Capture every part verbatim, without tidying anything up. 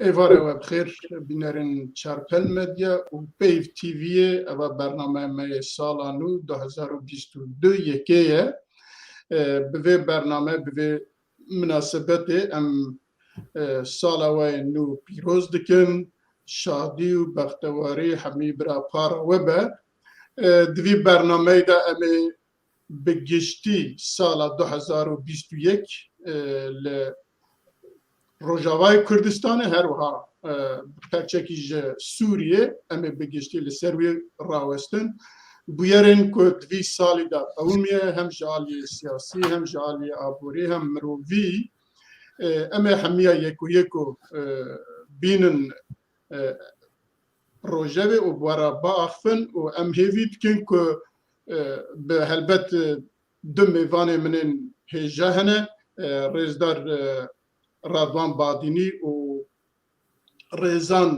Êvarê we bi xêr, bînerên Çarpel Medya û Peyv T V'yê, eva bername me yê sala nû du hezar û bîst û du yekê ye. E, bi vê bername, bi vê minasebetê em, e, sala we yê nû pîroz dikin. Şadî û bextewarî hemî bira para we be. E, di vî bernameyê de em ê bi giştî sala du hezar û bîst û yek, e, li Rojavayê Kurdistanê, her wiha, e, perçekî ji Sûriyê, em ê bi giştî li ser wî rawestin. Bûyerên ku di vî salî de qewimiye, hem ji aliyê siyasî, hem ji aliyê aborî, hem mirovî, e, em ê hemiya yek û yek û, e, bînin, e, rojevê û bi we re biaxivin û em hêvî dikin ku, e, bi helbet, e, du mêvanê min ên hêja hene, e, rêzdar, e, Radwan Badînî û rêzan,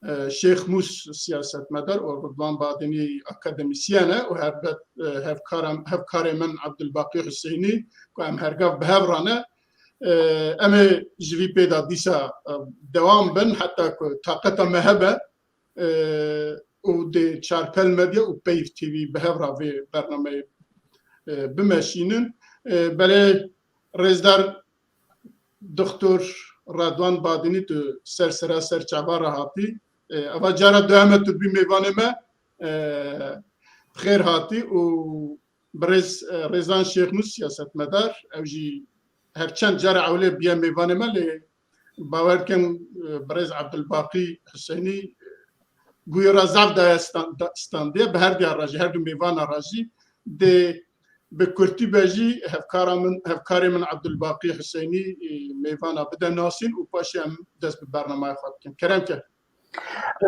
e, Şêx Mûs siyasetmedar û Ridwan Badînî akademisyen e û helbet, e, hevkara, hevkarê min Abdulbaqî Huseynî ku em hergav bi hev re ne, e, em ê ji vî pê de dîsa, e, dewam bin heta ku taqeta me hebe, e, û dê Çarpel Medya û Peyv T V bi hev re vê bernameyê, e, bimeşînin. E, belê rêzdar Doktor Radwan Badînî, tu ser sera ser çava re hatî. E, eva cara duyem e tu bî mêvanê me. E, xêr hatî û birêz, e, Rêzan Şêxmûs siyasetmedar, ew jî her çend cara ewlê biye mêvanê me, lê bawer dikim, e, birêz Abdulbaqî Huseynî, e, guya re zaf daye stan-, da-, standiye, bi her diya re jî, her du mêvana re jî dê bi kurtî be jî hevkara min, hevkarê min Abdulbaqî Huseynî, e, mêvana bide nasîn û paşê em dest bi bernamaya xwe bikin. Kerem ke.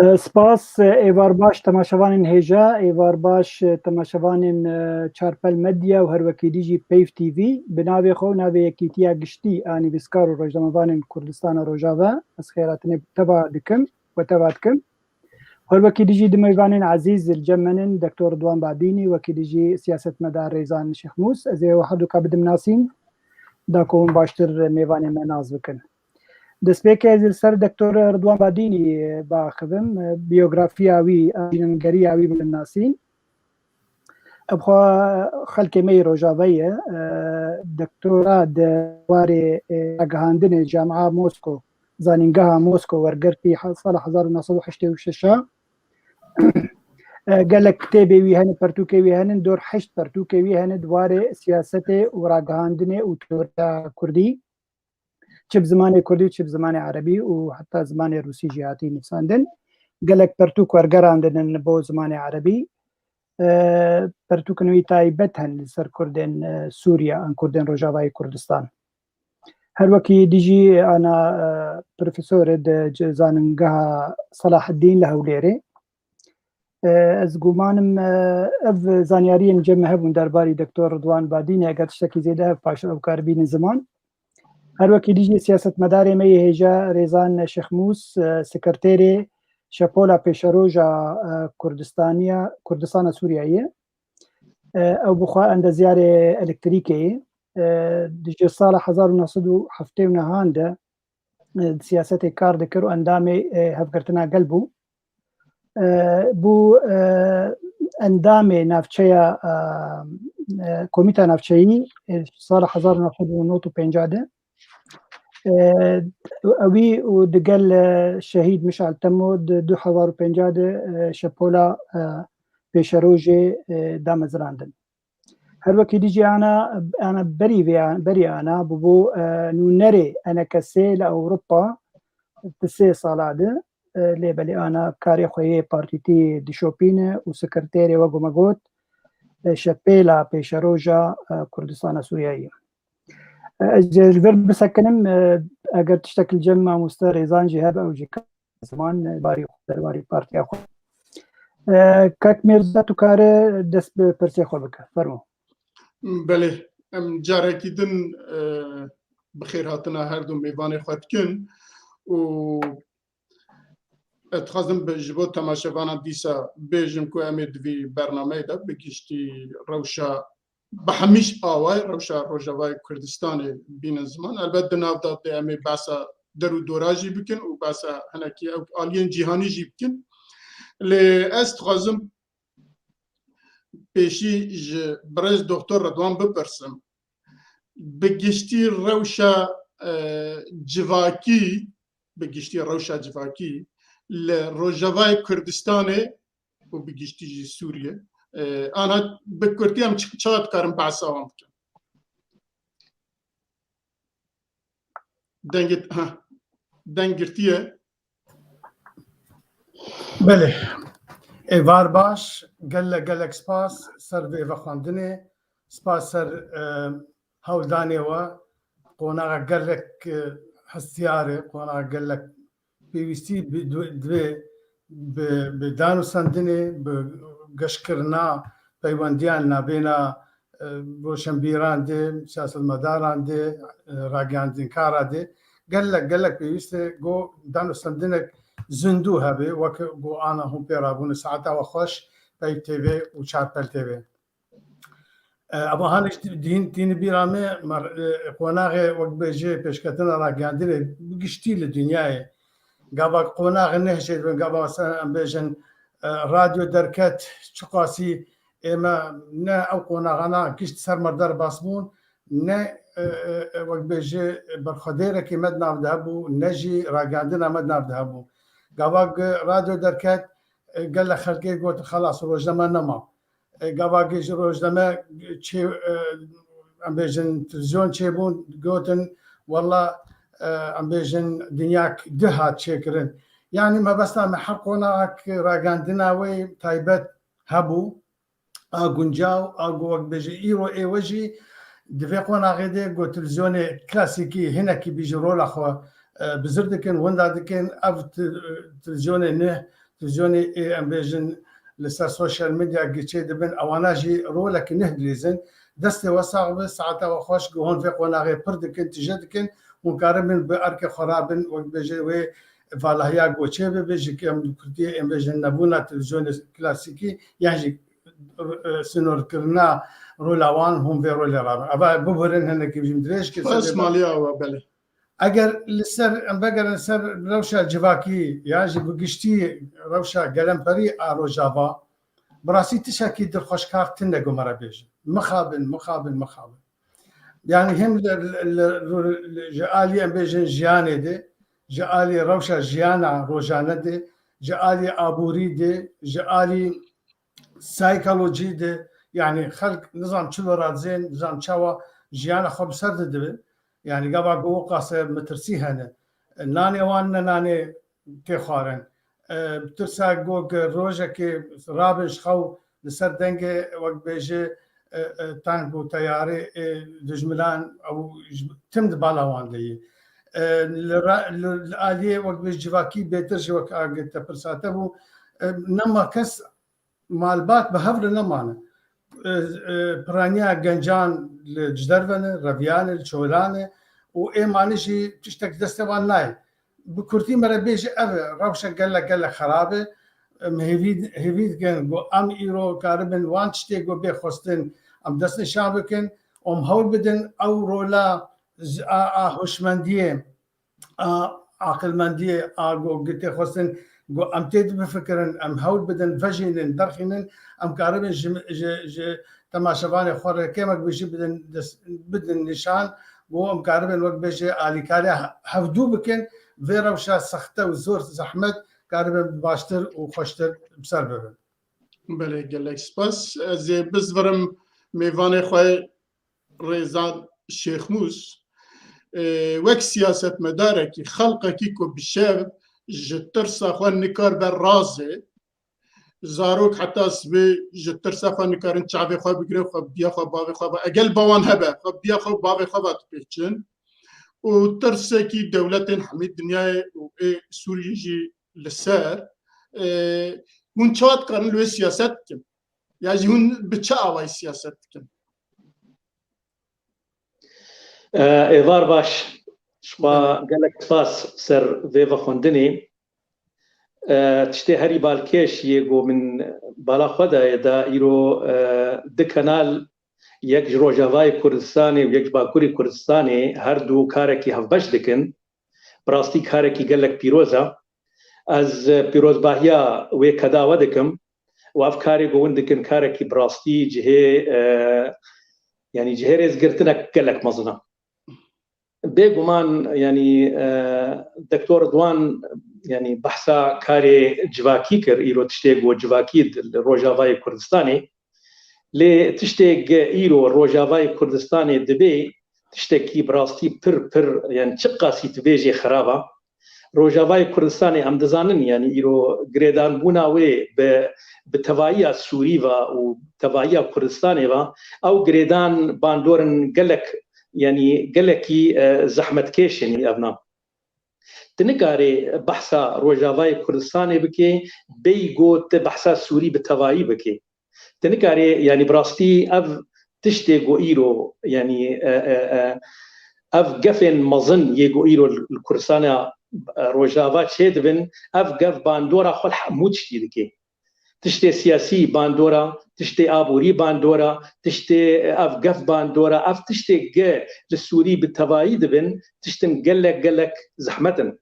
E, spas, e, êvar baş temaşevanên hêja, êvar baş, e, temaşevanên, e, Çarpel Medya û her wekî dî jî Peyv T V. Bi navê xwe û navê Yekîtiya Giştî a Nivîskar û Rojnamevanên Kurdistana Rojava, ez xêratinê teva dikim, we teva dikim. Her wekî dî jî di mêvanên ezîz li cem min in, Doktor Ridwan Badînî, wekî dî jî siyasetmedar Rêzan Şêxmûs. Ez ê we herduka bidim nasîn, da ku hûn baştir mêvanê me nas bikin. Destpêkê ez li ser Doktor Ridwan Badînî biaxivim, biyografiya wî, jînengeriya wî bidim nasîn. Ev xwe xelkê me yê Rojavayê ye, e, doktora di warê, e, ragihandinê Camia Mosko, Zanîngeha Mosko wergirtî he-, sala hezar û neh sed û heştê û şeş a. E, gelek kitêbê wî hene, pertûkê wî hene, dor heşt pertûkê wî hene di warê siyasetê û ragihandinê û teoriya kurdî. Çi bi zimanê kurdî û çi bi zimanê erebî û heta zimanê rûsî jî hatî nivîsandin. Gelek pertûk wergerandin bo zimanê erebî. E, pertûkên wî taybet hene li ser kurdên, e, Sûriye an kurdên Rojavayê Kurdistan. Her wekî dî jî ana, e, profesorê di c-, zanîngeha Selaheddîn li Hewlêrê. E, ez gumanim, e, ev zanyariyên cem me hebûn derbarî Doktor Ridwan Badînê, eger tiştekî zêde hev paştir ew karibînin ziman. Her wekî dî jî siyasetmedarê me yê hêja Rêzan Şêxmûs, e, sekreterê Şepola Pêşeroja, e, Kurdistaniya, Kurdistana Sûriyeyê ye. E, ew bi xwe endezyarê elektrîkê ye. E, di ji sala hezar û neh sed û heftê û nehan de, e, di siyasetê kar dikir û endamê, e, Hevgirtina Gel bû. E, bû, e, endamê navçeya, e, e, Komîta Navçeyî, e, sala hezar û neh sed û nod û pêncî de. E, ewî û digel, e, Şehîd Mişal Temo di du hezar û pêncî de, e, Şepola, e, Pêşerojê, e, damezrandin. Her wekî dî jî ana, ana berî vê, berî ana bûbû, e, nûnerê enekesê li Ewropa di sê sala de, e, lê belê ana karê xwe yê partîtî dişopîne û sekreterê, wek me got, e, Şepêla Pêşeroja, e, Kurdistana Sûriyeyê. E, ez jê li vir bisekinim, e, eger tiştek li cem mamoste Rêzan jî hebe ew jî ziman, e, barî xwe, derbarî partiya xwe. E, kak Mîrza, tu kare dest bi pirsê xwe bike. Fermo. Belê, em carekî din, e, bi xêr hatina her du mêvanê xwe dikin û ez dixwazim bi, ji bo temaşevanan dîsa bêjim ku em ê di vî bernameyê de bi giştî rewşa bi hemî awayî rewşa Rojavayê Kurdistanê bînin ziman. Elbet di nav de dê em ê behsa der û dora jî bikin û behsa hinekî ew aliyên cîhanî jî bikin. Lê ez dixwazim pêşî ji birêz Doktor Redwan bipirsim. Bi giştî rewşa, e, civakî, bi giştî rewşa civakî li Rojavayê Kurdistanê û bi giştî jî Sûriyê, e, ana bi kurtî em çi, çawa dikarin behsa wan bikin? Dengê, ha, deng girtiye. Belê. Êvar baş, gelek gelek spas ser vê vexwendinê. Spas ser, e, hewldanê we. Qonaxa gelek, e, hestiyar e, qonaxa gelek pêwîstî bi, du- divê bi, bi danûsendinê, bi geşkirina peywendiyan nabêna, e, roşenbîran de, siyasetmedaran de, e, ragihandinkaran de, gelek, gelek pêwîst e ku danûsendinek zindû hebe, wek ku ana hûn pê rabûne. Saeta we xweş, Peyv T V û Çarpel T V. E, ama hanî jî dîn, tîni bîra me, mer-, e, qonaxê wek bêjê pêşketina ragihandinê bi giştî li dinyayê. Gava qonaxê nehşê dibin, gava mesela em bêjin, e, radyo derket, çiqasî ême ne ew qonaxana gişt ser me derbas bûn, ne, e, e, e, wek bêjê berxwedêrekî me di nav de hebû, ne jî ragihandina me di nav de hebû. Gava radyo derket, e, gelek xelkê got, xelas, rojname nema. E, gava ji rojname çê, e, em bêjin, televîzyon çêbûn, gotin, wela, e, em bêjin, dinyak di hat çêkirin. Yanî mebesta me her qonaxek ragihandina wê taybet hebû, a guncaw, a ku wek bêjî îro ê we jî di vê qonaxê de ku televîzyonê klasîkî hinekî bî ji rola xwe, e, bizir dikin, winda dikin, ev te-, televîzyonê neh, televîzyonê ê, em bêjin, li ser sosyal medya giçê dibin, ewana jî rolekî neh dilîzin. Destê we sax be, saeta we xweş, ku hûn vê qonaxê pir dikin, tije dikin, hûn karibin bi erkê xwe rabin, wek bêjê wê valahiya goçê bibe, ji ke em kurtiyê em bêjin nebûna televîzyonê klasîkî, yan jî, e, sînorkirina rola wan, hûn vê rolê rabin. Eva bibirin hinekî jî dirêj kir. Spas maliya we, belê. Eger li ser, em vegerin ser rewşa civakî, yan jî bi giştî rewşa gelemperî a Rojava, bi rastî tiştekî dilxweşkar tune ku me re bêjin. Mixabin, mixabin, mixabin. Yanî hem li, li, li, li, ji alî em bêjin jiyanê de, ji alî rewşa jiyana rojane de, ji alî aborî de, ji alî psîkolojî de, yanî xelk nizam çilo radizên, nizam çawa jiyana xwe bi ser de dibin. Yanî gava ku o qase metirsî hene. Nanê wan ne nanê tê xwarin. E, tirsa ku rojekê rabin ji xew li ser dengê, wek bêje, e, e, tank û teyarê, e, dijminan ew ji, tim di bala wan de ye. E, li ra-, li, li aliyê, wek bêje, civakî bêtir jî, wek a te pirsa te bû, e, nema kes malbat bi hev re nemane. E, e, piraniya gencan li ji derve ne, reviyane, li çolan e û ê manî jî tiştek destê wan nayê. Bi kurtî me re bêje ev e, rewşek gelek, gelek xerab e. Em hêvî, hêvî dikin ku em îro karibin wan tiştê ku bê xwestin em destnîşan bikin û em hewl bidin ew rola z-, a, a hişmendiyê, a aqilmendiyê, a ku tê xwestin ku em tê de bifikirin, em hewl bidin, vejînin, derxînin, em karibin ji, ji, ji temaşevanê xwe re kêmek bi jî bidin, dest, bidin nîşan, ku em karibin wek bêje alîkariya hevdû bikin, vê rewşa sexte û zor zehmet karibin baştir û xweştir bi ser bibin. Belê, gelek spas. Ez ê bizvirim mêvanê xwe Rêzan Şêxmûs, e, wek siyasetmedarekî, xelqekî ku bi şev ji tirsa xwe nikaribe razê, zarok heta sibê ji tirsa xwe nikarin çavê xwe bigire, xwe bi diya xwe, bavê xwe ve, egel bawan hebe, xwe bi diya xwe, bavê xwe ve dipêçin û tirsekî dewletên hemî dinyayê û ê Sûriyê jî li ser, e, hûn çawa dikarin li wê siyaset bikin? Ya jî hûn bi çi awayî siyaset dikin? E, êvar baş, şima gelek spas ser vê vexwendinê. E, tiştê herî balkêş yê ku min bala xwe daye da îro, e, du kanal, yek ji Rojavayê Kurdistanê û yek ji Bakurê Kurdistanê, her du karekî hevbeş dikin. Bi rastî karekî gelek pîroz e. Ez, e, pîrozbahiya wê keda we dikim û ev karê ku hûn dikin karekî bi rastî cihê, e, yanî cihê rêzgirtinek gelek mezin e. Bêguman, yanî, e, Doktor Ridwan, yanî behsa karê civakî kir, îro tiştê ku civakî di, li Rojavayê Kurdistanê. Lê tiştê ge îro Rojavayê Kurdistanê dibê tiştekî bi rastî pir, pir, yanî çiqasî tu bêjê xirab e. Rojavayê Kurdistanê em dizanin, yanî îro girêdanbûna wê bi, bi tevahiya Sûrî ve û tevahiya Kurdistanê ve, ew girêdan bandor in gelek, yanî gelekî, e, zehmetkêş in ev na. Tu nikarê behsa Rojavayê Kurdistanê bikê, bêyî ku tu behsa Sûrî bi tevayî bikê. Tu nikarê, yanî bi rastî ev tiştê ku îro, yanî, e, e, e, ev gefên mezin yê ku îro li, li Kurdistana, e, Rojava çêdibin, ev gef bandora xwe li hemû tiştî dike. Tiştê siyasî bandora, tiştê aborî bandora, tiştê, e, ev gef bandora, ev tiştê ge li Sûrî bi tevayî dibin, tiştin gelek, gelek zehmet in.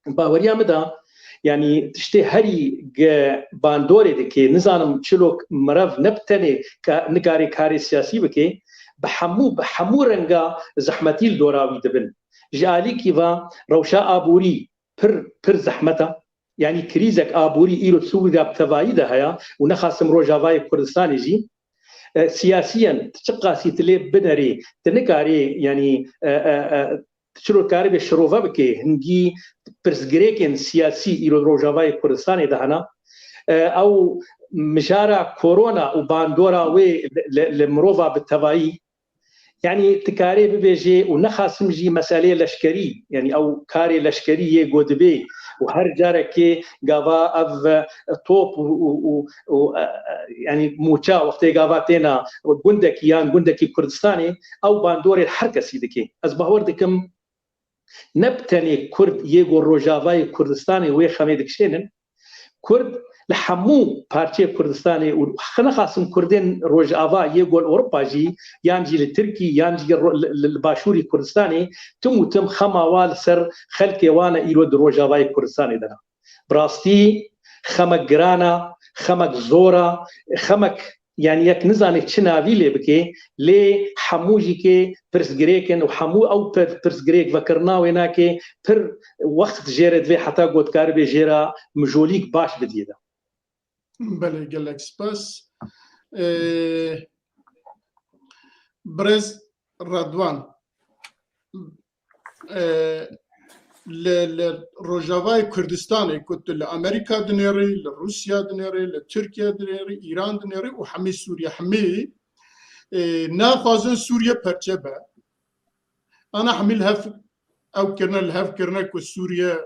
Baweriya min de, yanî tiştê herî ge bandorê dike, nizanim çilo mirev ne bi tenê ka-, nikarê karê siyasî bike, bi hemû, bi hemû renga zehmetî li dora wî dibin. Ji alîkî ve rewşa aborî pir, pir zehmet e. Yanî krîzek aborî îro Sûriya bi tevayî de heye û nexasim Rojavayê Kurdistanê jî. E, siyasiyen tu çiqasî tu lê binerî, tu nikarî, yanî, e, e, e, tu çilo karibê şirove bikê, hingî pirsgirêkên siyasî îro Rojavayê Kurdistanê de hene. E, ew mijara korona û bandora wê li, li, li mirova bi tevayî, yanî tu karê bibêjê û nexasim jî meseleyê leşkerî, yanî ew karê leşkerî yê ku dibê û her carekê gava ev, e, top û, û, û, û, e, e, yanî mûça wextê gava têna gundekî yan gundekî Kurdistanê, ew bandorê li her kesî dike. Ez bawer dikim ne bi tenê Kurd yê ku Rojavayê Kurdistanê wê xemê dikişênin, Kurd li hemû parçeyê Kurdistanê û xwe nexasim Kurdên Rojava yê ku li Ewropa jî, yan jî li Tirkî, yan jî ro-, li, li, li başûrî Kurdistanê, tim û tim xema wa li ser xelkê wan e îro di Rojavayê Kurdistanê de ne. Bi rastî xemek giran e, xemek zor e, xemek, yanî yek nizane çi navî lê bike, lê hemû jî kê pirsgirêk in û hemû ew pir-, pirsgirêk vekirina wê nake pir wext jê re divê heta ku dikaribê jê re mijolîk baş bidiyê de. Belê, gelek spas. Ee, Birêz Redwan, e, li, li Rojavayê Kurdistanê ku tu li Amerîka dinêrî, li Rûsya dinêrî, li Tirkiye dinêrî, Îran dinêrî û hemî Sûriye, hemî, e, naxwazin Sûriye perçe be. Ana hemî li hev ew kirine, li hev kirine ku Sûriye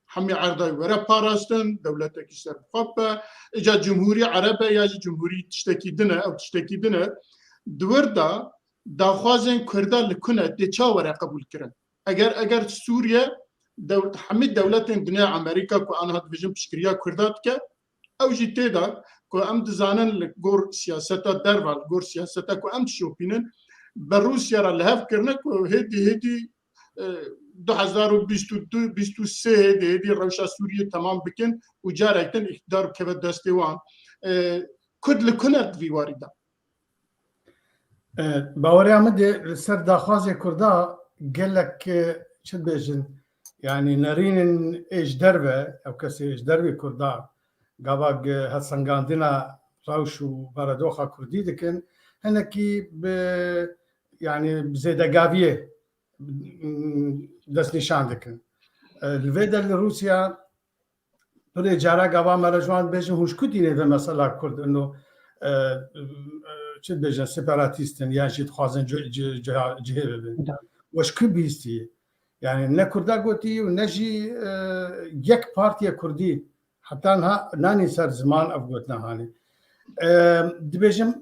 hemî erdayî were parastin, dewletekî serbixwe be, îca cumhûrî ereb e ya jî cumhûrî tiştekî din e, ew tiştekî din e. Di wir de daxwazên Kurda li ku ne, tê ça were qebûl kirin? Eger, eger Sûriye dew-, hemî dewletên dinya Amerîka ku aniha dibêjin piştgiriya Kurda dike, ew jî tê de ku em dizanin li gor siyaseta derve, li gor siyaseta ku em dişopînin, bi Rûsya re li hev kirine ku hêdî hêdî, e, du hezar û bîst û du, bîst û sê hêdî hêdî rewşa Sûriyê temam bikin û carek din îqtidar bikeve destê wan. E, Kurd li ku ne di vî warî de? E, baweriya min de li ser daxwazê Kurda gelek, e, çi dibêjin, yanî nerînin ê ji derve, ew kesê ji dervê Kurda gava gi-, helsengandina rewş û baredoxa Kurdî dikin, hinekî bi, yanî bi zêdegaviyê, m, destnîşan dikin. E, li vê de li Rûsya pirê cara gava me re ji wan dibêjin, hûn ji ku tînê vê mesela Kurd, ino, e, e, çi dibêjin, separatîst in, yan jî dixwazin ci-, ci-, ciha-, cihê bibin. We ji ku bihîstiye? Yanî ne Kurda gotî û ne jî, e, yek partiya Kurdî heta niha nanî ser ziman ev gotina hanê. E, dibêjim,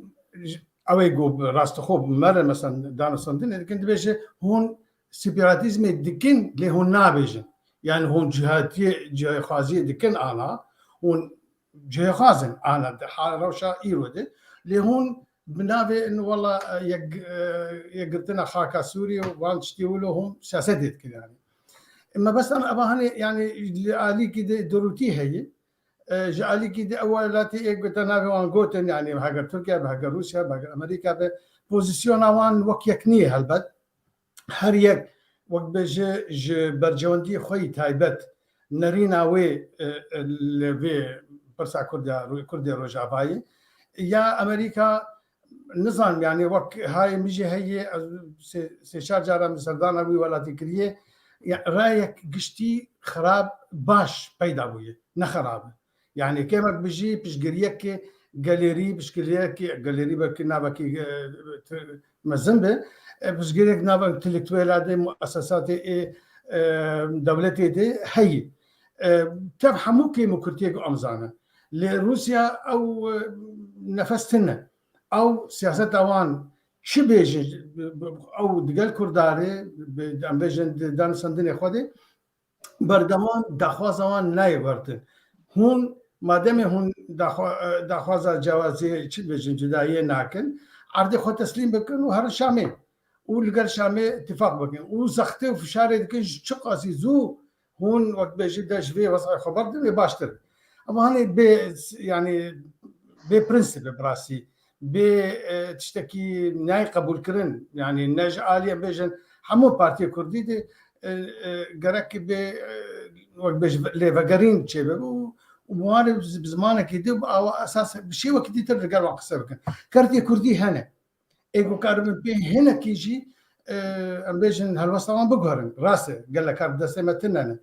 ew ê ku rastixwe bi me re, mesela, danûstandinê dikin, dibêje, hûn separatîzmê dikin, lê hûn nabêjin. Yanî hûn cihatiyê, cihayxwaziyê dikin ana, hûn cihêxwaz in ana di ha-, rewşa îro de, lê hûn bi navê in wela, e, yek, e, yekgirtina xaka Sûriyê û van tiştî wilo hûn siyasetê dikin yanî. Mebestan eva hani yani li alîkî de durûtî heye. E, ji alîkî de ew welatî ê gote navê wan gotin, yani heger Tirkiye be, heger Rûsya be, heger Amerîka be, pozîsyona wan wek yek nîye helbet. Her yek wek bêje ji bercewendiyê xwe yî taybet nerîna wê, e, e, li vê pirsa Kurda, Kurdê Rojavayê. Ya Amerîka nizanim, yani wek hayê min jî heye, ez sê, sê çar cara min serdana wî welatî kiriye. Ya, rayek giştî xirab baş peyda bûye, ne xirab e. Yani kêmek bijî piştgiriyekê gelêrî, piştgiriyekê gelêrî belkî navekî, e, t-, mezin be, e, piştgiriyek nava intelektuela de, muesesatê ê, e, dewletê de heye. E, tev hemû kêm û kurtiyê ku em zanin. Lê Rûsya ew, e, nefes tune. Ew siyaseta wan çi bêjin, ew digel Kurdarê, bi, em bêjin di danûstandinê xwe de, berdewam daxwaza wan nayê wertin. Hûn, mademê hûn daxwa-, e, daxwaza cewazê çi dibêjin, cudayiyê nakin, erdê xwe teslîm bikin û herin Şamê. Û li gel Şamê îtîfaq bikin. Û zextê û fişarê dikin ji çiqasî zû hûn wek bêjî de ji vê wez'ê xwe berdin wê baştir. Ama hani bê, yani bê prensîp e bi rastî. Bê, e, tiştekî nayê qebûlkirin. Yani ne ji alî em bêjin hemû partiyê kurdî de, e, e, gerek bê, e, wek bêjî lêvegerîn çêbe û, û bi wan re bi zimanekî dî û bi awa esas bi şêwekî dîtir li gel wan qise bikin. Kertê kurdî hene. Ê ku karibin pê hinekî jî, e, em bêjin helwesta wan biguherin. Rast e, gelek kar bi destê me tune ne.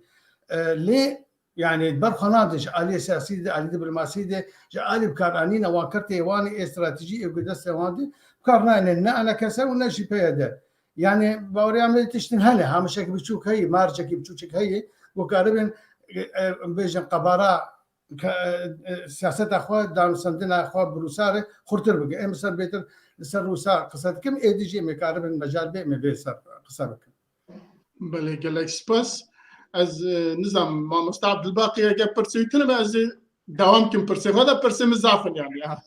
E, lê, yani, ber xwe nadin ji aliyê siyasî de, aliyê diplomasî de, ji alî bikaranîna wan kertê wan ê stratejî ê ku destê wan de, bikar nayne ne E N K S û ne jî P Y D. Yani, baweriya me tiştin hene, hamişek biçûk heye, marjekî biçûçik heye, ku karibin, e, e, em bêjin qebara ke, e, siyaseta xwe, danûstandina xwe bi Rûsa re xurtir bike. Em ser bêtir li ser Rûsa qise dikim, êdî jî em ê karibin mecal bê em ê vê ser qise bikin. Belê, gelek spas. Ez, e, nizam, mamoste Abdulbaqî, eger pirsê wî tune be, ez ê dewam kim pirsê xwe de, pirsê min zaf in yani, ya.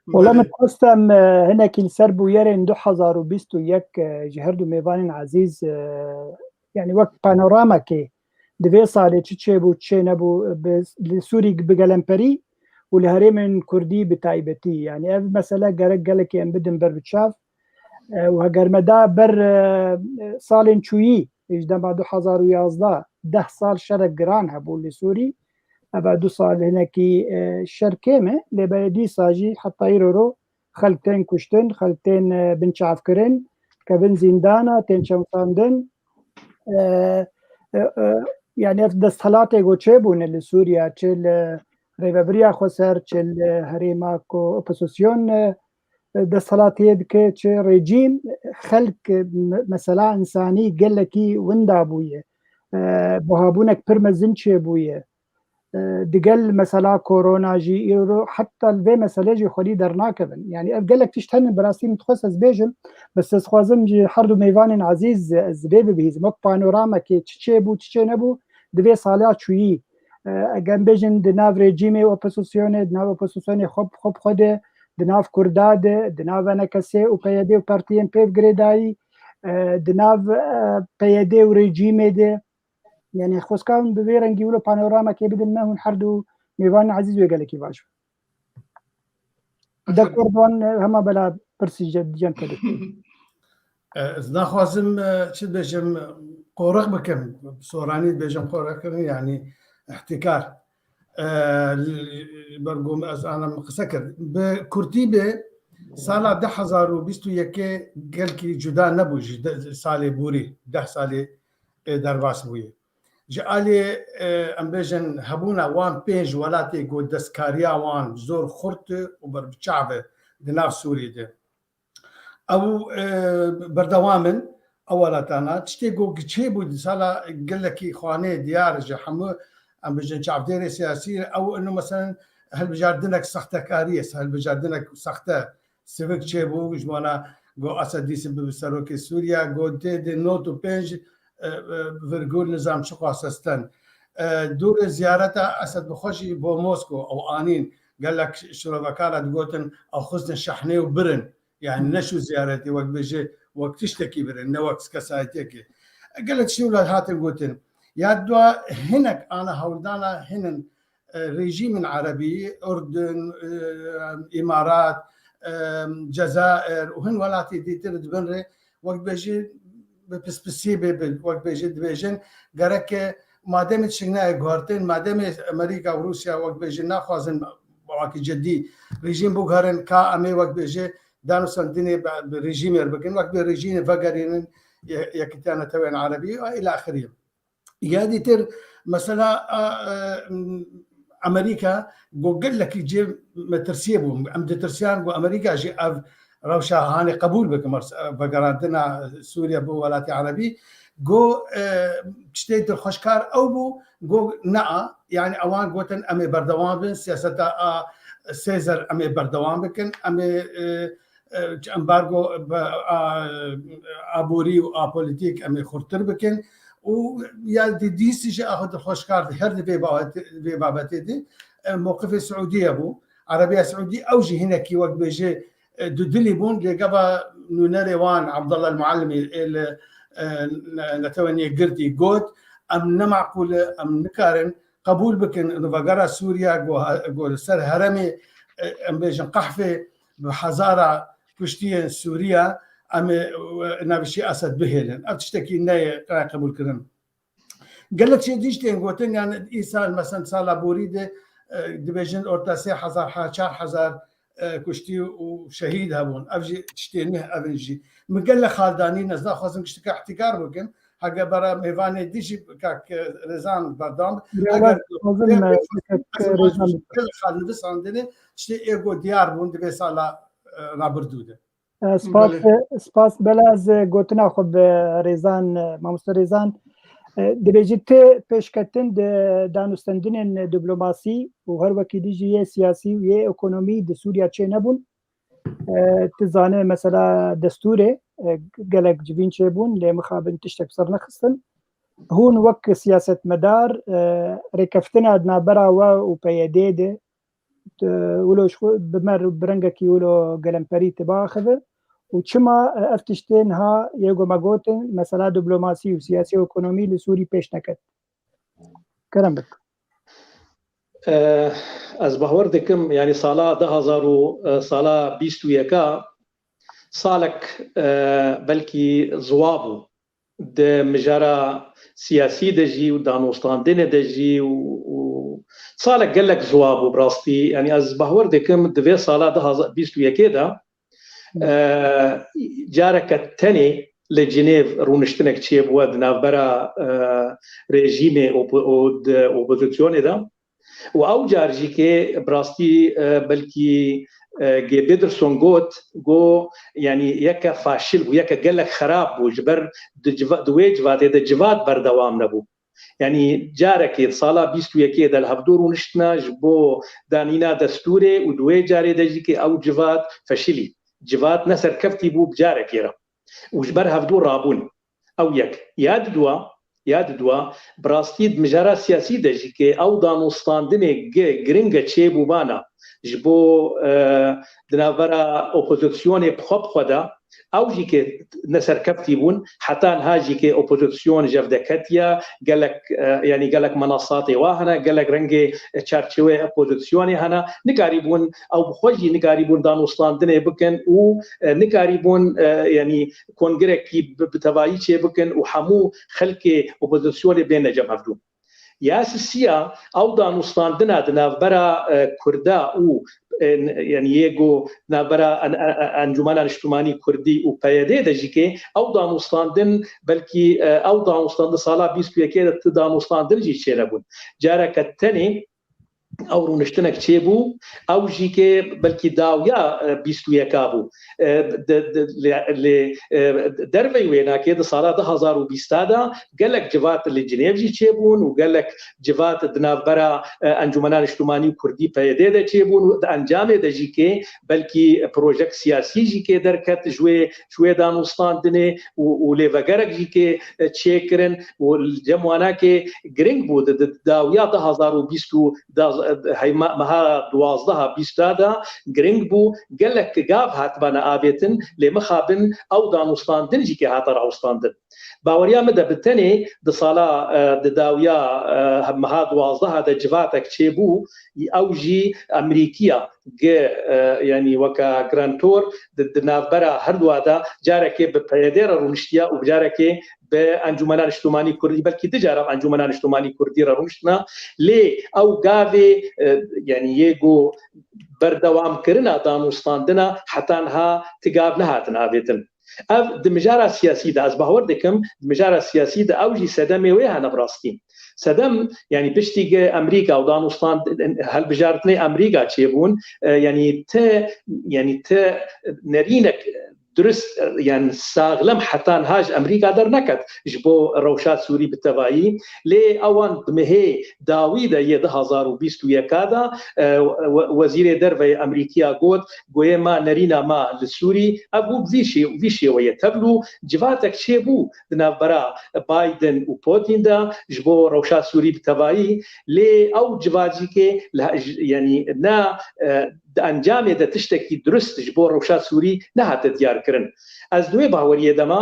Wala Belê. Min dixwest em, e, hinekî li ser bûyerên du hezar û bîst û yek, e, ji her du mêvanên ezîz, e, yani wek panoramekê di vê salê çi çêbû, çi çênebû, bi, li Sûrî bi gelemperî û li herêmên Kurdî bi taybetî. Yani ev mesele gerek gelekê em bidin ber bi çav. E, û heger me da ber, e, salên çûyî, ji dema du hezar û yazdeh, deh sal şerek giran hebû li Sûrî. Eva du sal hinekî, e, şer kêm e, lê belê dîsa jî heta îro ro xelk tên kuştin, xelk tên, e, binçavkirin, kevin zîndana, tên çewsandin. E, e, e, yani ev desthilatê ku çêbûne li Sûriye, çi li Rêvebiriya Xweser, çi li herêma ku opozîsyon, e, desthilatiyê dike, çi rejîm, xelk, me-, mesela însanî gelekî winda bûye. E, buhabûnek pir mezin çêbûye. E, digel mesela korona jî îro heta li vê meselê jî xwedî dernakevin. Yani ev gelek tişt hene, bi rastî min dixwest ez bêjim, bes ez dixwazim ji her du mêvanên ezîz ez vê bibihîzim. Wek panoramekê çi çêbû, çi çênebû di vê sala çûyî. E, eger em bêjin di nav rejîmê û opozîsyonê, di nav opozîsyonê xwe, xwe bi xwe de, di nav Kurda de, di nav E N K S û P Y D û partiyên pêv girêdayî, e, di nav, e, P Y D û rejîmê de, yani xweskan bi vê rengî wilo panoramekê bidin me hûn her du mêvanên ezîz wê gelekî baş. Efendim? Dekor ban, e, hema bela pirsî ce-, cem te dikir. E, ez naxwazim, e, çi dibêjim, qorix bikim, soranî dibêjim qorix kirin, yani îhtîkar. E, li, ber ku ez ana min qise kir. Bi kurtî bê, sala du hezar û bîst û yekê gelkî cuda nebû ji de-, salê borî, deh salê, e, derbas bûye. Ji alî, e, em bêjin hebûna wan pênc welatê ku destkariya wan zor xurt û berbiçav e di nav Sûriyê de. Ew, e, berdewam in, ew welatana. Tiştê ku giçê bû di sala gelekî xwanê diyar ji hemû, em bêjin çavdêrê siyasî, ew ino meselen hilbijardinek sextekarî ye, hilbijardinek sexte sivik çêbû, ji wana got Esed dîsî bibe serokê Sûriya, got tê de nod û pênc, e, e, virgul nizam çiqas esten. E, dûrê ziyareta Esed bi xwe jî bo Mosko ew anîn, gelek şirovekara digotin ew xistin şehnê û birin. Yani ne şu ziyaretî wek bêje, wek tiştekî birin, ne wek kesayetiyekê. Gelek tiştê wilo hatin gotin. Ya dua hinek ana hewldana hinin, e, rejîmên erebî, Urdun, e, Îmarat, e, Cezayir û hin welatê dîtir di bin rê, wek bêjî, bi pispisî bê, bi, wek bêjî, dibêjin, gereke mademê tişik nayê guhertin, mademê Amerîka û Rûsya, wek bêjî, naxwazin wekî cidî rejîm biguherin, ka em ê, wek bêjî, danûstandinê bi, bi rejîmê re bikin, wek bê rejîmê vegerînin ye-, Yekîtiya Netewên Erebî, îlâ axirî. Ya dîtir, mesela, a, e, Amerîka, go gelekî cê metirsiyê bû. Em ditirsiyan, go Amerîka jî ev rewşa hanê qebûl bikin, mers-, e, vegerandina Sûriye bo welatê Erebî. Go, e, tiştê dilxweşkar ew bû, go nea, yani ewan gotin, em ê berdewam bin, siyaseta a sê zer em ê berdewam bikin, em ê, e, e, embargo, a, aborî û apolitîk em ê xurtir bikin. Û ya di dîsî jî axwe dilxweşkar di her di vê babetê, vê babetê de, e, mewqifê Siûdiye bû. Erebiya Siûdî ew jî hinekî wek bêje, e, dudilî bûn. Lê gava nûnerê wan Abdullah El Muallimî ê li, e, ne-, Netewên Yekgirtî got, em ne meqûl e, em nikarin qebûl bikin rivegera Sûriya ku, ku li ser herêmê, e, em bêjin Qehfê bi hezara kuştiyên Sûriya em ê, e, navîşî Esed bihêlin. Ev tiştekî neyê qebûlkirin. Gelek şey dîş tên gotin, yani îsal, mesela sala borî de, e, dibêjin orta sê hezar, ha, çar hezar, e, kuştî û şehîd hebûn. Ev jî tiştê ne, ev jî. Min gelek xal danîn, ez naxwazim tişteke îhtîkar bikim. Hege bera mêvanê dî jî kak, e, Rêzan berdam. Rêzan, eger lazim, e, gelek xal nivîsandine, tiştê ê go diyar bûn di vê sala, e, rabirdû de. E, spas, Belê. E, spas. Bela ez, e, gotina xwe bi Rêzan, e, mamoste Rêzan, e, dibêjî ti pêşketin di danûstendinên diplomasî û her wekî dî jî yê siyasî û yê ekonomî di Sûriya çênebûn. E, tu zanî mesela destûrê, e, gelek civîn çêbûn, lê mixabin tiştek ser nexistin. Hûn wek siyasetmedar, e, rêkeftina di navbera we û P Y D de, tu wilo ji xwe bi me re bi rengekî wilo gelemperî tu biaxive û çima, e, ev tiştê niha yê ku me gotin, mesela diplomasî û siyasî û ekonomî li Sûrî pêş neket? Kerem bik. E, ez bawer dikim, yani sala du hazar û, e, sala bîst û yeka salek, e, belkî ziwa bû. Di mijara siyasî de jî û danûstandinê de jî û, û salek gelek ziwa bû bi rastî. Yani ez bawer dikim di vê sala du hazar bîst û yekê de, e, careke tenê li Cinêv rûniştinek çêbûye di navbera, e, rejîmê opo-, û di opozisyonê de. Û ew car jî kê bi rastî, e, belkî, e, G. Peterson got, got, yanî yeke faşil bû, yeke gelek xerab bû, ji ber di civa-, di wê civatê de civat berdewam nebû. Yanî carekê di sala bîst û yekê de li hevdû rûniştina ji bo danîna destûrê û di wê carê de jî kê ew civat feşilî. Civat ne serkeftî bû bi carekê re. Û ji ber hevdû rabûn. Ew yek. Ya didua, ya didua, bi rastî di mijara siyasî de jî kê ew danûstandinê gi-, giring e çêbûbana ji bo, e, di navbera opozisyonê bi xwe bi xwe de, ew jî kê ne serkeftî bûn, heta niha jî kê opozisyon ji hev deketiye, gelek, e, yanî gelek menasatê wa hene, gelek rengê çarçewê opozisyonê hene, nikarîbûn, ew bi xwe jî nikarîbûn danûstandinê bikin û, e, nikarîbûn, e, yanî kongrekî bi, bi tevayî çê bikin û hemû xelkê opozisyonê bêne cem hevdû. Ya sisiya ew danûstandina di navbera, e, Kurda û, e, n-, yanî yê ku navbera en-, e, e, Encûmena Niştimanî Kurdî û P Y D de jî kê ew danûstandin belkî, e, ew danûstandin sala bîst û yekê de ti danûstandin jî çênebûn. Careke tenê ew rûniştinek çêbû, ew jî kê belkî dawiya, e, bîst û yeka bû. E, di, di, lê, lê, e, derveyî wênakê di sala du hazar û bîst de gelek civat li Cinêv jî çêbûn û gelek civat di navbera, e, Encûmena Niştimanî û Kurdî P Y D de çêbûn û di encamê de jî kê belkî projek siyasî jî kê derket ji wê, ji wê danûstandinê û, û lêvegerek jî kê, e, çêkirin û li cem wana kê giring bû di, di dawiya du hazar û bîst û du, heyma-, meha duwazdeha bîsta de giring bû, gelek gav hatibane avêtin, lê mixabin ew danûstandin jî kê hate rawistandin. Baweriya min de bi tenê di sala, e, di dawiya, e, meha duwazdeha de civatek çêbû, ew jî Amerîkiya gi, e, yanî weke grantor di, di navbera herduwa de carekê bi P Y D re rûniştiya û carekê bi Encûmena Niştimanî Kurdî, belkî du cara bi Encûmena Niştimanî Kurdî re rûniştina. Lê ew gavê, e, yanî yê ku berdewamkirina danûstandina heta niha ti gav nehatin avêtin. Ev di mijara siyasî de, ez bawer dikim, di mijara siyasî de ew jî sedemê wê hene bi rastî. Sedem, yanî piştî ku Amerîka û danûstan, hilbijartinê Amerîka çêbûn, e, yanî ti, yanî ti nerînek durist, e, yanî saxlem heta niha ji Amerîka derneket ji bo rewşa Sûrî bi tevayî. Lê ewan di mehê dawî de yê du hazar û bîst û yeka de, e, we-, wezîrê derve yê Amerîkiya got, goyê ma nerîna ma li Sûrî, ev bû vî şê-, vî şêweyê tevlû civatek çêbû di navbera Biden û Putin de ji bo rewşa Sûrî bi tevayî, lê ew civacîkê li he-, j-, yanî ne, e, di encamê de tiştekî durist ji bo rewşa Sûrî nehate diyarkirin. Ez di wê baweriyê de me,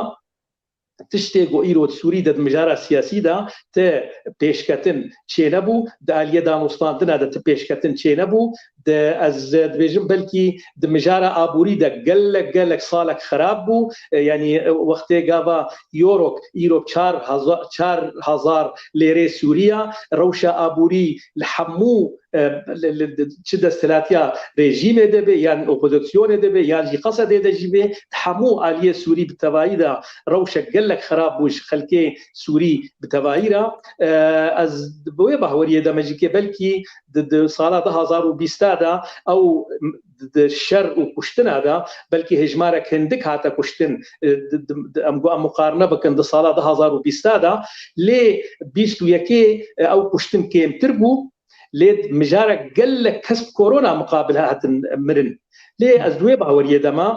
tiştê ku îro di Sûrî de di mijara siyasî de ti pêşketin çênebû, di aliyê danûstandina de ti pêşketin çênebû, di, ez dibêjim belkî di mijara aborî de gelek, gelek salek xerab bû. E, yanî, e, wextê gava euro, îro çar hezar, çar hezar lêrê Sûrî ya, rewşa aborî li hemû, e, li, li, li, çi desthilatiya rejîmê de be, yan opozisyonê de be, yan jî Qesedê de jî be, di hemû aliyê Sûrî bi tevayî de rewşek gelek xerab bû ji xelkê Sûrî bi tevayî re. E, ez bi wê baweriyê de me jî ke belkî di, di sala du hazar û bîsta de ew di, di şer û kuştina de belkî hejmarek hindik hate kuştin, e, di, di, di, em got em muqarine bikin di sala du hazar û bîsta de, lê bîst û yekê, e, ew kuştin kêmtir bû, lê mijarek gelek kes bi korona muqabil hatin mirin. Lê ez di wê baweriyê de me,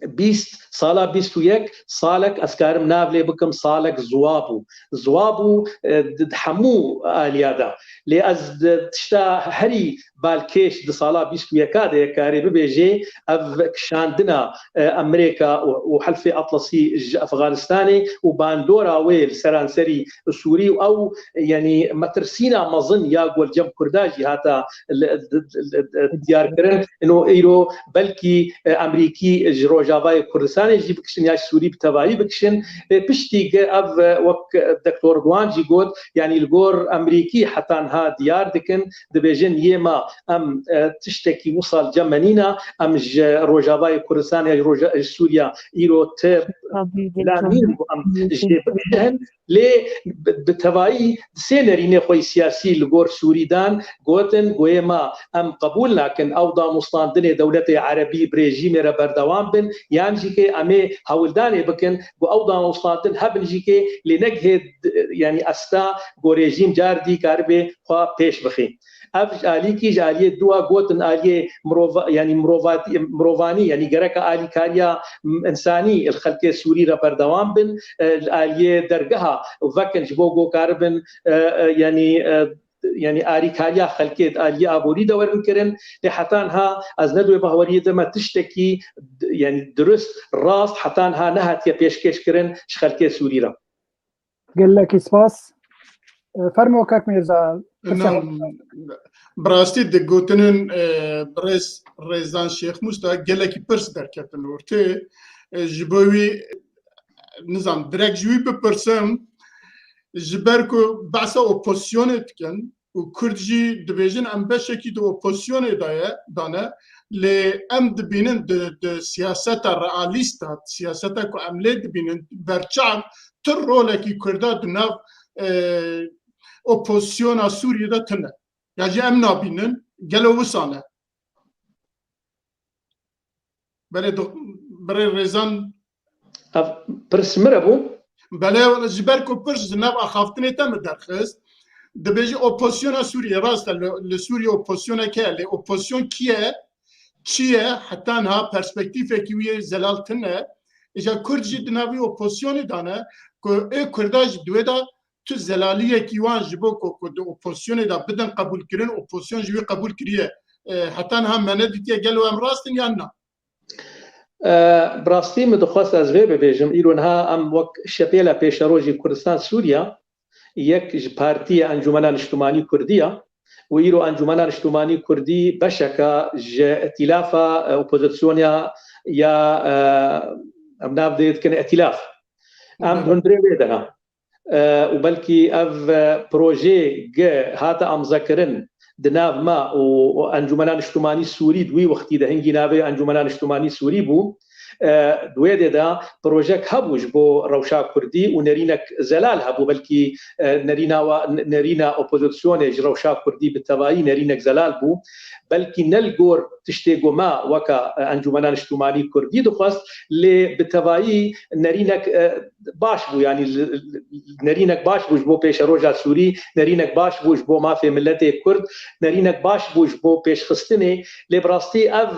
bîst, sala bîst û yek salek ez karim nav lê bikim, salek ziwa bû. Ziwa bû, e, di, di hemû aliya de. Lê ez di tişta herî balkêş di sala bîst û yeka de karê bibêjê, ev kişandina, e, Amerîka û, û Helfê Atlasî ji Efxanistanê û bandora wê li seranserî Sûrî û ew, yanî metirsîna mezin ya ku li cem Kurda jî hata li, li, li, li, diyar kirin. Ino îro belkî, e, Amerîkî ji Rojavayê Kurdistanê jî bikişin ya ji Sûrî bi tevayî bikişin. E, piştî ge ev, e, wek Doktor Ridwan jî got, yanî li gor Amerîkî heta niha diyar dikin, dibêjin yê me em, e, tiştekî wisa li cem me nîne, em ji Rojavayê Kurdistan ya ji Roja-, ji Sûriya îro ti planîn û em jê bigihîjin. Lê bi, bi tevayî di sê nerînê xwe yî siyasî li gor Sûrî dan, gotin, goyê me em qebûl nakin ew danûstandinê dewletê erebî bi rejîmê re berdewam bin, yan jî kê em ê hewldanê bikin ku ew danûstandin hebin jî kê, lê negihê d-, yanî esta ku rejîm car dî karibe xwe pêş bixî. Ev ji alîkî, ji aliyê dua gotin aliyê mirova-, yanî mirovatî, mirovanî, yanî gereka alîkariya, m-, însanî li xelkê Sûrî re berdewam bin, e, li aliyê dergeha vekin ji bo ku karibin, e, e, yanî, e, yanî arîkariya xelkê di aliyê aborî de werin kirin. Lê heta niha ez ne di wê baweriyê de me tiştekî d-, yanî dirust, rast heta niha nehatiye pêşkêş kirin ji xelkê Sûrî re. Gelekî spas. E, fermo kak Mîrza, pirsa. Na, bi rastî di gotinên, e, birêz Rêzan Şêx Mûsta gelekî pirs derketin ortê. E, ji bo wî, nizam, direk ji wî bipirsim, ji ber ku behsa opozisyonê dikin, û Kurd jî dibêjin em beşekî di opozisyonê de ye, dane, lê em dibînin di, di siyaseta realîst de, siyaseta ku em lê dibînin, berçav tu rolekî Kurda di nav, e, opozisyona Sûriyê de tune. Ya jî em nabînin, gelo wisa ne? Belê do-, birê Rêzan. Ev pirs min re bû? Belê, ji ber ku pirs ji nav axaftinê te min derxist. Dibêjî opozisyona Sûriyê, rast e, li, li Sûriyê opozisyoneke ye, lê opozisyon kî ye? Çi ye? Heta niha perspektîfekî wî yê zelal tune. Îja Kurd jî di nav wî opozisyonê de ne, ku ê Kurda jî di wê de tu zelaliyekî wan ji bo ku, ku di opozisyonê de bidin qebûlkirin, opozisyon jî wî qebûl kiriye. E, heta niha me nedîtiye, gelo em rast in yan na? E, bi rastî min dixwest ez vê bibêjim, îro niha em wek Şepêla Pêşerojî Kurdistan Sûriya, yek ji partiyê Encûmena Niştimanî Kurdî ya û îro Encûmena Niştimanî Kurdî beşeka ji îtîlafa, e, opozisyona ya, e, em nav dê dikin îtîlaf. Em Belê. hundirê wê de ne. E, û belkî ev, e, projê ge hate amzekirin di nav me û, û Encûmena Niştimanî Sûrî di wî wextî de hingî navê Encûmena Niştimanî Sûrî bû. E, di wê dê de projek hebû ji bo rewşa Kurdî û nerînek zelal hebû, belkî, e, nerîna wa-, nerîna opozisyonê ji rewşa Kurdî bi tevayî nerînek zelal bû. Belkî ne li gor tiştê ku me weke, e, Encûmena Niştimanî Kurdî dixwest, lê bi tevayî nerînek, e, baş bû, yanî li, li, nerînek baş bû ji bo pêşeroja Sûrî, nerînek baş bû ji bo mafê miletê Kurd, nerînek baş bû ji bo pêşxistinê. Lê bi rastî ev,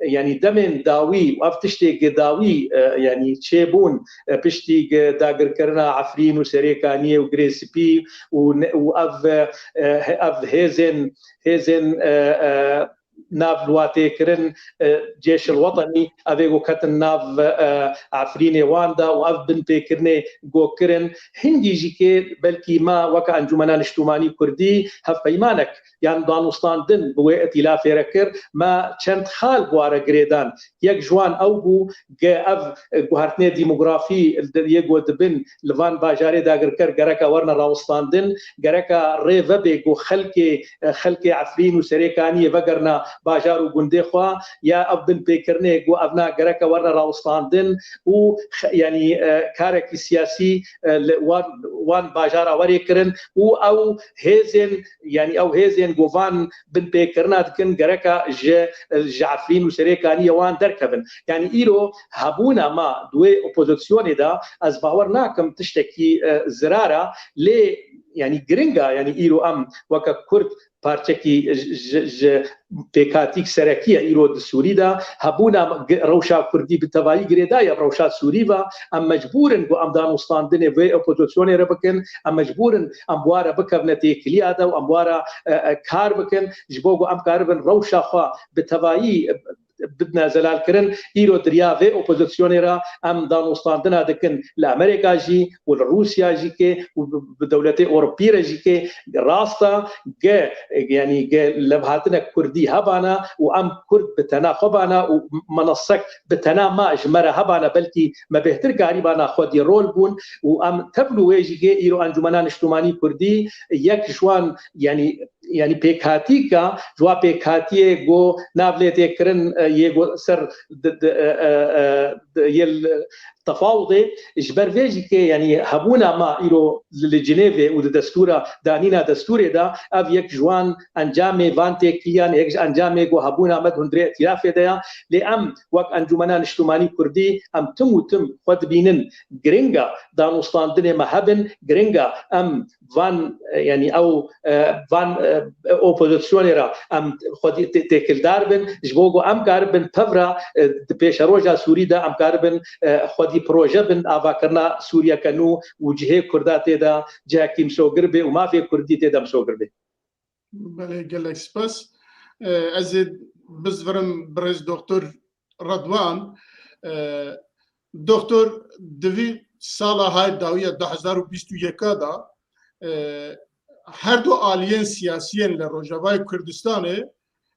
yanî demên dawî û ev tiştê ku dawî, e, yanî çêbûn, e, piştî ku dagirkirina Efrîn û Serêkaniyê û Girê Spî û ne-, û ev, e, ev hêzên, hêzên, e, e, nav liwatê kirin, e, Cêşil Wetenî, ev ê ku ketin nav, e, Efrînê wan de û ev binpêkirinê ku kirin. Hingî jî kê belkî me weke Encûmena Niştimanî Kurdî hevpeymanek yan danûstandin bi wê îtîlafê re kir, me çend xal bi wa re girêdan. Yek ji wan ew bû ku ev, e, guhertinê demografî yê ku dibin li van bajarê dagirker gereka werine rawestandin, gereka rê vebe ku xelkê, e, xelkê Efrîn û Serêkaniyê vegerina bajar û gundê xwe, ya ev binpêkirinê ku evna gereka werine rawestandin û xe-, yanî, e, karekî siyasî, e, li wan, wan bajara werê kirin û ew hêzên, yanî ew hêzên ku van binpêkirina dikin gereka ji, ji Efrîn û Serêkaniyê wan derkevin. Yanî îro hebûna me di wê opozisyonê de ez bawer nakim tiştekî, e, zirar e, lê yanî giring e, yanî îro em weke Kurd parçekî ji, ji, ji pêkhatîk serekî ye îro di Sûrî de. Hebûna gi-, rewşa Kurdî bi tevayî girêdayî bi rewşa Sûrî ve. Em mecbûr in ku em danûstandinê vê opozisyonê re bikin. Em mecbûr in em bi wa re bikevine têkiliya de û em bi wa re, e, e, kar bikin. Ji bo ku em karibin rewşa xwe bi tevayî, e, bidine zelalkirin. Îro di riya vê opozisyonê re em danûstandina dikin li Amerîka jî û li Rûsya jî kê û bi, bi dewletê Ewropî re jî kê rast e, ge, yanî ge levhatinek Kurdî hebana û em Kurd bi tena xwe bana û menesek bi tena me ji me re hebana, belkî me bêhtir karîbana xwedî rol bûn û em tevlû wê jî kê îro Encûmena Niştimanî Kurdî yek ji wan, yanî yanî pêkhatîka, ji wa pêkhatiyê ku nav lê tê kirin, e, yê ku ser di, di, e, e, e, di, yê li tefawudê, ji ber vê jî kê, yanî hebûna me îro li, li Cinêvê û di destûra, danîna destûrê de, ev yek ji wan encamê van têkiliyan, yek ji encamê ku hebûna me di hundirê îtîlafê de ya. Lê em wek Encûmena Niştimanî Kurdî, em tim û tim xwe dibînin giring e danûstandinê me hebin, giring e em van, e, yanî ew, e, van, e, opozisyonê re em xwedî tê-, têkildar bin, ji bo ku em karibin pevra, e, di pêşeroja Sûrî de em karibin, e, xwedî proje bin, avakirina Sûriyeke nû û cihê Kurda tê de cihekî misogir bê û mafê Kurdî tê de misogir bê. Belê, gelek spas. E, ez ê bizvirim birêz Doktor Redwan. E, Doktor, di vî sala hay dawiya du hezar û bîst û yeka de, e, her du aliyên siyasiyên li Rojavayê Kurdistanê,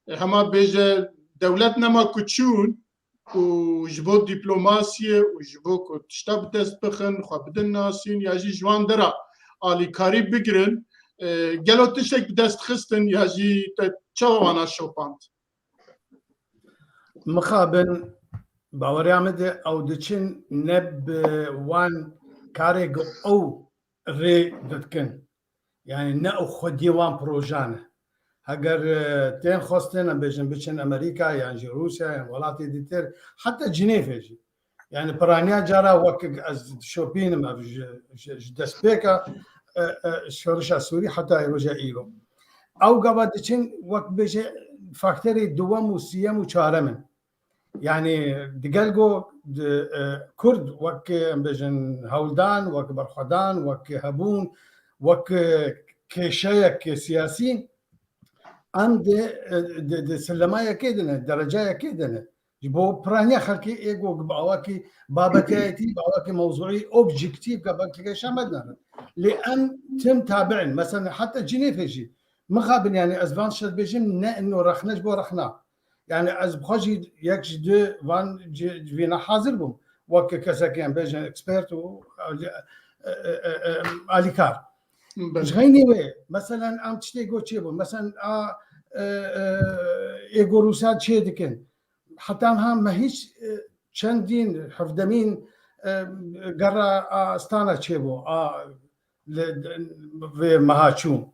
e, hema bêje dewlet nema ku çûn û ji bo dîplomasiyê û ji bo ku tişta bi dest bixin, xwe bidin nasîn ya jî ji wan dera alîkarî bigirin, e, gelo tiştek bi dest xistin ya jî te çawa wana şopand? Mixabin baweriya min de ew diçin ne bi wan karê ku ew rê didikin. Yani ne ew xwediyê wan projan e. Heger, e, tên xwestin, em bêjin biçin Amerîka yan jî Rûsya yan welatê dîtir, heta Cinêvê jî. Yani piraniya cara wek ez dişopînim ev ji, ji, ji destpêka, e, e, şorişa Sûrî heta roja îro. Ew gava diçin wek bêje faktorê duwem û siyem û çarem in. Yani digel go di, e, Kurd wek, em bêjin, hewldan, wek berxwedan, wek hebûn, wek, e, kêşeyek siyasî, em di, e, di, di silemayekê de ne, derecayekê de ne. Ji bo piraniya xelkê ê ku bi awakî babetiyayetî, bi awakî mewzûî, objektîf, ka belkî kêşa me dinêrin. Lê em tim tabi in. Mesela heta Cinêfê jî. Mixabin, yani ez van tişt dibêjim, ne ino rexne ji bo rexna. Yani ez bi xwe jî yek ji du van ci-, civîna hazir bûm. Wek kesekê em bêjin ekspert û alî-, e, e, e, e, alîkar. Belê. Ji xeynî wê, meselen em tiştê got çê bû. Meselen a, e, e, ê ku Rûsya çê dikin. Heta niha me hîç, e, çendîn, hevdemîn, e, gera a Astana çê bû. A, li, vê meha çû.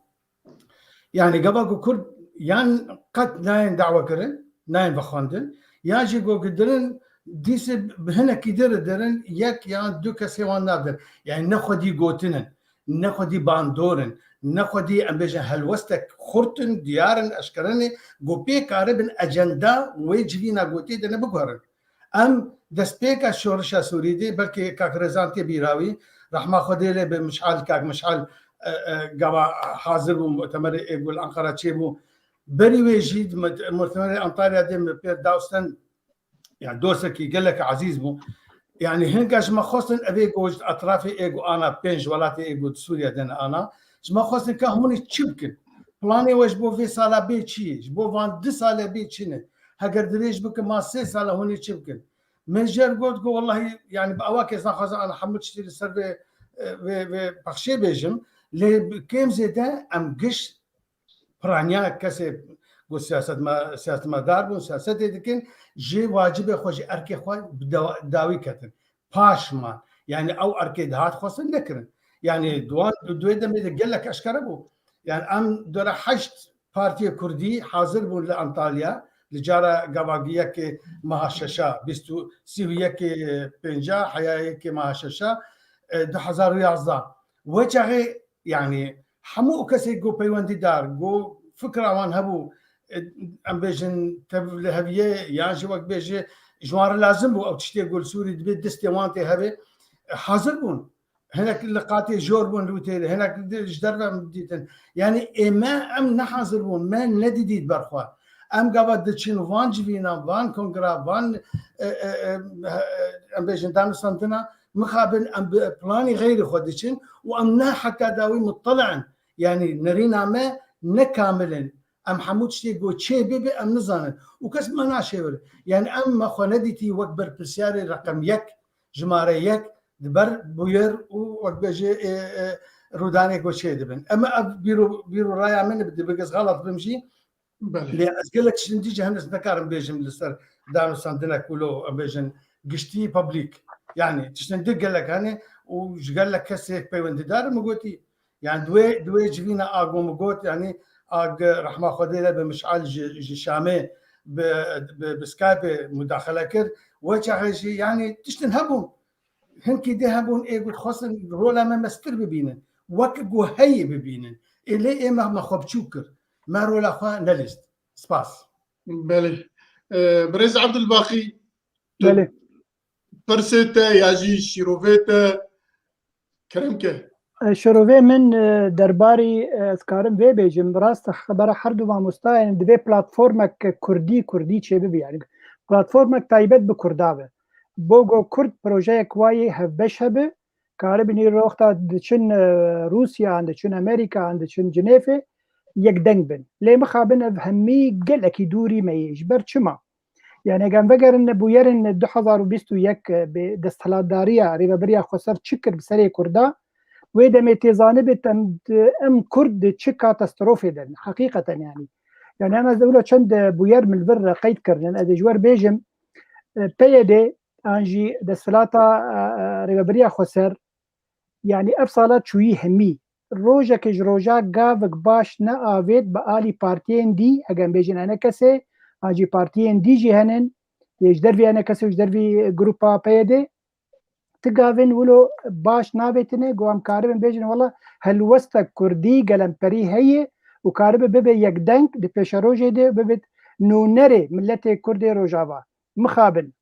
Yani gava ku Kurd yan qet nayên dawekirin, nayên vexwendin, yan jî ku dirin dîsê bi hinekî dir dirin, yek yan du kesê wan nadin. Yani ne xwedî gotinin, ne xwedî bandor in, ne xwedî em bêjin helwestek xurt in, diyar in, eşkere ne, ku pê karibin ecenda wê civîna gotê de ne biguherin. Em destpêka şorişa Sûrî de, belkî kak Rêzan tê bîra wî, rehma Xwedê lê be Mişal, kak Mişal, e, e, gava hazir bû, mutemerê ê ku li Ankara çêbû. Berî wê jî di mut-, mutemerê Antalya de min pê dawstin, yani dostekî gelek ezîz bû. Yani hinka ji me xwestin evê ku ji etrafê ê ku ana pênc welatê ê ku di Sûriye de ne ana, ji me xwestin ka hûn ê çi bikin? Planê we ji bo vê sala bê çi ye? Ji bo van du sale bê çi ne? Heger dirêj bikin, ma sê sala hûn ê çi bikin? Min jêr got ku wellahî, yani bi awakê ez naxwazim ana hemû tiştî li ser vê, vê, vê pexşê bêjim. Lê bi kêm zêde em giş piraniya kesê ku siyasetme-, siyasetmedar bûn, siyasetê dikin, jê wacibê xwe, ji erkê xwe bi dewa-, dawî ketin. Paş man. Yani ew erkê dihat xwestin nekirin. Yani duwan, di wê demê de gelek eşkere bû. Yani em dora heşt partiyê kurdî hazir bûn li Antalya, li cara gava yekê meha şeşa, bîst û, sî û yekê pênca, heya yekê meha şeşa, e, du hezar û yazdeh. Wê çaxê, yani, hemû kesê ku peywendîdar, ku fikra wan hebû, e, em bêjin tev li heviye, yan jî wek bêje, ji wan re lazim bû, ew tiştê ku li Sûrî dibê destê wan tê hevê, e, hazir bûn. Hinek li qatê jor bûn li witê de, hinek di, ji derve em dîtin. Yani ê me em nehazir bûn, me nedidît berxwe. Em gava diçin van civînan, van kongra, van, e, e, e, e, em bêjin danûstandina, mixabin em bi planî xeyrî xwe diçin û em ne heta dawî muttali in. Yani nerîna me ne kamil in. Em hemû tiştê ku çê bibe em nizanin. Û kes me naşêwir. Yani em me xwe nedîtî wek berpirsiyarê reqem yek, jimare yek, di ber bûyer û wek bêje, e, e, rûdanê ku çê dibin. Em ev bîro, bîro raya min bi, dibik ez xelat bim jî. Belê. Lê ez gelek tiştin dî jî henû nekarim bêjim li ser danûstandinek wilo, em bêjin giştî publik. Yani tiştin dî gelek hene û ji gelek kesê peywendîdar min gotî. Yani di wê, di wê civîna a ku min got, yani a gi rehma Xwedê le bi Mişal ji, ji Şamê bi, bi, bi Skype'ê mudaxele kir. Wê çaxê jî yani tiştin hebûn. Hinkî dê hebûn ê ku dixwestin rola me mestir bibînin. Wek ku heyî bibînin. Ê lê ê me, me xwe biçûk kir. Me rola xwe nelîst. Spas. Belê. Ee, Birêz Abdulbaqî, tu Belê. pirsê te ya jî şîrovê te kerem ke. E, şirovê min, e, derbarî, e, ez karim vê bêjim, rast e, xebera her du mamosta, yani divê platformek kurdî, kurdî çêbibe, yani platformek taybet bi kurda be. Bo go kurd projeyek wayê hevbeş hebe, karibin îro wexta diçin, e, Rûsya, an diçin Amerîka, an diçin Cinêfê, yek deng bin. Lê mixabin ev hemî gelekî dûrî me yê. Ji ber çima? Yani eger em vegerin bûyerên du hezar û bîst û yek, e, bi desthilatdariya Rêvebiriya Xweser çi kir bi serê Kurda, wê demê tê zanibit em, em Kurd di çi katastrofê de ne, heqîqeten yani. Yani em ez ewla çend, e, bûyer min li vir re qeyd kirinin, ez ê ji wer bêjim, e, P Y D an jî desthilata, e, e, Rêvebiriya Xweser, yani ev sala çûyî hemî. Rojekê ji roja gavik baş neavêt bi alî partiyên dî, eger em bêjin H N K S, an jî partiyên dî jî henin, yê ji dervî H N K S û ji dervî grupa P Y D, ti gavên wilo baş navêtine, ku em karibin bêjin, wela helwestek kurdî gelemperî heye û karibe bibe yek deng di pêşerojê de, bibit nûnerê miletê Kurdê Rojava. Mixabin.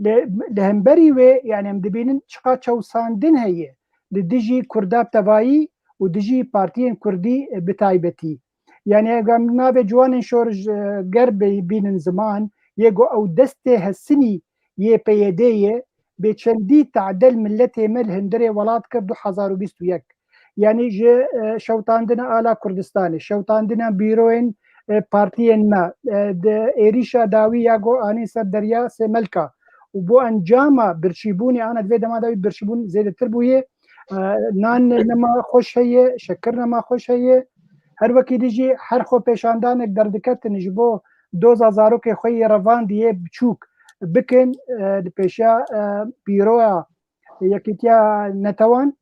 Li, li hemberî wê, yani em dibînin çiqa çewsandin heye li dijî Kurda bi tevayî û dijî partiyên kurdî, e, bi taybetî. Yani eger em navê ciwanên şorişger bînin ziman, yê ku ew destê hesinî yê P Y D'ê ye, bê çendî tadel milletê me li hundirê welat kir du hezar û bîst û yek. Yani ji, e, şewtandina ala Kurdistanê, şewtandina bîroyên, e, partiyên me, e, di êrîşa dawî ya ku anîn ser derya Sêmelka û bo encama birçîbûnê, ana di vê dema de wî birçîbûn zêdetir bûye. E, nan nema xweş heye, şekir nema xweş heye. Her wekî dî jî her xwepêşandanek derdiketin ji bo doza zarokê xwe yê revandî yê biçûk bikin, e, li pêşiya, e, bîroya Yekîtiya Netewan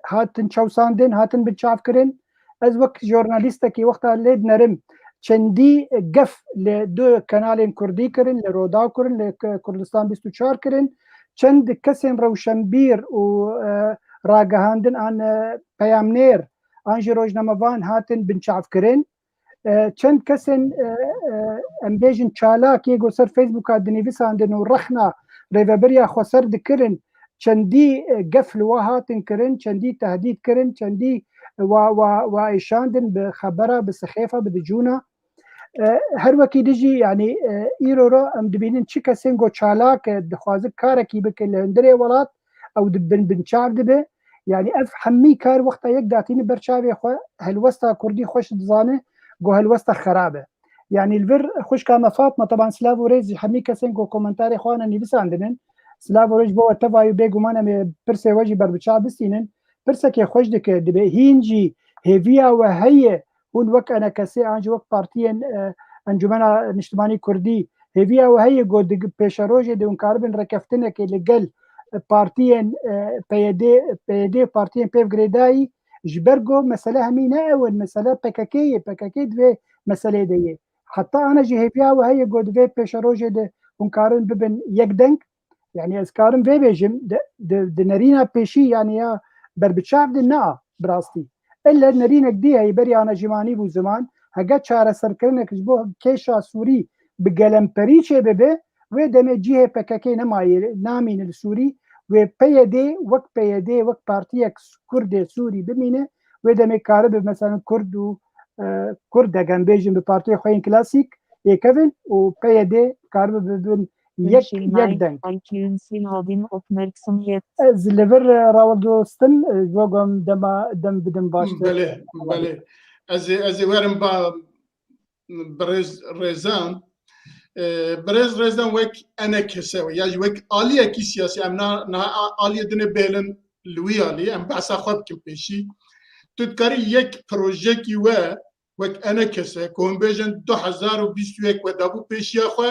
hatin çewsandin, hatin binçavkirin. Ez wek jornalîstekî wexta lê dinerim, çendî gef li du kanalên kurdî kirin, li Rodaw kirin, li K-, Kurdistan bîst û çar kirin. Çend kesên rewşenbîr û, e, ragihandin an, e, peyamnêr an jî rojnamevan hatin binçavkirin. E, çend kesên, e, e, em bêjin çalak yê ku ser Facebooka dinivîsandin û rexna rêvebiriya xweser dikirin, çendî, e, gef li wa hatin kirin, çendî tehdît kirin, çendî wa, wa, wa êşandin bi xebera, bi sixêfa, bi dicûna. E, her wekî dî jî, yanî, e, îro ro em dibînin çi kesên ku çalak e, dixwazin karekî bikin li hundirê welat, ew di bin binçav dibe. Yanî ev hemî kar wexta yek datîne ber çavê xwe, helwesta kurdî xweş dizane ku helwesta xerab e. Yanî li vir xwişka me Fatma, teban silav û rêz ji hemî kesên ku komentarê xwe ne nivîsandinin. Silav û rêz bo we tevayî, bêguman em ê pirsê we jî berbiçav bistînin. Pirsekê xweş dike, dibe hîn jî hêviya we heye, hûn wek enekesê an jî wek partiyên, e, Encûmena Niştimanî Kurdî, hêviya we heye ku di pêşerojê de hûn karibin rêkeftinekê li gel, e, partiyên, e, P Y D, P Y D, partiyên pêv girêdayî, ji ber ku mesele hemî ne ew in, mesele P K K ye, P K K di vê meselê de ye. Heta ana jî hêviya we heye ku di vê pêşerojê de hûn karin bibin yek deng. Yanî ez karim vê bêjim, di, di, di nerîna pêşî, yanî ya berbiçav de na, bi rastî. Elle nerînek dî heye, berî ana jî manî bû ziman, hege çareserikirinekî ji bo kêşa Sûrî bi gelemperî çêbibe, wê demê cihê P K K nemaye, namîne li Sûrî, wê P Y D wek P Y D, wek partiyek Kurdê Sûrî bimîne, wê demê karibe, mesela Kurd û, e, Kurd, degem bêjin bi partiyê xwe yên klasîk êkevin û P Y D karibe bibin yek, yek deng. Ez li vir, e, rawildostim, e, ji bo ku em dema, dem bidim baştir. Belê, belê. Ez ê, ez ê werim ba birêz Rêzan. E, birêz Rêzan wek enekese ya jî wek aliyekî siyasî, em na, na aliyê dinê bêlin li wî alî, em behsa xwe bikin pêşî. Tu dikarî yek projekî we wek enekese, ku hûn bêjin du hezar û bîst û yek we dabû pêşiya xwe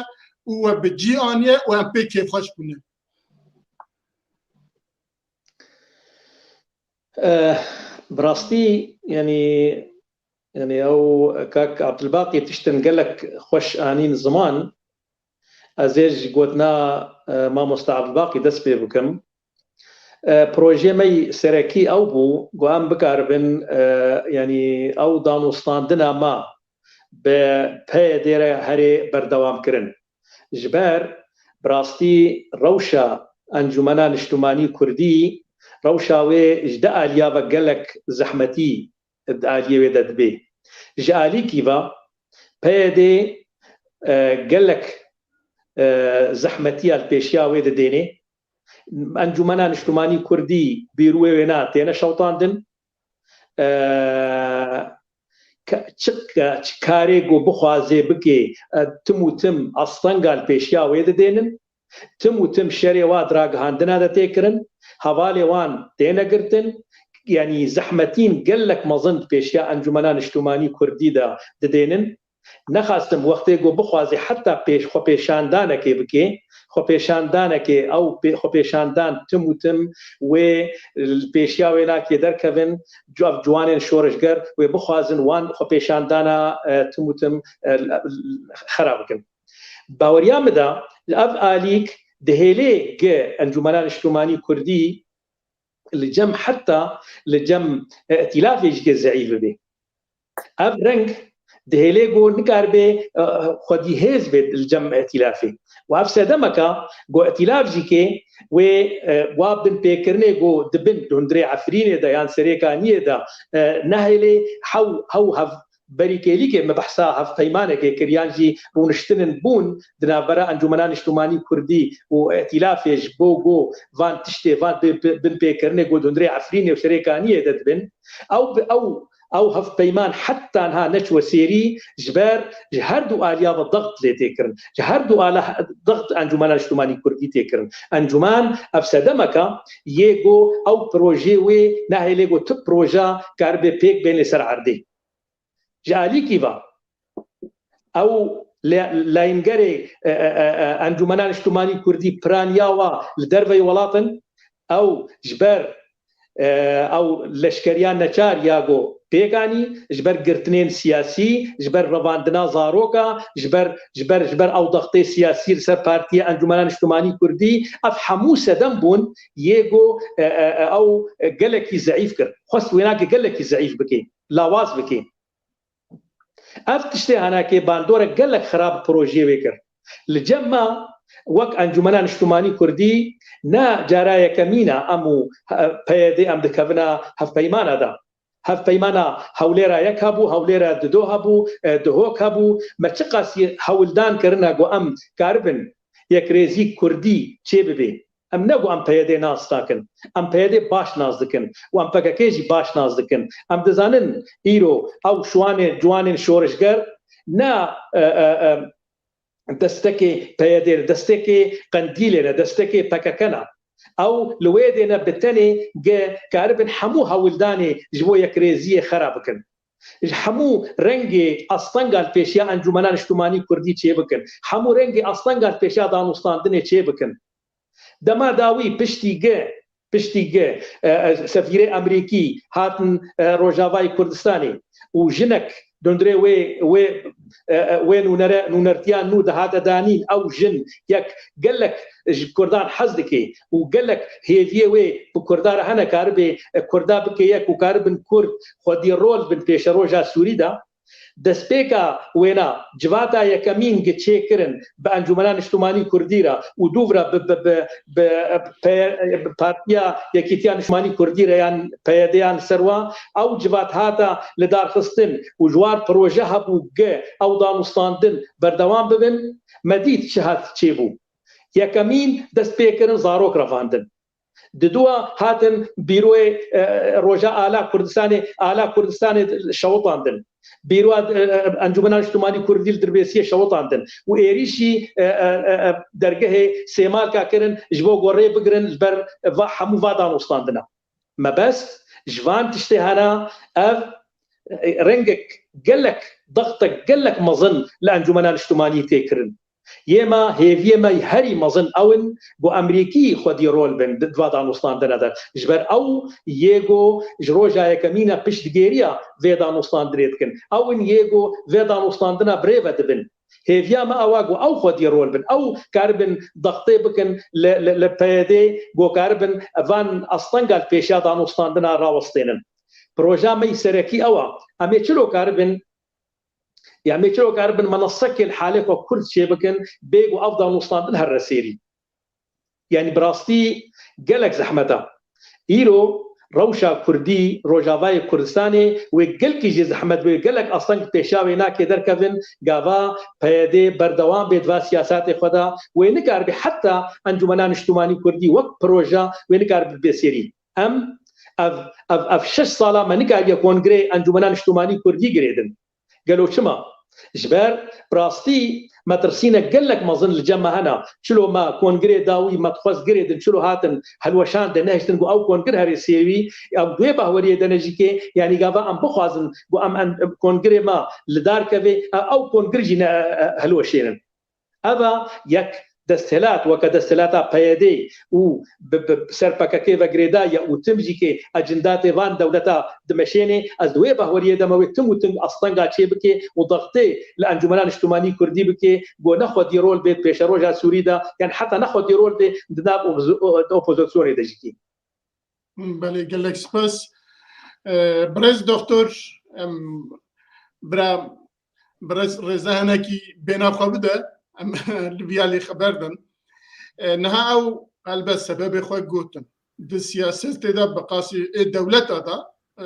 û we bi cî aniye û em pê kêfxweş bûne. Eh, bi rastî, yanî, yanî ew kak Abdulbaqî tiştin gelek xweş anîn ziman. Ez ê ji gotina, eh, mamosta Abdulbaqî dest pê bikim. E, projeyê me yî serekî ew bû, ku em bikaribin, e, yanî ew danûstandina me bi P Y D re herê berdewam kirin. Ji ber bi rastî rewşa Encûmena Niştimanî Kurdî, rewşa wê ji di aliya ve gelek zehmetî di aliyê wê de dibê. Ji alîkî ve P Y D, e, gelek, e, zehmetiya li pêşiya wê didênê. Encûmena Niştimanî Kurdî bîrûyê wê na têne şewtandin. E, ke-, çi, çi karê ku bixwazê bikê, e, tim û tim astenga li pêşiya wê didênin. Tim û tim şerê wa di ragihandina de tê kirin, hevalê wan têne girtin, yanî zehmetîn gelek mezin di pêşiya Encûmena Niştimanî Kurdî de didênin. Nexastim wextê ku bixwazê heta pêş, xwepêşandanekê bikê, xwepêşandanekê, ew pê-, xwepêşandan tim û tim wê li pêşiya wê nakê derkevin, cu-, ev ciwanên şoreşger wê bixwazin wan xwepêşandana, e, tim û tim, e, xera bikin. Baweriya min de li ev alîk dihêlê ge Encûmena Niştimanî Kurdî li cem heta li cem, e, îtîlafê jî ke zeîf bibe. Ev reng dihêlê ku nikaribe, e, xwedî hêz bê li cem îtîlafê. Û ev sedemeka ku îtîlaf jî kê wê, e, wa binpêkirinê ku dibin di hundirê Efrînê de yan Serêkaniyê de, e, nehêlê hew, hew hev berîkêlîkê me behsa hevpeymanekê kir yan jî rûniştinin bûn di navbera Encûmena Niştimanî Kurdî û îtîlafê ji bo ku van tiştê, van bi, bi, binpêkirinê ku di hundirê Efrînê û Serêkaniyê de dibin. Ew bi, ew, ew hevpeyman heta niha neçiwe sêrî ji ber ji her du aliya ve dext lê tê kirin. Ji her du ala dext Encûmena Niştimanî Kurdî tê kirin. Encûmen ev sedemeka yê ku ew projê wê nehêlê ku tu proja karibe pêk bên li ser erdê. Ji alîkî ve ew le-, layîngerê, e, e, e, e, Encûmena Niştimanî Kurdî piraniya wa li derveyî welat in, ew ji ber, e, ew leşkeriya neçar ya ku pêk anî, ji ber girtinên siyasî, ji ber revandina zaroka, ji ber, ji ber, ji ber ew dextê siyasî li ser Partiya Encûmena Niştimanî Kurdî, ev hemû sedem bûn yê ku, e, e, e, ew gelekî zeîf kir. Xwest wênakê gelekî zeîf bike, lawaz bike. Ev tiştê henekê bandorek gelek xirab projeyê wê kir. Li cem me wek Encûmena Niştimanî Kurdî ne cara yekemîn e em û, e, P Y D em dikevine hevpeymana de. Hevpeymana Hewlêra yek hebû, Hewlêra dido hebû, e, Duhok hebû. Me çiqas yê hewldan kirine ku em karibin yekrêzî Kurdî çêbibe. Em ne ku em P Y D nas nakin. Em P Y D baş nas dikin. Û em P K K jî baş nas dikin. Em dizanin îro ew şiwanê, ciwanên şorişger ne, e, e, e, destekê P Y D, destekê Qendîlê ne, destekê P K K ne. Ew li wê dê ne bi tenê ge karibin hemû hewldanê ji bo yekrêziyê xera bikin. Ji hemû rengê astenga li pêşiya Encûmena Niştimanî Kurdî çêbikin. Hemû rengê astenga li pêşiya danûstandinê çêbikin. Dema dawî piştî ge, piştî ge, e, e, sefîrê Amerîkî hatin, e, Rojavayê Kurdistanê û jinek di hundirê wê, wê, e, e, wê nûnere, nûnertiya nû dihate danîn, ew jin yek gelek ji Kurdan hez dike û gelek hêviyê wê bi Kurda re hene, karibe, e, Kurda bike yek û karibin Kurd xwedî rol bin pêşeroja Sûrî de. Destpêka wêna civata yekemîn gi çêkirin bi Encûmena Niştimanî Kurdî re û dûv re bi, bi, bi, bi, pe-, bi Partiya Yekîtiya Niştimanî Kurdî re yan P Y D yan li ser wa, ew civat hata lidarxistin û ji war proje hebû gi ew danûstandin berdewam bibin, me dît çi hat çêbû. Yekemîn dest pê kirin zarok revandin. Di dua hatin bîroyê, e, roja ala Kurdistanê, ala Kurdistanê şewitandin. Bîroya, e, e, Encûmena Niştimanî Kurdî li Dirbêsiyê şewitandin. Û êrîşî, e, e, e, e, dergehê Sêmalka kirin ji bo gorê bigirin ji ber va, hemû va danûstandina. Mebest ji van tiştê hene ev, e, rengek gelek, dextek gelek mezin li Encûmena Niştimanî tê kirin. Yê me, hêviyê me herî mezin ew in ku Amerîkî xwedî rol bin di, di va danûstandine de. Ji ber ew yê ku ji roja yekemîn e piştgêriya vê danûstandinê dikin. Ew in yê ku vê danûstandina bi rê ve dibin. Hêviya me ew e ku ew xwedî rol bin. Ew karibin dextê bikin li, li, li P Y D ku karibin van astenga li pêşiya danûstandina rawestênin. Proja me yî serekî ew e. Em ê çilo karibin Ya me çiro karibin menesekê li halê xwe kurd çêbikin, bê ku ev danûstandin here sêrî. Yanî bi rastî gelek zehmet e. Îro rewşa kurdî, Rojavayê Kurdistanê wê gelkî jî zehmet bê, gelek asteng pêşiya wê nake derkevin, gava P Y D berdewam bê di va siyasatê xwe de, wê nikaribe heta Encûmena Niştimanî Kurdî wek proje wê nikaribe bê sêrî. Em ev, ev, ev şeş sala me nikariye Kongreyê Encûmena Niştimanî Kurdî girêdin. Gelo çima? Ji ber bi rastî metirsînek gelek mezin li cem me hene. Çilo me kongrê dawî me dixwest girêdin, çilo hatin hilweşandin, nehiştin ku ew kongir herê sêwî, ew di wê bahweriyê de ne jî kê, yanî gava em bixwazin ku em, em, em kongrê me li dar keve, e, ew kongir jî ne, e, e, hilweşênin. Eva yek desthilat weke desthilata P Y D û bi, bi ser P K K ve girêdaye û tim jî kê ecindatê van dewleta dimeşênê, ez di wê bahweriyê de me wê tim û tim astenga çê bike û dextê li Encûmena Niştimanî Kurdî bike, ku ne xwedî rol bê pêşeroja Sûrî de, yan heta ne xwedî rol bê di nav opozi-, o-, opozisyonê de jî kê. Belê, gelek spas. Ee, Birêz Doktor, em, bira, Birêz Rêza hinekî bêhna xwe bide, em li viya lê xeber din. E, niha ew helbet sebebê xwe gotin. Di siyasetê de bi qasî ê dewleta de, e,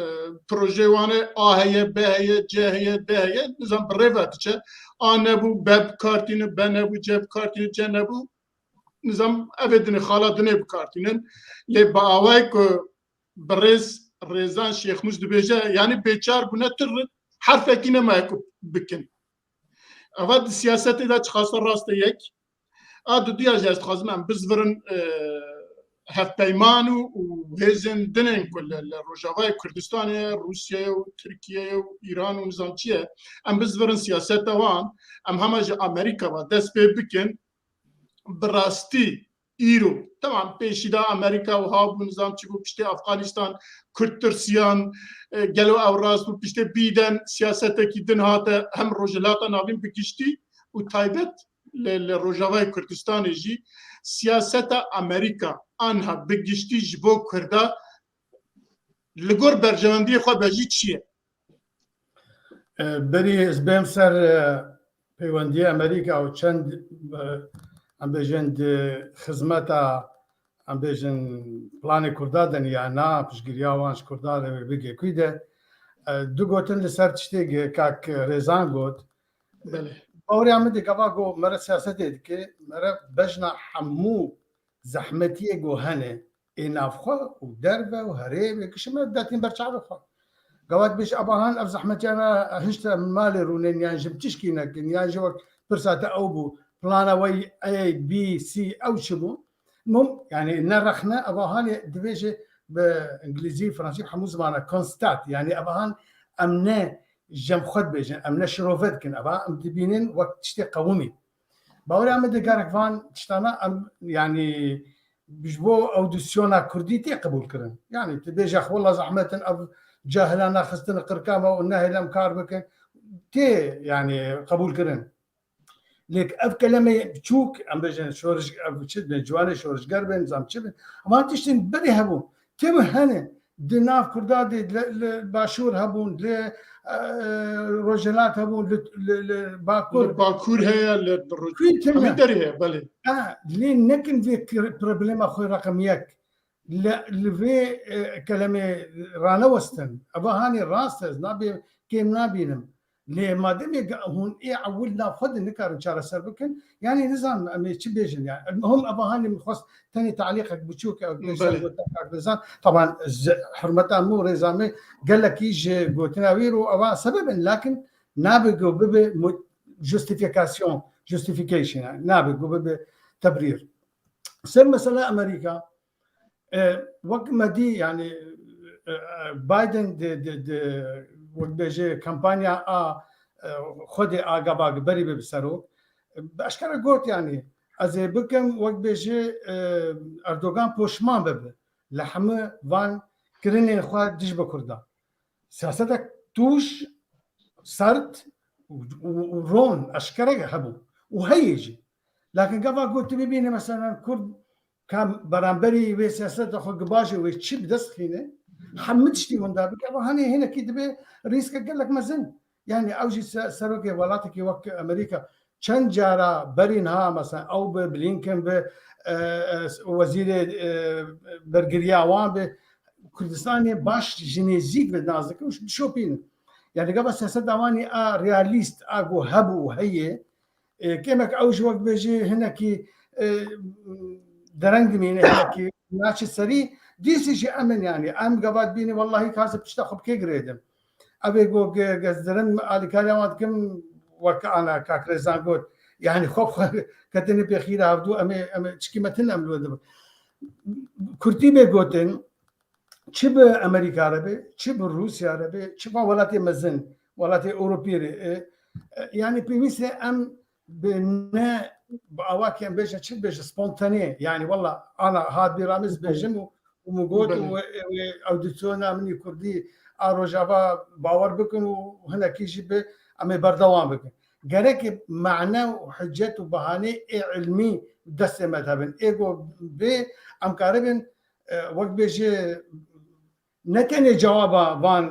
projeyê wan e, A heye, B heye, C heye, D heye, nizam bi rê ve diçe. A nebû, B bi kar tîne, B nebû, C bi kar tîne, C nebû. Nizam evê dinê, xala dinê bi kar tînin. Lê bi awayê ku birêz Rêzan Şêxmûs dibêje, yanî bêçar bûne, tu herfekî nemaye ku bikin. Eva di siyasetê de çiqasa rast e yek. A duduya jî ez dixwazim em bizvirin, e, hevpeyman û, û hêzên din ên ku li, li Rojavayê Kurdistanê ye, Rûsyayê û Tirkiyeyê û Îran û nizam çi ye, em bizvirin siyaseta wan, em hema ji Amerîka ve dest pê bikin, bi rastî îro, temam, pêşî de Amerîka wiha bû, nizam çi bû, piştê Afganistan, Kurd tirsiyan, e, gelo ew rast bû, piştê Bîden siyasetekî din hate, hem Rojhilata Navîn bi giştî û taybet li, li Rojavayê Kurdistanê jî siyaseta Amerîka anha bi giştî ji bo Kurda li gor berjewendiyê xwe be jî çi ye? E, berî ez bêm ser, e, peywendiya Amerîka û çend, e, em bêjin di xizmeta, em bêjin planê Kurda de ne ya na, piştgiriya wan ji Kurda re bigê kû de. E, du gotin li ser tiştê kak Rêzan got. Belê. Baweriya min dikeva ku mere siyasetê dike, mere bejna hemû zehmetiyê ku hene, ê navxwe û derve û herêmê kişime detîn ber çavê xwe. Gava dibêje, eva han ev zehmetiyana hişte min malê rûnên, yan ji min tişkî nekin, yan ji wek pirsa te ew bû, plana we A, B, C, ew çi bû? Mum, yani ne rexne, eva hanê dibêje bi îngilîzî, fransî, hemû zimana constat, yani eva han em ne jemxwe dibêjin, em ne şirove dikin, eva em dibînin wek tiştê qewimî. Baweriya min de gerek van tiştana em, yanî, ji bo audîsyona kurdî tê qebûl kirin. Yanî, tu bêje, "Xwela zehmet in, ev cahilana xistine qirka me û nehêlin em kar bikin." Tê, yanî, qebûl kirin. Lê ev keleme biçûk, em bêjin, şoriş, ev çi bin, ciwanê şorişger bin, zam çi bin. Ama tiştên berê hebûn. Tê bi hene. Di nav Kurda de li, li Başûr hebûn, li, e, Rojhilat hebûn, li, li, li Bakur. Li Bakur heye, li Roj-, Kuî tune. Hemî derê heye, belê. Ha, lê nekin vê kir-, problema xwe reqem yek. Li, li vê, e, kelemê ranewestin. Eva hanê rast ez nabê kêm nabînim. Lê mademê ge-, hûn ê ewil nav xwe de nikarin çareser bikin, yanî nizanim em ê çi bêjin, yanî. Hûn eva hanê min xwest tenê talîqek biçûk, ew bêjin Belê. Gotin kak Rêzan. Taban, ji hurmeta min û rêza min gelekî ji gotina wî re eva sebeb in, lakin nabe ku bibe mu-, justifikasyon, justification, yani nabe ku bibe tebrîr. Ser mesela Amerîka, E, wek me dî, yani, e, e, Biden di, di, di, wek bêje kampanya a, e, xwedê a gava berî be bi serok, e, bi eşkere got, yani, ez ê bikim, wek bêje, e, Erdogan poşman bibe li hemû van kirinên xwe dij bi Kurda. Siyasetek tûj, sert û, û, û ron, eşkere hebû û heye jî. Lakin gava got tu bibîne, mesela, Kurd ka beramberî wê siyaseta xwe gibajê wê çi bi dest xîne, hemû tiştî winda bike, eva hanê hinekî dibe rîske gelek mezin. Yani ew jî se-, serokê welatekî wek Amerîka çend cara berî niha, mesela ew bi Blinken bi, e, e, wezîrê, e, bergiriya wan bi Kurdistanê baş ji nêzîk ve nas dikin û dişopînin. Yani gava siyaseta wan a realîst a ku hebû û heye, E, kêmek ew ji wek bêjî hinekî, e, dereng dimîne, hinekî naçe serî, dîsî jî em in, yani, em gava dibînin, wellahî, ka ez pişta xwe bi kê girêdim. Ev ê got, ge-, gezdirim, alîkariya wan dikim, wek ana kak Rêzan got, yani, xwe, xwe ketinê pê xîra hevdû, em ê, em ê çikî metin em li we dibin. Kurtî bê gotin, çi bi Amerîka re be, çi bi Rûsya re be, çi van welatê mezin, welatê Ewropî re, e, e, yani pêwîst e em bi ne, bi awakî em bêjin, çi bêjin, spontane, yani wela ana hat bîra min ez bêjim û, û min got û Belê. wê, wê audîsyona min ê kurdî a Rojava bawer bikin û hinekî jî bi em ê berdewam bikin. Gerek e mane û hicet û behanê ê ilmî destê me de bin. Ê ku bê em karibin e, wek bêje, ne tenê cewaba van,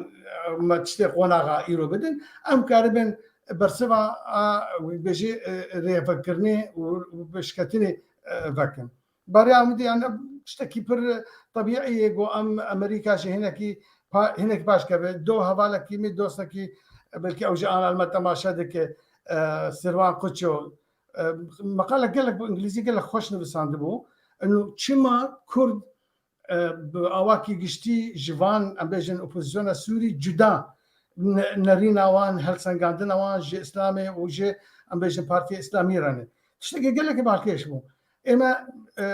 e, me tiştê qonaxa îro bidin, em karibin, bersiva a, wî bêjî, e, rêvekirinê û, û pêşketinê, e, vekin. Bariya min dî, yani, tiştekî pir tebîî ye, ku em Amerîka jî hinekî pa-, hinekî paş keve. Do hevalekî min, dostekî, belkî ew jî ana me temaşe dike, e, Sirwan Kuço. E, meqalek gelek bi îngilîzî gelek xweş nivîsandibû. Eno çima Kurd e, bi awakî giştî ji van, em bêjin, opozisyona Sûrî cuda ne-, nerîna wan, helsengandina wan ji Îslamê û ji, em bêjin, Partiya Îslamî re ne. Tiştekî gelekî balkêş bû. Ême, e, e,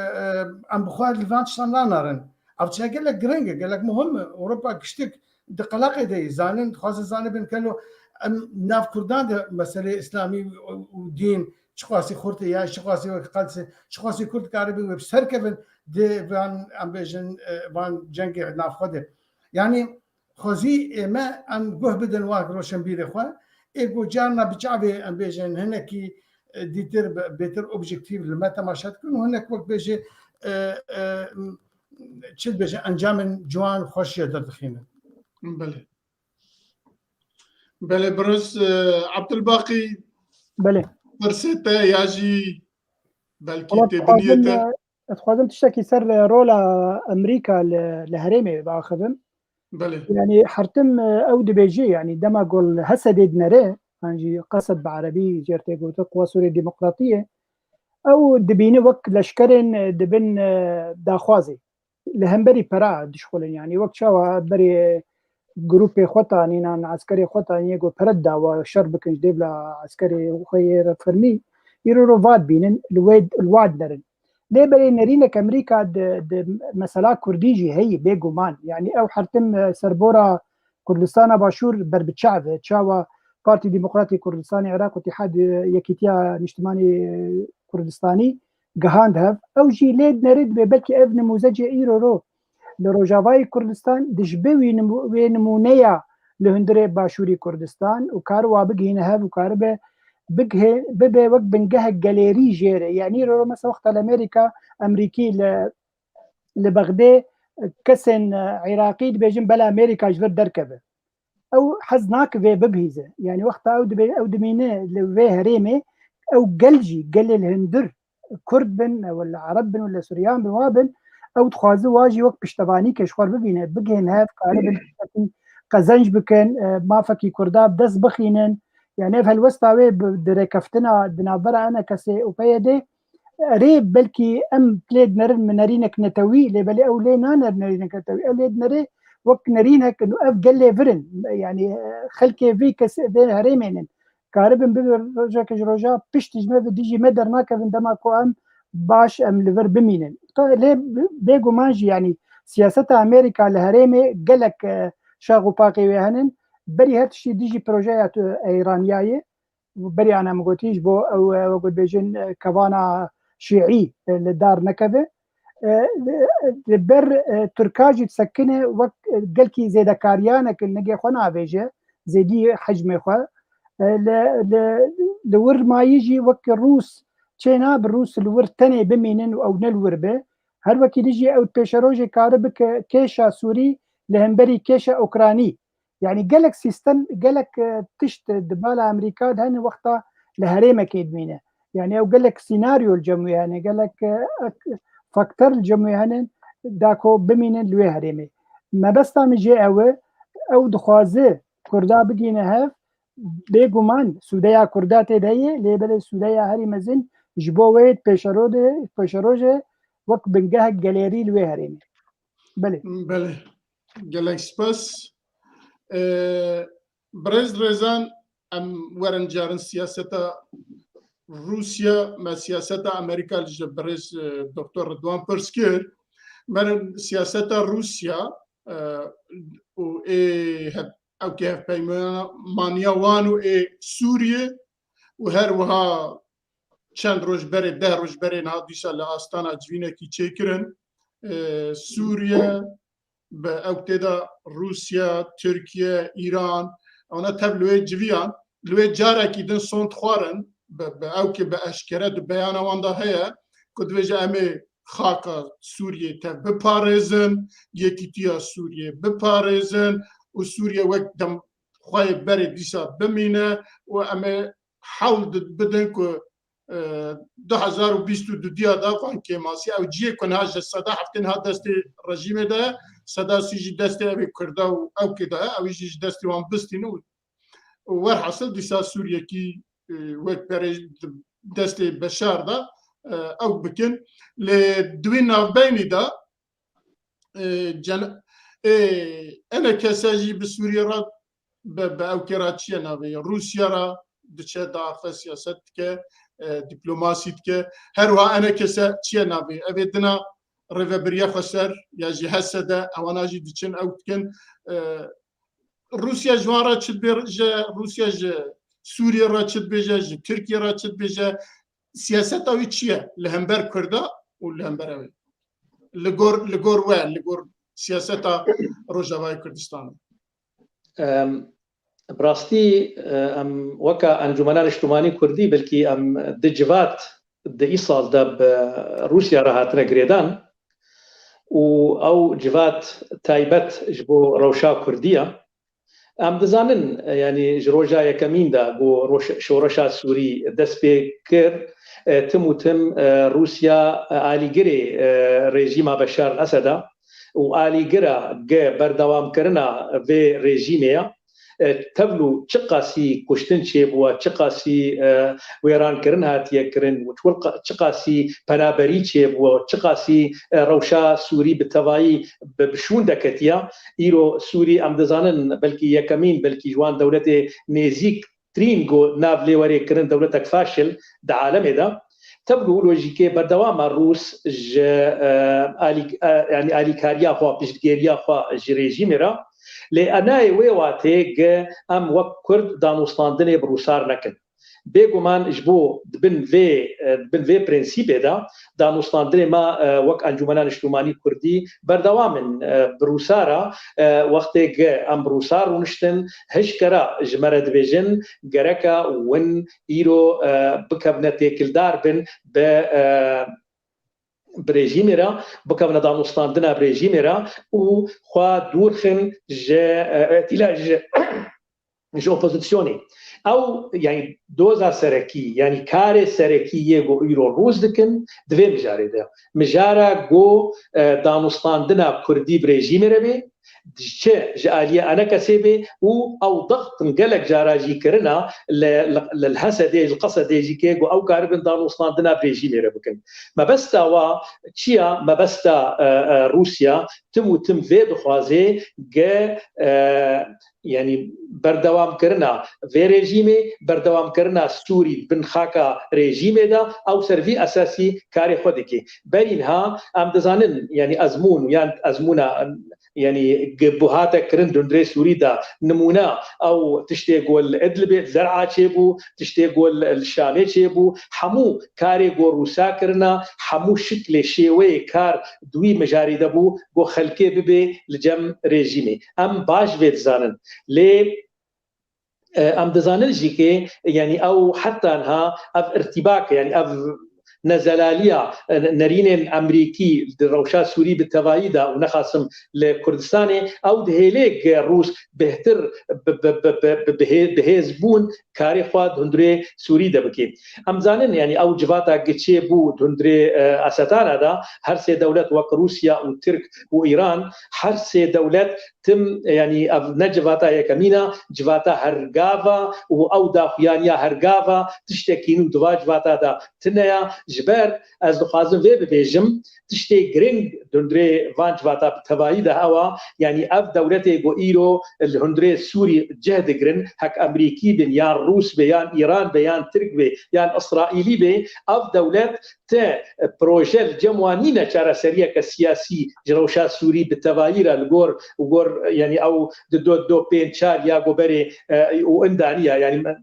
em bi xwe li van tiştan nanerin. Ev tiştek gelek giring e, gelek muhim e. Ewropa giştik di qelaqê de ye. Zanin, dixwazin zanibin kelo em nav Kurdan de meseleyê Îslamî û, û dîn çiqasî xurt e, ya çiqasî wek qels e, çiqasî Kurd karibe wê bi ser kevin di van, em bêjin, e, van cengê navxwe de. Yanî xwezî ême em guh bidin wek roşenbîrê xwe, ê ku carna bi çavê, em bêjin, hinekî, e, dîtir, bêtir objektîf li me temaşe dikin û hinek wek bêjê, e, e, çi dibêje, encamên ciwan xweş jê derdixînin. Belê. Belê, birêz, e, Abdulbaqî, Belê. Pirsê te ya jî belkî Wala têbiniyê dixwazim, te. E, ez dixwazim tiştekî ser, e, rola Amerîka li, li herêmê biaxivim. Belê. Yani hertim, e, ew dibêjî, yani dema ku li Hesedê dinere, an jî Qesed bi erebî jê re tê gotin, Quwa Sûrê Demokratiyê, ew dibîni wek leşkerên, e, dibin, e, daxwazê. Li hemberî pera dişxulin, yani wek çawa berê grûpê xwe tanînan, eskerê xwe tanî, yê ku pere dawa şer bikin ji dêvla eskerê xwe yê re fermî, îro ro va dibînin, li wê, li wa dinerin. Lê berê nerînek Amerîka di, di mesela Kurdî jî heyî, bêguman. Yani ew hertim, e, serbora Kurdistana Başûr berbiçav e. Çawa Partî Demokratî Kurdistanê Iraq û Îtîhad, e, Yekîtiya Niştimanî, e, Kurdistanî gihand hev. Ew jî lê dinerê, dibê belkî ev nimûzecê îro ro li Rojavayê Kurdistan dijbe wî nimû-, wê nimûneya li hundirê Başûrî Kurdistan û kar wa bigihîne hev û karibe bigihê-, bibe wek bingehek gelêrî jê re. Yanî îro ro mesela wexta li Amerîka, Amerîkî li, li Bexdê kesên, e, Iraqî dibêjin bela Amerîka ji vir derkeve. Ew hez nake vê bibihîze. Yani wexta ew dibe, ew dimîne li vê herêmê, ew gel jî, gelê li hundir, Kurd bin, wele Ereb bin, wele Suryan bin, wa bin, ew dixwaze wa jî wek piştevanîkê ji xwe bibîne, bigihên hev, karibin tiştekî qezenc bikin, e, mafekî Kurda bi dest bixînin. Yani ev helwesta wê bi, di rêkeftina di navbera E N K S ê û P Y D'ê, erê belkî em lê dinerin bi nerînek netewî, lê belê ew lê nanerin nerînek netewî. Ew lê dinerê wek nerînek, û ev gelê vir in. Yani, e, xelkê vî kes vê herêmê nin. Karibin bibe rojek ji roja pişt ji me ve dijî me dernakevin dema ku em baş, em li vir bimînin. Lê bêguman jî, yani, siyaseta Amerîka li herêmê gelek, e, şax û paqê wê henin. Berî her tiştî dijî projeya tu-, Îraniyayê. Berî ana min gotî, ji bo ew, e, wek dibêjin, e, kevana şîî, e, li dar nekeve. E, li, li ber, e, Tirka jî disekine wek, e, gelkî zêdekariyanek li nigê xwe navêje, zêdî hecmê xwe. E, li, li, li wir mayî jî wek Rûs çênabe Rûs li wir tenê bimînin û ew ne li wir be. Her wekî dî jî ew pêşerojê kare bike kêşa Sûrî li hemberî kêşa Ukranî. Yani gelek sîstem, gelek, e, tişt di bala Amerîka de hene wexta li herêmekê dimîne. Yani ew gelek sînaryo li cem wê hene, gelek, e, ek-, faktor li cem wê hene, da ku bimînin li wê herêmê. Mebesta min jê ew e, ew dixwaze Kurda bigihîne hev, bêguman sûdeya Kurda tê de ye, lê belê sûdeya herî mezin ji bo wê pêşerode-, pêşerojê wek bingehek gelêrî li wê herêmê. Belê. Belê. Gelek spas. Ee, birêz Rêzan, em werin carin siyaseta Rûsya, me siyaseta Amerîka li ji birêz, e, Doktor Ridwan pirs kir. Merin siyaseta Rûsya, e, û ê hev-, ew ki hevpeymaniya wan û ê Sûriyê û her wiha çend roj berê, deh roj berê niha dîsa li Astana civînekî çêkirin. E, Sûriye, bi ew tê de Rûsya, Tirkiye, Îran, ewna tev li wê civiyan, li wê carekî din sond xwarin, bi, bi ew ki bi eşkere di beyana wan de heye, ku dibêje em ê xaka Sûriyê tev biparêzin, yekîtiya Sûriyê biparêzin û Sûriye wek dem-, xwe yê berê dîsa bimîne û em ê hewl di-, bidin ku, e, du hezar û bîst û dudiya de van kêmasî ew cihê ku niha ji seda heftê niha destê rejîmê de ye, seda sî jî destê ew ê Kurda û ewkê de ye, ew jî ji destê wan bistîne û, û werhasil dîsa Sûriyekî, e, wek berê di destê Beşar de, e, ew bikin. Lê di wî navbeynî de, e, cen-, e, enekese jî bi Sûriyê re, bi, bi ewkê re çiye navê, Rûsya re diçe, diaxe, siyaset dike, e, dîplomasî dike. Her wiha enekese çiye navê. Ev ê dina rêvebiriya xweser ya jî H S D, ewana jî diçin ew dikin. E, Rûsya ji wan re çi dibêje, Rûsya ji Sûriyê re çi dibêje, ji Tirkiye re çi dibêje, siyaseta wî çi ye li hember Kurda û li hember ew ê? Li gor, li gor we, li gor siyaseta Rojavayê Kurdistanê? Em, bi rastî, e, em weka Encûmena Niştimanî Kurdî, belkî em di civat di îsal de bi Rûsya re hatine girêdan û ew civat taybet ji bo rewşa Kurdî ye. Em dizanin, e, yanî ji roja yekemîn de ku roş-, şoreşa Sûrî dest pê kir, e, tim û tim, e, Rûsya, e, alîgirê, e, rejîma Beşar el-Esed e û alîgira ge berdewamkirina vê rejîmê ye. E, tevlû çiqasî kuştin çêbûye, çiqasî, e, wêrankirin hatiye kirin, çiqa-, çiqasî penaberî çêbûye, çiqasî, e, rewşa Sûrî bi tevayî bi, bi şûn de ketiye. Îro Sûrî, em dizanin, belkî yekemîn, belkî ji wan dewletê nêzîk tirîn ku nav lê were kirin dewletek faşil di alemê de. Tevlû lojîkê berdewam e Rûs ji, e, alî-, e, yanî alîkariya xwe, piştgiriya xwe ji rejîmê re. Lê enayê wê watê ge em wek Kurd danûstandinê bi Rûsar nekin. Bêguman ji bo di bin vê, e, di bin vê prensîbê de danûstandinê me, e, wek Encûmena Niştimanî Kurdî berdewam in, e, bi Rûsa re, e, wextê ge em bi Rûsa rûniştin, hişkera ji me re dibêjin, gereka win îro, e, bikevne têkildar bin bi, e, bi rejîmê re, bikevne danûstandina bi rejîmê re û xwe dûr xin ji, e, îtîla ji ji opozisyonê. Ew, yanî doza serekî, yanî karê serekî yê ku îro Rûs dikin, di vê mijarê de. Mijara ku, e, danûstandina Kurdî bi rejîmê re bê, diçe ji aliyê enekesê bê û ew dixtin gelek cara jî kirina li, li, li Hesedê, li Qesedê jî kê ku ew karibin danûstandina bi rejîmê re bikin. Mebesta wa çi ya? Mebesta, e, e, Rûsya tim û tim vê dixwaze ge, e, yanî berdewamkirina vê rejîmê, berdewamkirina Sûrî bin xaka rejîmê de, ew ser vî esasî karê xwe dike. Berî niha em dizanin, yanî ezmûn yan ezmûna, yanî ge-, buhate kirin di hundirê Sûrî de, nimûne ew tiştê ku li Idlibê, Der'a çêbû, tiştê ku li, li Şamê çêbû, hemû karê ku Rûsa kirina, hemû şiklê şêweyê kar di wî mijarî de bû, ku xelkê bibe li cem rejîmê. Em baş vê dizanin. Lê, e, em dizanin jî kê, yanî ew heta niha ev irtîbak, yanî ev nezelaliya, e, nerînên Emerîkî di rewşa Sûrî bi tevayî de û nexasim li Kurdistanê, ew dihêlê ge Rûs bêhtir bi, bi, bi, bi, bi, bihê-, bihêz bûn karê xwe di hundirê Sûrî de bike. Em zanin, yanî ew civata giçê bû di hundirê, e, Esetana de, her sê dewlet wek Rûsya û Tirk û Îran, her sê dewlet tim, yanî ev ne civata yekemîn e, civata hergav e û ew daxuyaniya hergav e, tiştekî nû di va civata de tune ye. Ji ber ez dixwazim vê bibêjim, tiştê giring di hundirê van civata bi tevayî de ew e, yanî ev dewletê ku îro li hundirê Sûrî cih digirin, hek Emerîkî bin, yan Rûs be, yan Îran be, yan Tirk be, yan Îsraîlî be, ev dewlet ti proje li cem wan nîne çareseriyeke siyasî ji rewşa Sûrî bi tevayî re li gor, li gor, yanî ew di do, do pênc çar ya ku berê, e, û indaniya, yanî me-,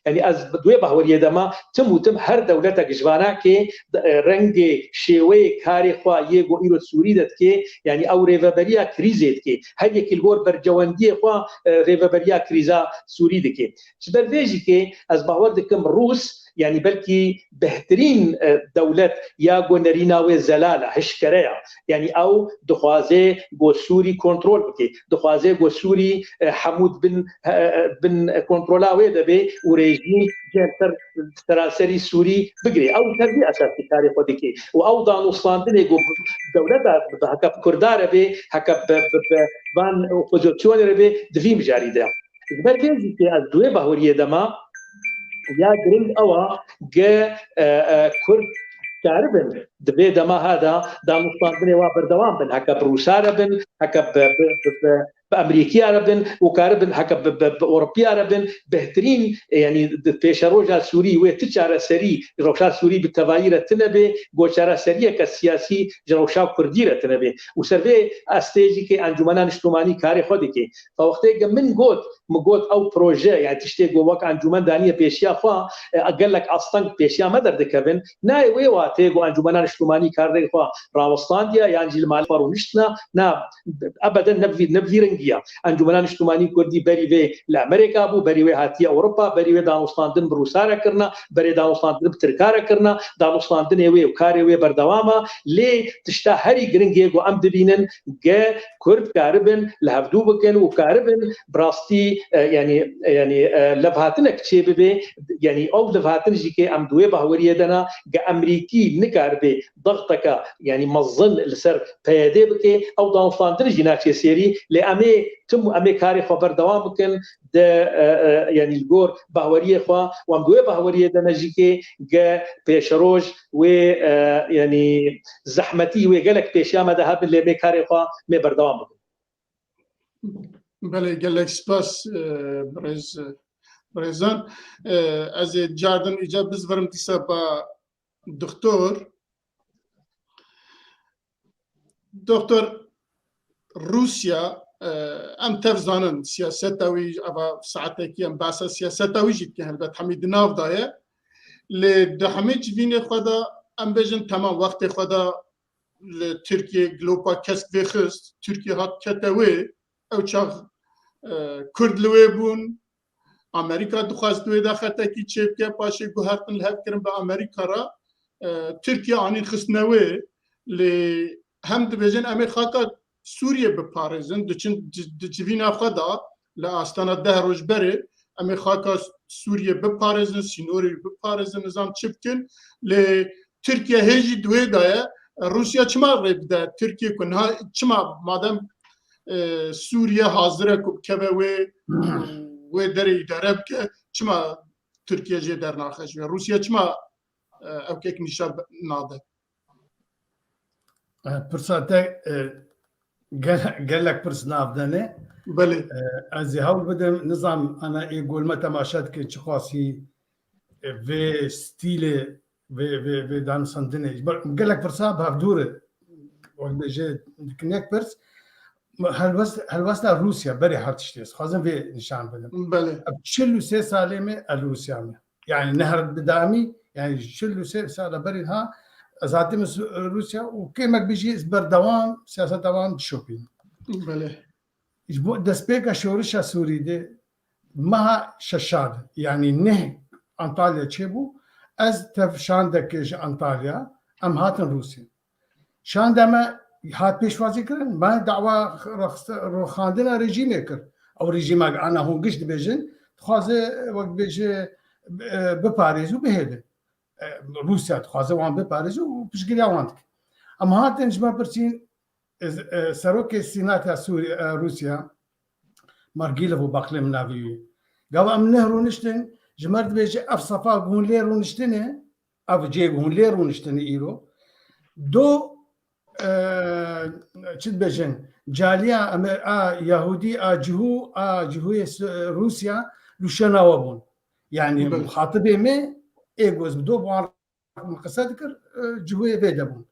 Yanî ez bi wê bahweriyê de me, tim û tim her dewletek ji vanakê, e, rengê, şêweyê karê xwe yê ku îro Sûrî de dike, yanî ew rêveberiya krîzê dike. Her yekî li gor bercewendiyê xwe, e, rêveberiya krîza Sûrî dike. Ji ber vê jî kê ez bawer dikim Rûs, yanî belkî behtirîn, e, dewlet ya ku nerîna wê zelal e, hişkere ye. Yanî ew dixwaze ku Sûrî kontrol bike, dixwaze ku Sûrî, e, hemû bin, e, e, bin kontrola wê de be û rejîm cem ser seraserî Sûrî bigire. Ew ser vî esasî karê xwe dike. Û ew danûstandinê ku dewleta bi heke bi Kurda re be, heke bi, bi, bi van opozisyonê re be, di vî mijarî de. Ji ber vê jî ke ez di wê bahweriyê de me, ya giring ew e, ge, e, e, Kurd karibin di vê dema ha de danûstandinê wa berdewam bin. Heke bi Rûsa re bin, heke bi, bi, bi, bi, bi Amerîkiya re bin û karibin heke bi, bi, bi Ewropiya re bin, bêhtirîn, e, yanî di pêşeroja Sûrî wê ti çareserî, rewşa Sûrî bi tevayî re tine bê, go çareseriyeke siyasî ji rewşa Kurdî re tine bê. Û ser vê astê jî ke Encûmena Niştimanî karê xwe dike. Fa wextê ke min got, min got ew proje, yani tiştê ku wek encûmen daniye pêşiya xwe, e, gelek asteng pêşiya me derdikevin. Nayê wê watê ku Encûmena Niştimanî karê xwe rawestandiye, yan jî li malê xwe rûniştine. Na, ebeden ne bi vî, ne bi vî rengî ye. Encûmena Niştimanî Kurdî berî vê li Amerîka bû, berî wê hatiye Ewropa, berî wê danûstandin bi Rûsa re kirine, berê danûstandin bi Tirka re kirine, danûstandinê wê û karê wê berdewam e. Lê tişta herî giring ê ku em dibînin, ge Kurd karibin li hevdû bikin û karibin bi rastî, e, yanî, yanî, e, levhatinek çêbibe, yanî ew levhatin jî ke em di wê bahweriyê de ne, ge Amerîkî nikaribe dexteke, yanî mezin li ser P Y D bike, ew danûstandin jî naçe sêrî, lê em ê tim, em ê karê xwe berdewam bikin, de, e, e, yanî li gor bahweriyê xwe, û em di wê bahweriyê de ne jî ke ge pêşeroj wê, e, yanî zehmetî wê gelek pêşiya me de hebin, lê mê karê xwe mê berdewam bikin. Belê, gelek spas, e, birêz, birêzan. E, ez ê cardin îca bizvirim dîsa ba doktor. Doktor, Rûsya, e, em tev zanin, siyaseta wî, eva saetekî em behsa siyaseta wî jî dikin, helbet hemî di nav de ye. Lê di hemî civînê xwe de, em bêjin, temam wextê xwe de li Tirkiye glopa kesk vêxist, Tirkiye hat kete wê, ew çax, e, Kurd li wê bûn, Amerîka dixwest wê de xetekî çêbike, paşê guhertin li hev kirin bi Amerîka re, e, Tirkiye anîn xistine wê, lê hem dibêjin em ê xaka Sûriye biparêzin, diçin ci-, di civîna xwe de li astana deh roj berê em ê xaka Sûriye biparêzin, sînorê wî biparêzin, nizam çi bikin, lê Tirkiye hê jî di wê de ye. Rûsya çima rê bide Tirkiye ku niha, çima madem, e, Sûriye hazir e ku bikeve wê, wê derê îdare bike, çima Tirkiye jê dernaxe ji wê? Rûsya çima, e, ew kek nîşan nade? E, pirsa te, e, gel-, gelek pirs navdene. Belê. E, ez ê hewl bidim, nizam ana ê gol me temaşe dikin, çi xwasî, e, vê stîlê, vê, vê, vê danûstandinê. Ji ber gelek pirsa bi hevdû re, wek bêje, dikin yek pirs. Helwest-, helwesta Rûsya berê her tiştê. Ez xwazim vê nîşan bidim. Belê. Ev çil û sê salê me, ez li Rûsya me. Yani ne her bi damî, yani çil û sê sala berî ha, ez hatime Su-, Rûsya û kêmek bijî ez berdewam siyaseta wan dişopînim. Belê. Ji bo destpêka şorişa Sûrî de meha şeşa de, yani neh Antalya çêbû, ez tev şandekê ji Antalya, em hatin Rûsya. Şanda me hat pêşwazî kirin, me dawa rexist-, rixandina rejîmê kir. Ew rejîma ana hûn giş dibêjin, dixwaze, wek dibêje, e, biparêz û bihêle. E, Rûsya dixwaze wan biparêze û piştgiriya wan dike. Em hatin ji me pirsîn, e, e, serokê Sînata Sûriye, e, Rûsya, Margîlev û baqlê min navê wî. Gava em neh rûniştin, ji me re dibêje ev sefa ku hûn lê rûniştine, ev cihê ku hûn lê rûniştine îro, do, e, çi dibêjin, caliya Amer-, a Yahûdî, a Cihû, a Cihûyê Su-, Rûsya li şena we bûn. Yani Belê. Muxatibê me ê ku ez bi do bi wan min qise dikir, e, Cihûyê vê de bûn.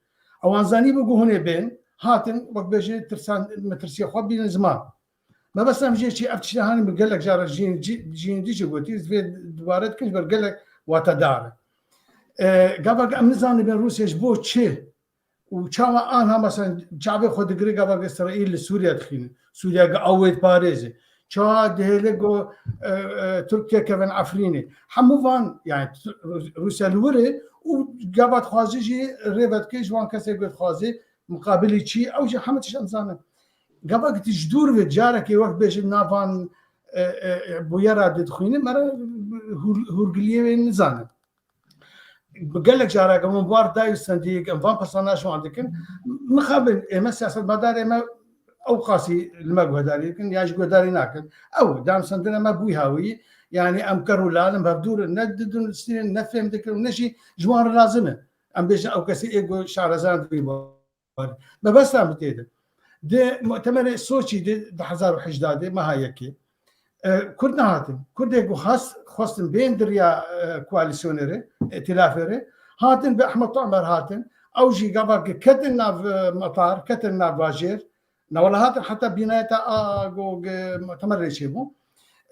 Ewan zanîbû ku hûn ê bên, hatin, wek bêje, tirsan, metirsiya xwe bînin ziman. Mebesta min jê çi, ev tiştê hanî min gelek cara jîn-, jî-, jîn dî jî gotî, ez vê dubare dikim, ji ber gelek watedar e. E, gava em nizanibin Rûsya ji bo çi û çawa anha, mesela, çavê xwe digire gava Îsraîl li Sûriye dixîne. Sûriye ge ew wê diparêze. Ça dihêle ku, e, e, Tirk têkevin Efrînê. Hemû van, yani, Rû-, Rûsya li wir e û gava dixwaze jî rê vedike ji wan kesê ku dixwaze, muqabilî çi, ew jî hemû tişt em zanin. Gava ku tu ji dûr ve carekê wek bêjin nav van, e, e, e, bûyera de dixwîne, me re hûr-, hûrgiliyê wê nizanin. Bi gelek caran em wan dayî stendî, em van pirsana ji wan dikin. Mixabin, ême siyasetmedarê me ew qasî li me guhdarî dikin, ya jî guhdarî nakin. Ew, danûstendina me bû hawî, yani em ker û lal in, bi hevdûr in, ne didin, distînin, ne fêm dikin, ne jî ji wan re lazim e. Em bêjin ew kesî ê ku şarezan dibî bar. Mebesta min tê de. Di mutemerê Soçî de di hezar û hejdeh de meha yekê, e, Kurd nehatin. Kurdê ku xwest, xwestin bên di riya, e, koalîsyonê re, îtîlafê re, hatin bi Ehmed Tumer hatin. Ew jî gava ke ketin nav, e, metar, ketin nav bajêr. Ne wela hatin heta bînayeta a, go, ge, mutemerê çêbû.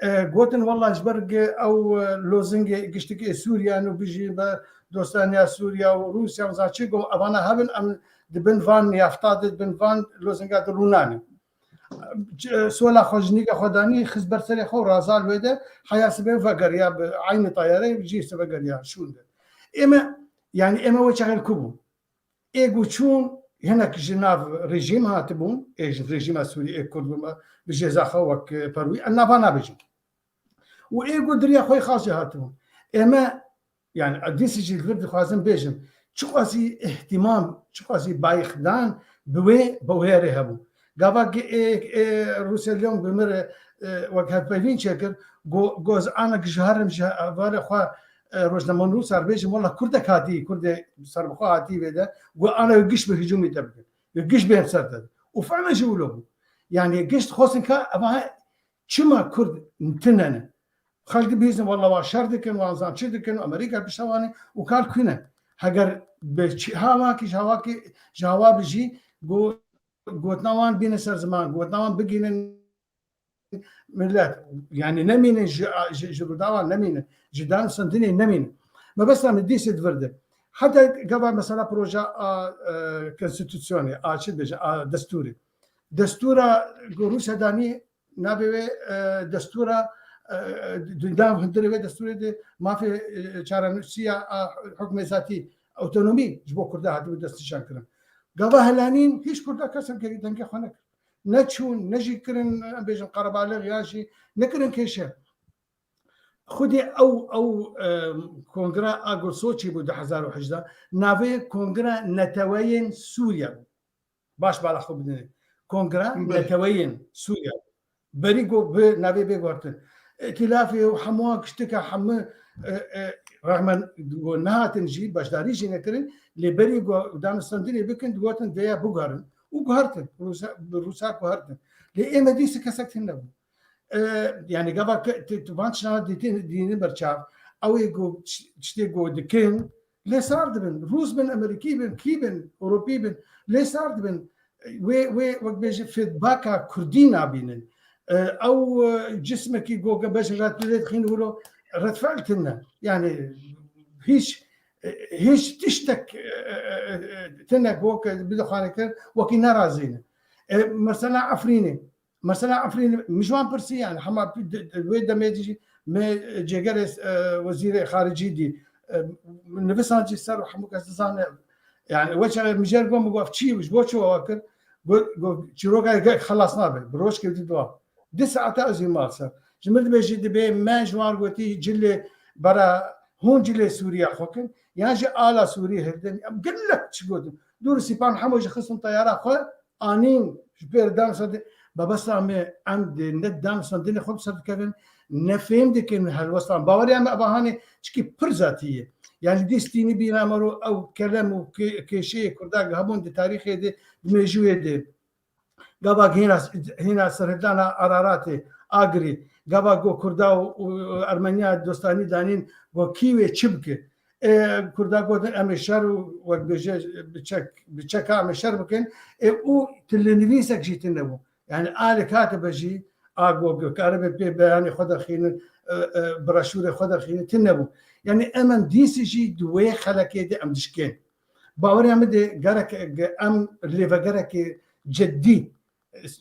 E, gotin, wela ji ber ge ew, e, lozingê giştikê Sûriye û bijî be dostaniya Sûriye û Rûsya û zaçî, go, evana hebin, em di bin van yafta de, di bin van lozinga de rûnanê. Sola xwe ji nîga xwe danî, xist ber serê xwe û razal wê de, heya sibê vegeriya bi eynî tayarê, cî se vegeriya şûn de. Ême, yani ême wê çaxê li ku bûn? Ê ku çûn, hinek ji nav rejîm hatibûn, ê ji rejîma Sûrî, ê Kurd bûn, bi jêza xwe wek, e, perwî, em nava nabêjin. Û ê ku diriya xwe xas jî hatibûn. Ême, yani, dîsî jî li vir dixwazim bêjim, çiqasî îhtîmam, çiqasî bayixdan bi wê, bi wê re hebû. Gava ki ê, ê Rûsya Leon bi mir, e, wek hevpeyvîn çêkir, go-, goz ana ki ji herim ji hevalê xwe, e, rojnamanûsar bêjim, wela Kurdek hatî, Kurdê serbixwe hatî vê de, go ana giş bi hicûmî te bikin. Giş bên ser te. Û fi'len jî wilo bû. Yani giş dixwestin ka eva çima Kurd tune ne? Xelk dibihîzin, wela wan şer dikin, wan zan çi dikin, Amerîka pişta wan e û kar kune. Heger bi çi, hawakî, ji hawakî, ji hawa bijî, go-, gotina wan bîne ser ziman, gotina wan bigînin millet. Yani nemînin ji, ji, ji Rûdawan nemînin, ji danûstendinê nemînin. Mebesta min dîsê di vir de. Heta gava mesela proja a, e, konstitûsyonê, a çi dibêje, a destûrê. Destûra ku Rûsya danî navê wê, e, destûra, e, di nav hundirê wê destûrê de mafê, e, çarenûsiya a hukmê zatî, otonomî ji bo Kurda hatibû destnîşan kirin. Gava helanîn hîç Kurda kesekî dengê xwe nekir. Ne çûn, ne jî kirin, em bêjin qerebalix ya jî nekirin kêşe. Xwedî ew, ew, e, kongra a ku Soçî bû du hezar û hejdeh, navê Kongra Neteweyên Sûriye bû. Baş bala xwe bidinê. Kongra Belê. Neteweyên Sûriye. Berî ku bi navê bê guhertin. Îtîlafê û hemû tişteke hemû, e, e, rexmen ku nehatin jî, beşdarî jî nekirin, lê berî ku danûstendinê bikin, digotin vêya biguherin. Û guhertin. Rûsa, bi Rûsa guhertin. Lê ême dîsî kesek tune nebû. E, yani gava ke, tu, tu van tiştana dîtin, dînin berçav. Ew ê ku tişt-, tiştê ku dikin, lê sar dibin. Rûs bin, Amerîkî bin, kî bin, Ewropî bin, lê sar dibin. Wê, wê, wek bêje, feedbacka Kurdî nabînin. E, ew, e, cismekî goke bejin red lê dixîn wilo red fi'l tune. Yani hîç, e, hîç tiştek, e, e, e, tune goke bidixane kir, wekî nerazî ne. E, mesela Efrînê. Mesela Efrînê, min ji wan pirsî, yani, hema di, di, wê demê de jî me cêgerê, e, wezîrê xaricî dî. E, nivisan jî ser hemû kes dizane. Yani, we çaxê mijêr got, min got, çi, ji bo çi we kir? Got, got, çîroka yek xelas nabe, bi rojkê dî dua. Di saeta ez ê mal ser. Ji min dibêjî dibê me ji wan gotî cilê bera hûn cilê Sûriya xwe kin, yan jî ala Sûrî hildin. Em gelek çi gotin. Dûr sîpan hemû jî xistin teyara xwe, anîn ji pêr danûstandin, mebesta me em dê ne danûstandinê xwe bi ser dikevin, ne fêm dikin helwestan. Baweriya me eva hanê çikî pir zatî ye. Yani dîstînî bîna me ro ew kelem û kê-, kêşeyê Kurda hebûn di tarîxê de, di mêjûyê de. Gava hîna, hîna serhildana Araratê, Agirî, gava got Kurda û, û Ermeniya dostanî danîn, got kî wê çi bike? E, Kurda gotin, em ê şer û wek bêje bi çek, bi çeka em ê şer bikin. E, û tu li nivîsek jî tune bû. Yani alek hatibe jî, a go, go, karibe pê beyanê xwe derxînin, e, e, broşûrê xwe derxînin, tune bû. Yani em, em dîsî jî di wê xelekê de em dişkên. Baweriya min de gerek, ge-, em lêvegerekê cidî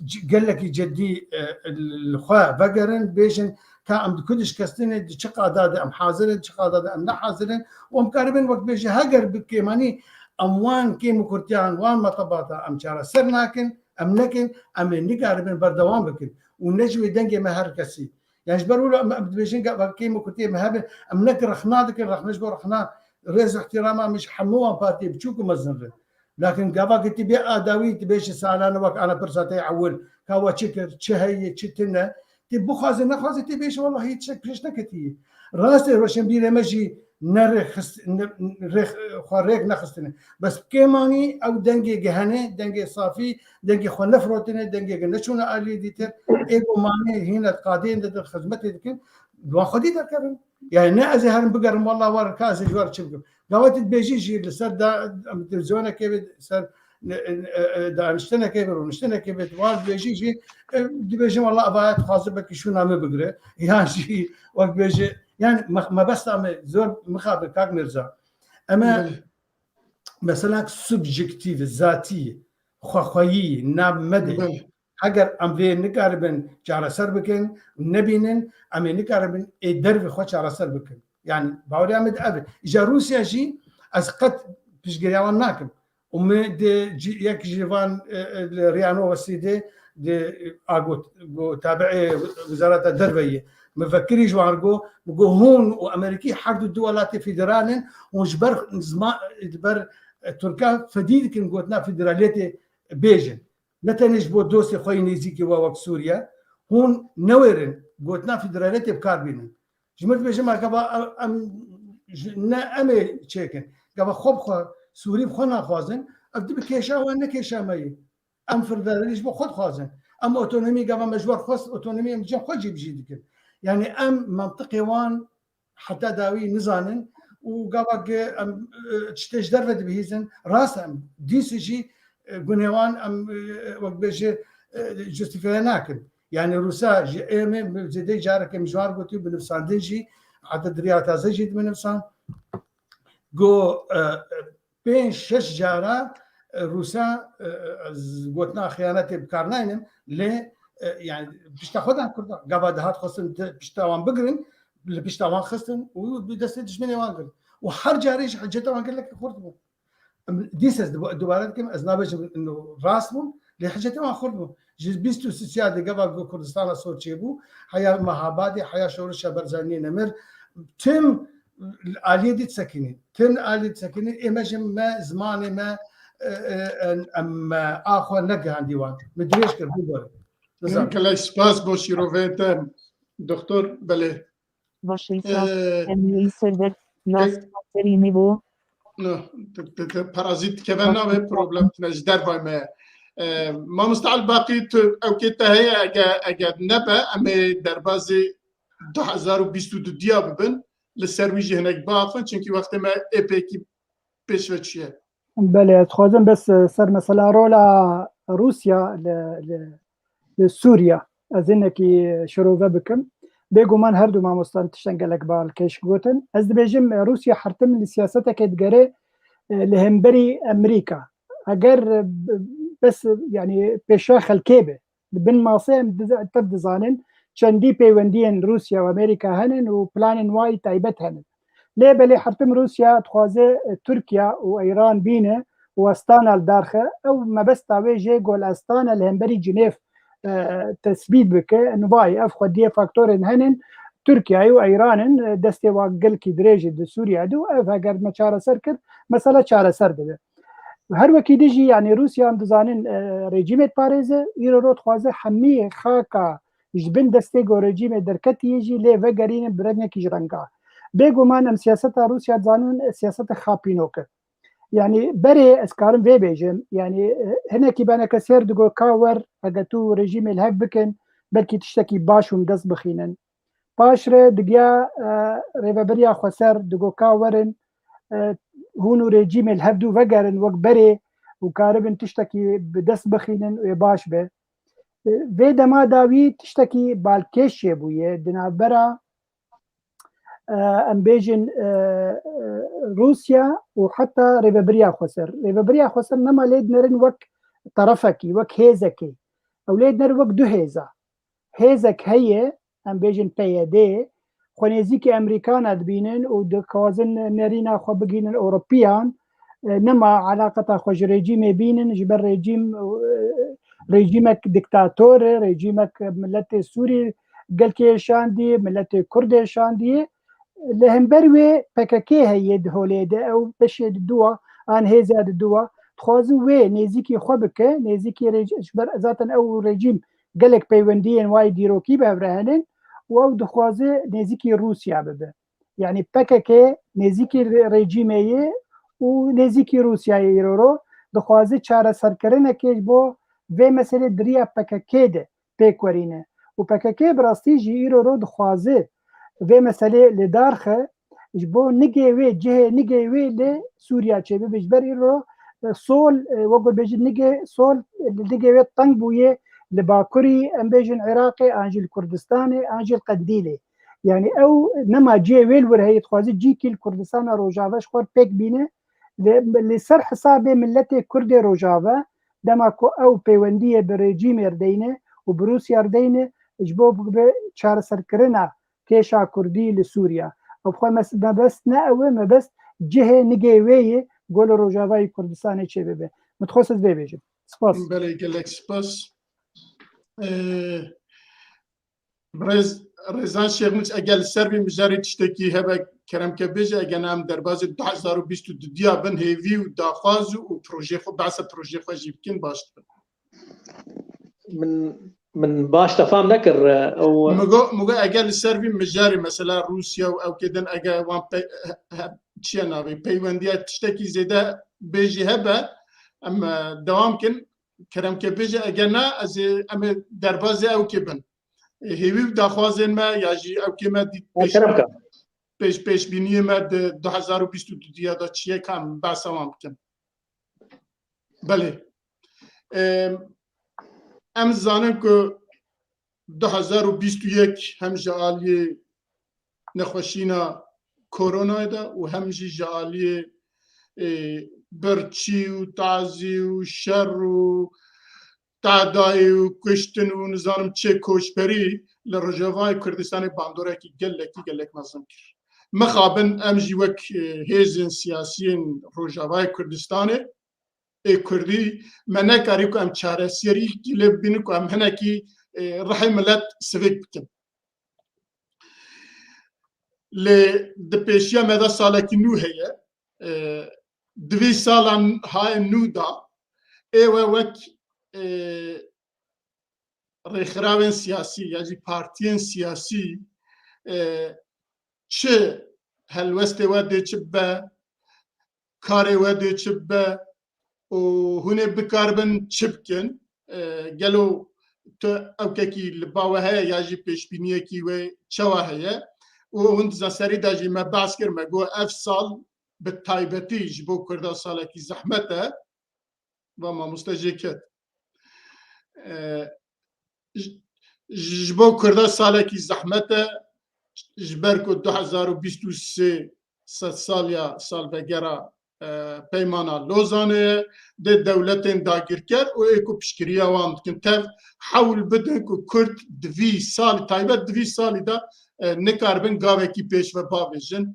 c-, gelekî cidî, e, li xwe vegerin, bêjin ka em di ku dişkestinê, di çi qada de em hazir in, çi qada de em ne hazir in û em karibin wek bêje heger bi kêmanî em wan kêm û kurtiyan, wan metebata em çareser nakin, em nekin, em ê nikaribin berdewam bikin û ne ji wê dengê me her kesî. Yani ji ber wilo em, em dibêjin gava kêm û kurtiyê me hebe, em ne ki rexna dikin, rexne ji bo rexna rêz û ihtirama min ji hemû wan partiyê biçûk û mezin re. Lakin gava ki tu bê adawî, tu bê ji salane wek ana pirsa te ewil, ka we çi kir, çi heye, çi tune, tu bixwaze nexwaze tu bêje wellahî tiştek pêş neketiye. Rastê roşenbîrê me jî ne rêxist-, ne, rêx-, xwe rêk nexistine. Bes kêmanî ew dengê ge hene, dengê safî, dengê xwe nefirotine, dengê ge neçûne aliyê dîtir, ê ku mane hîne qadên didin, xizmetê dikin, wan xwedî derkevin. Yani ne ez ê herim bigerim, wallah war ka ez ê ji war çi bikim. Gava tu dibêjî jî li ser da, em, televîzyonekê be, ser, ne, e, e, daniştinekê be, rûniştinekê be, war dibêjî jî, e, dibêjin wallah eva dixwaze belkî şûna min bigire. Yan jî wek dibêje, yani me-, mebesta me zor mixabin kak Mirza. Em ê Belê. Mesela subjektîf, zatî, xwexweyî, nav me de. Belê. Heger em vê nikaribin çareser bikin, nebînin, em ê nikaribin ê dervê xwe çareser bikin. Yani baweriya min de ev e. Îja Rûsya jî ez qet piştgiriya wan nakim. Û min di ci-, yek ji van, e, e, li Riya Nowostî de, di, e, a got, got tabi'ê Wizareta Derve ye. Min vekirî ji wan got, min got hûn û Amerîkî her du du welatê federal in, hûn ji ber zima-, ji ber, e, Tirka fedî dikin gotina federaliyetê bêjin. Ne tenê ji bo dostê xwe yê nêzîkî we wek Sûriye, hûn newêrin gotina federaliyetê bi kar bînin. Ji min dibêje me gava em, em, ji, ne em ê çêkin. Gava xwe bi xwe, Sûrî bi xwe naxwazin, ev dibe kêşa wan ne kêşa me ye. Em federalî ji bo xwe dixwazin. Em otonomî gava me ji wan xwest, otonomî em cem xwe cîbicî dikin. Yani em mantiqê wan heta dawî nizanin û gava ge em, e, tiştê ji derve dibihîzin. Rast em dîsê jî, e, gunê wan em, e, wek bêje, e, justifie nakin. Yani Rûsa ji ê me zêdeyî careke min ji wan gotî, bi nivsandin jî, heta di Riya Taze jî di min nivsan. Go, e, e, pênc şeş cara, e, Rûsa, e, e, z-, gotina xiyanetê bi kar naynim, lê, e, yani pişta xwe dan Kurdan. Gava dihat xwestin te-, pişta wan bigirin, li pişta wan xistin û bi destê dijminê wan girin. Û her carê jî hiceta wan gelekî xurt bû. Em, dîs ez duba-, dubare dikim, ez nabêjim ino rast bûn, lê hicetê wan xurt bû. Ji bîst û sê siyadê gava ku Kurdistana sor çêbû, heya Mehabadê, heya şorişa Barzaniyê nemir, tim aliyê dî disekinî. Tim aliyê disekinî, ê me ji me, zimanê me, e, e, em, em, e, a xwe negihandî wan. Min dirêj kir, bibore. Nizanim. Gelek spas bo şîroveyê te, doktor. Belê. Vaşêsa, Ee, em yê servet, ke-, nas serî nîvo. No, te, te, te parazît keve nabe, problem tine ji dervay me. Ee, Mamoste Elbaqî, tu ewkê te heye, ege, ege nebe, em ê derbazî du hezar û bîst û du diya bibin, li ser wî jî hinek biaxivin, çunkî wextê me êpêkî pêş ve çûye. Belê, ez dixwazim bes, e, ser mesela rola Rûsya li, li, li Sûriya ez hinekî şirove bikim. Bêguman her du mamostan tiştên gelek balkêş gotin. Ez dibêjim, e, Rûsya her tim li siyasetekê digere, e, li hemberî Amerîka. Eger, e, b-, bes, e, yani pêşiya xelkê be, Di bin masê em diz-, tev dizanin çendî peywendiyên Rûsya û Amerîka henin û planên wayî taybet henin. Lê belê her tim Rûsya dixwaze, e, Tirkiye û Îran bîne û astana li dar xe. Ew mebesta wê jê go li astana li hemberî Cinêv, e, tesbît bike. Nivayê ev xwediyê faktorên henin, Tirkiyeyê û Îran in, e, destê wa gelkî dirêj e di Sûriye de û ev heger me çareser kir, mesele çareser dibe. Her wekî dî jî, yanî Rûsya em dizanin, e, rejîmê diparêze, îro rot dixwaze hemî xaka ji bin destê go rejîmê derketiyê jî lê vegerînin bi rengekî ji renga. Bêguman em siyaseta Rûsya dizanin, e, siyaseta xapînok e. Yanî berê ez karim vê bêjim, yanî, e, hinekî beneke sêr digo ka wer, heke tu rejîmê li hev bikin, belkî tiştekî baş hûn dest bixînin. Paşre digiya, e, rêvebiriya xweser digo ka werin, e, hûn û rejîmê li hevdû vegerin wek berê û karibin tiştekî bi dest bixînin û ê baş be. E, vê dema dawî tiştekî balkêş çêbûye di navbera, e, em bêjin, e, e, Rûsya û heta rêvebiriya xweser. Rêvebiriya xweser nema lê dinerin wek terefekî, wek hêzekê. Ew lê diner wek du hêza. Hêzek heye, em bêjin P Y D, xwe nêzîkî Emerîkana dibînin û dixwazin nerîna xwe bigihînin Ewropiyan. E, nema eleqeta xwe ji rejîmê bînin, ji ber rejîm, e, rejîmek diktator e, rejîmek miletê Sûrî gelkê şandî, miletê Kurdê şandî. Li hember wê P K K heye di holê de, ew beşê di dua, an hêza di dua. Dixwaze wê nêzîkî xwe bike, nêzîkî rêj-, ji ber zaten ew rejîm gelek peywendiyên wayê dîrokî bi hev re henin û ew dixwaze nêzîkî Rûsya bibe. Yanî P K K nêzîkî re-, rejîmê ye û nêzîkî Rûsyayê îro ro dixwaze çareserkirinekê ji bo vê meselê di riya P K K de pêk werîne. Û P K K bi rastî jî îro ro dixwaze vê meselê li dar xe, ji bo nigê wê, cihê nigê wê li Sûriya çêbibe. Ji ber îro, e, sol, e, wek ku bêjin nigê sol, e, li nigê wê teng bûye li Bakurî, em bêjin Iraqê, an jî li Kurdistanê, an jî li Qendîlê. Yanî ew nema cihê wê li wir heye, dixwaze cîkî li Kurdistana Rojava ji xwe pêk bîne. Li, li ser hesabê miletê Kurdê Rojava, dema ku ew peywendiyê bi rejîmê re deyne û bi Rûsya re deyne, ji bo bibe çareserkirina kêşa Kurdî li Sûriya. Ew xwe mes-, mebest ne ew e, mebest cihê nigê wê ye, ku li Rojavayê Kurdistanê çêbibe. Min dixwest ez vê bêjim. Spas. Belê, gelek spas. Ee, Birêz Rêzan Şêxmûç, eger li ser vî mijarê tiştekî hebe, kerem ke bêje, eger ne em derbazê du hezar û bîst û dudiya bin hêvî û daxwaz û, û projeyê xwe, behsa projeyê xwe jî bikin, baş dibin. Min, min baş te fam nekir, e, ew Min got, min got, eger li ser vî mijarê, mesela Rûsya û ew kê din, eger wan pe-, he, he, çi ye navê, peywendiya tiştekî zêde bêjî hebe, em, e, dewam kin, kerem ke bêje, eger na, ez ê, em ê derbazê ew kê bin. E, hêvî û daxwazên me ya jî ew kê me dît pêş, kerem ke. Pêş, pêşbîniyê me di du hezar û bîst û dudiya de çi ye, ka em behsa wan bikin. Belê. Em, em zanin ku du hezar û bîst û yek hem ji aliyê nexweşîna koronayê de û hem jî ji aliyê, e, birçî û tazî û şer û tadayê û kuştin û nizanim çê koçberî li Rojavayê Kurdistanê bandorekî gelekî gelek mezin kir. Mixabin em jî wek, e, hêzên siyasiyên Rojavayê Kurdistanê ê Kurdî, me nekarî ku em çareserîkî lê bibînin ku em hinekî, e, rihê milet sivik bikin. Lê di pêşiya me de salekî nû heye. E, di vî salan hayên nû de ê we wek, e, rêxirawên siyasî ya jî partiyên siyasî, e, çi helwestê we dê çi bibe, karê we dê çi bibe û hûn ê bikaribin çi bikin? E, gelo tu ewkekî li ba we heye ya jî pêşbîniyekî wê çawa heye? Û hûn di serî de jî me behs kir, me got ev sal bi taybetî ji bo Kurda salekî zehmet e. Va mamoste jê ket. E, ji, ji bo Kurda salekî zehmet e, ji ber ku du hezar û bîst û sê sedsaliya salvegera, e, Peymana Lozanê ye, dê dewletên dagirker û ê ku piştgiriya wan dikin tev hewl bidin ku Kurd di vî salî, taybet di vî salî de, e, nikaribin gavekî pêş ve bavêjin.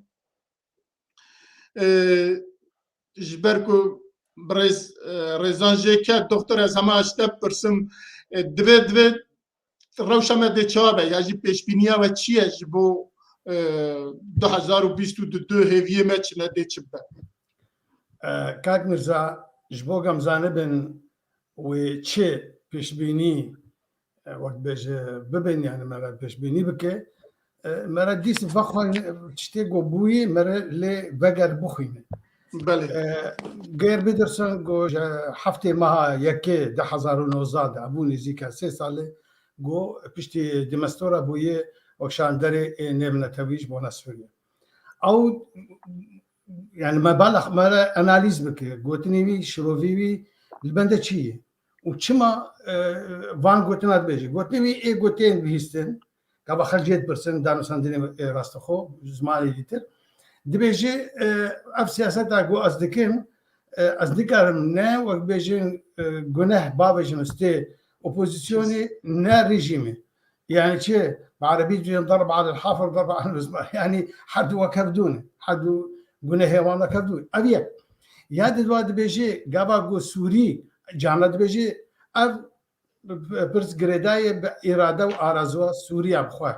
E, ji ber ku birêz, e, Rêzan jê ket, doktor, ez hema ji te bipirsim, e, divê, divê rewşa me dê çawa be, ya jî pêşbîniya we çi ye ji bo, e, du hezar û bîst û du hêviyê me çi ne dê çi bibe? E, Kak Mirza, ji bo ku em zanibin wê çi pêşbînî, e, wek bêje bibin, yani me re pêşbînî bike, e, me re dîs vexwe tiştê ku bûyî me re lê veger bixwîne. Belê. E, Geir Pedersen got ji heftê meha yekê du hezar û nozdeh de, bû nêzîka sê salê, got piştî demîstora bûye û şanderê ê nêvnetewî ji bona Sûriye. Ew, yani me bala me re analîz bike, gotinê wî, şirovî wî li bende çi ye? Û çima, e, van gotina dibêje? Gotinê wî ê gotên bihîstin, gava xelk jê dipirsin, danûstandinê, e, rastixwe, zimanê dîtir. Dibêje, e, ev siyaseta ku ez dikim, e, ez nikarim ne, wek bêjin, e, guneh bavêjin stê Opozisyonê ne rejîmê. Yani çi? Bi erebî dibêjin ضرب على الحافر ضرب على المسمار. Yani her du wek hevdû ne. Her du gunehê wan wek hevdû. Ev yek. Ya di dua dibêjê gava ku Sûrî, cana dibêjê ev pirs girêdayê bi îrade û arazoya Sûriya bi xwe.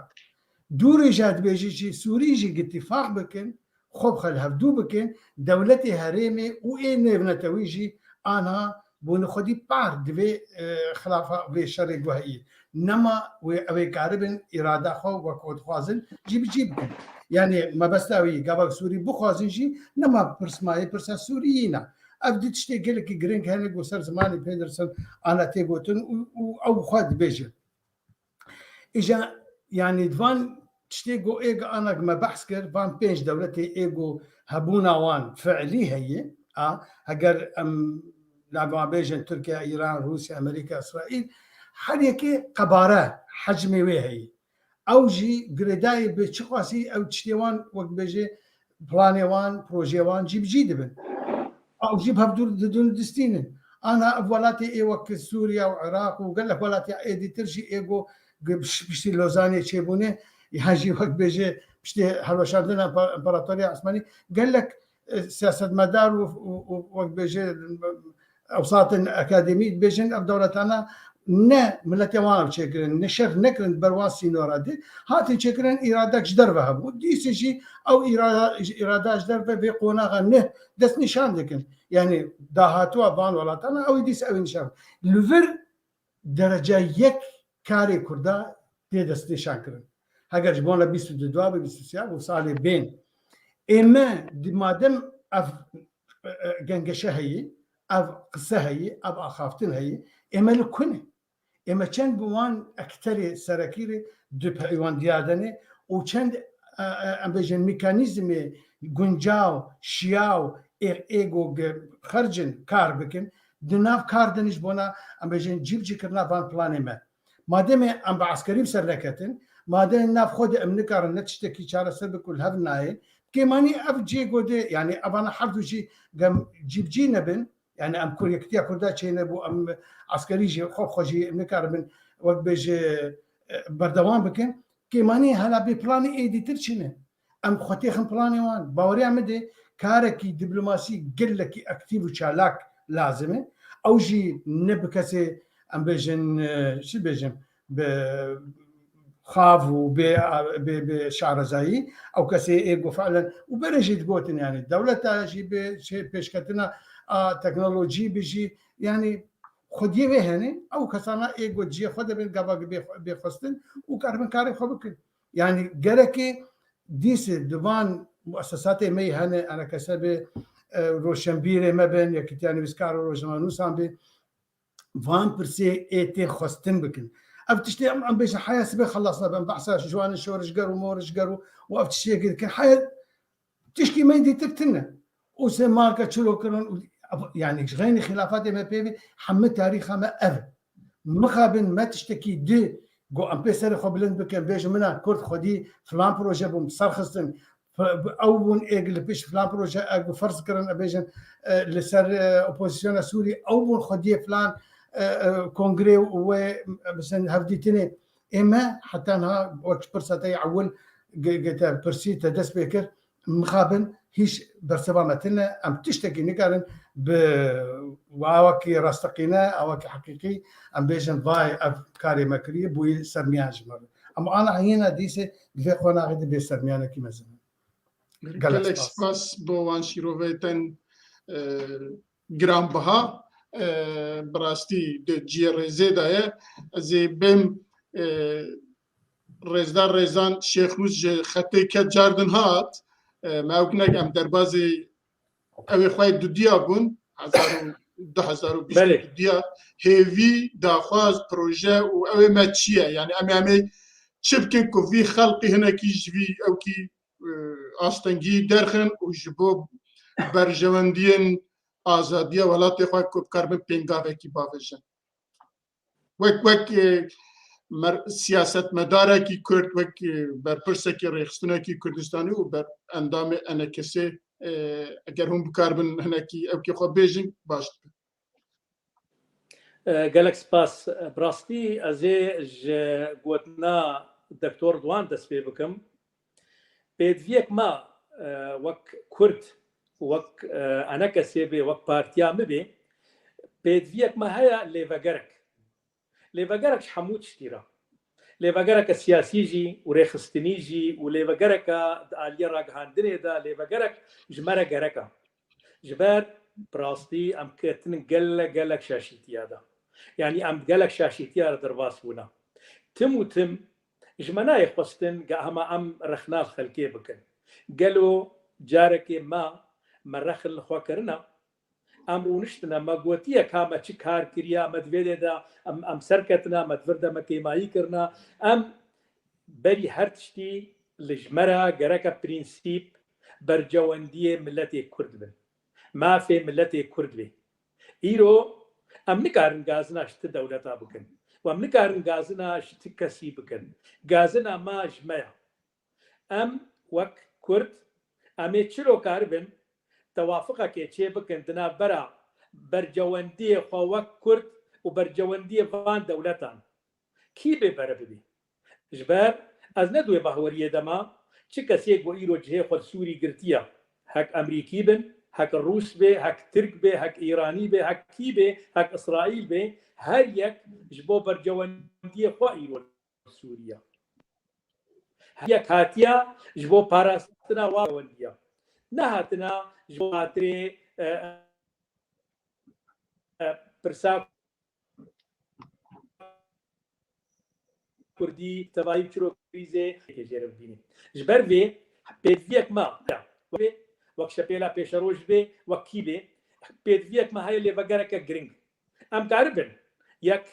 Dûrê jî dibêjî jî Sûrî jî gitîfaq bikin, xwe bi xwe li hevdû bikin, dewletê herêmê û ê nêvnetewî jî anha bûne xwedî par divê, e, xilafa vê şerê ku heyî. Nema wê ew ê karibin îrada xwe wek xwe dixwazin cî bi cî bikin. Yani mebesta wî gava Sûrî bixwazin jî nema pirs mayê pirsa Sûriyî ne. Ev du tiştê gelekî girîng hene ku ser zimanê Pedersen ana tê gotin û, û ew xwe dibêje. Îja, yani, di van tiştê ku ê ku ana ku me behs kir, van pênc dewletê ê ku hebûna wan fiilî heye, a, heger em nava bêjin Tirkiye, Îran, Rûsya, Amerîka, Îsraîl, her yekê qebare, hecmê wê heye. Ew jî girêdayê bi çiqasî ew tiştê wan, wek bêjê, planê wan, projeyê wan cî bi cî dibin. Ew jî bi hevdû didin distînin. Ana ev welatê ê wek Sûriye û Iraq û gelek welatê êdî tir jî ê ku gi-, piş-, piştî Lozanê çêbûne, ya jî wek bêjê piştî hilweşandina Empa-, Împaratoriya Osmanî gelek, e, siyasetmedar û, û, û wek bêjê, ewsatên akademî dibêjin ev dewletana ne miletê wan çêkirin, ne şer nekirin ber wan sînora de. Hatin çêkirin îradek ji derve hebû. Dîsê jî ew îrada, îrada ji derve vê qonaxa ne destnîşan dikin. Yani dahatûya van welatana ew ê dîs ew ê nîşan. Li vir derece yek karê Kurda tê destnîşan kirin. Heger ji bona bîst û du dua be bîst û sê û salê bên. Ê me di madem ev, e, e, gengeşe heye, ev qise heye, ev axaftin heye, ê me li ku ne? Ê me çend bi wan ekterê serekî re di peywandiya de ne û çend, e, e, em bêjin mekanîzmê guncaw, şiyaw, ê, ê ku ge-, xercin kar bikin, di nav kar de ne ji bona em bêjin cîbicîkirina van planê me. Mademê em bi eskerî bi ser neketin, mademê nav xwe de em nikarin ne tiştekî çareser bikin ku li hev nayê, kêmanî ev cê godê, yani evana her du jî gem cîbicî nebin, yani em kur yekitiya Kurda çênebû, em eskerî jî xwe bi xwe jî nikaribin wek bêje, e, berdewam bikin. Kêmanî hela bê planê êdî tir çi ne? Em xwe têxin planê wan. Baweriya min de karekî diplomasî gelekî aktîf û çalak lazim e. Ew jî ne bi kesê, em bêjin, e, çi bêjim, bi xav û bê, bê, bê şarezayî. Ew kesê ê ku fiilen û berê jî digotin, yani dewleta jî bi şey pêşketina a teknolojî bi jî, yani xwediyê wê hene, ew kesana ê ku cihê xwe de bin gava bê, bê xwestin û karibin karê xwe bikin. Yani gerekê dîsê di van muesesatê me yê hene, enekese bê, e, roşenbîrê me bin, Yekîtiya Nivîskar û Rojnamenûsan bê, van pirsê ê tê xwestin bikin. Ev tiştê em, em bêjin heya sibê xelas nabin, behsa ji wan şorişger û morişger û, û ev tiştê dikin. Heya tiştî me dîtir tune. Û sê marka çilo kirin û, yani ji xeynî xilafatê me pê ve hemî tarîxa me ev e. Mixabin me tiştekî di ku em pê serê xwe bilind bikin, bêjin mina Kurd xwedî filan proje bûn serxistin, f-, ew bûn ê li pişt filan proje, e, ku ferz kirin, e, bêjin, e, li ser, e, opozisyona Sûrî, ew bûn xwediyê filan, e, e, kongrê û wê, e, bisin hevdîtinê. Ê me heta niha wek ji pirsa te yê ewil ge-, ge-, te pirsî te dest pê kir, mixabin hîç bersiva me tune, em tiştekî nikarin bi awakî rasteqîne, awakî heqîqî, em bêjin, vay, ev karê me kiriye, bûyî sermiyan ji me re. Em ana heyîna dîsê di vê qonaxê de bê sermiyanekî mezin in. Gelek Gelek spas. Spas bo wan şîroveyên, e, giranbiha, e, bi rastî di cihê rêzê de ye. Ez ê bêm, e, rêzdar Rêzan Şêxnûs ji xetê ke cardin hat. E, me ew kinek em derbazê ew ê xwe dudiya bûn, hezar û, du hezar û bîst û dudiya, hêvî, daxwaz, proje û ew ê me çi ye? Yani em ê, em ê çi bikin ku vî xelqî hinekî ji vî ewkî, e, astengî derxin û ji bo berjewendiyên azadiya welatê xwe ku bikaribin pêngavekî bavêjin. Wek, wek, e, mer-, siyasetmedarekî Kurd, wek, e, berpirsekî rêxistinekî Kurdistanî û ber endamê enekesê, e, eger hûn bikaribin hinekî ewkê xwe bêjin, baş dibe. E, gelek spas. Bi rastî ez ê ji gotina Doktor Ridwan dest pê bikim. Pêdiviyek me, e, wek Kurd, wek, e, enekesê bê, wek partiya min bê, pêdiviyek me heye lêvegerek. Lêvegerek ji hemû tiştî re. Lêvegereke siyasî jî û rêxistinî jî û lêvegereke di aliyê ragihandinê de lêvegerek ji me re gerek e. Ji ber bi rastî em ketinin gelek, gelek şaşîtiya de. Yanî em gelek şaşîtiya re derbas bûne. Tim û tim ji me nayê xwestin ge hema em rexna li xelkê bikin. Gelo carekê me, me rex li xwe kirine? Em rûniştine, me gotiye ka me çi kar kiriye, me di vê dê de em, em serketine, me di vir de me kêmayî kirine. Em berî her tiştî li ji me re gereke prensîp bercewendiyê miletê Kurd bin. Mafê miletê Kurd bê. Îro em nikarin gazina ji ti dewleta bikin. Û em nikarin gazina ji ti kesî bikin. Gazina me ji me ye. Em wek Kurd, em ê çilo karibin tewafiqekê çê bikin di navbera bercewendiyê xwe wek Kurd û bercewendiyê van dewletan? Kî bê bere bibî? Ji ber ez ne di wê bahweriyê de me, çi kesê ku îro cihê xwe li Sûrî girtiye, hek Emerîkî bin, hek Rûs bê, hek Tirk bê, hek Îranî bê, hek kî bê, hek Îsraîl bê, her yek ji bo bercewendiyê xwe îro Sûriye. Her yek hatiye ji bo parastina wa wendiya. Nehatina ji bo xatirê, e, e, pirsa Kurdî, tevayî çiro krîzê jê re bibînî. Ji ber vê pêdiviyek me, wek şepêla pêşeroj bê, wek kî bê, pêdiviyek me heye lêvegereke giring. Em karibin yek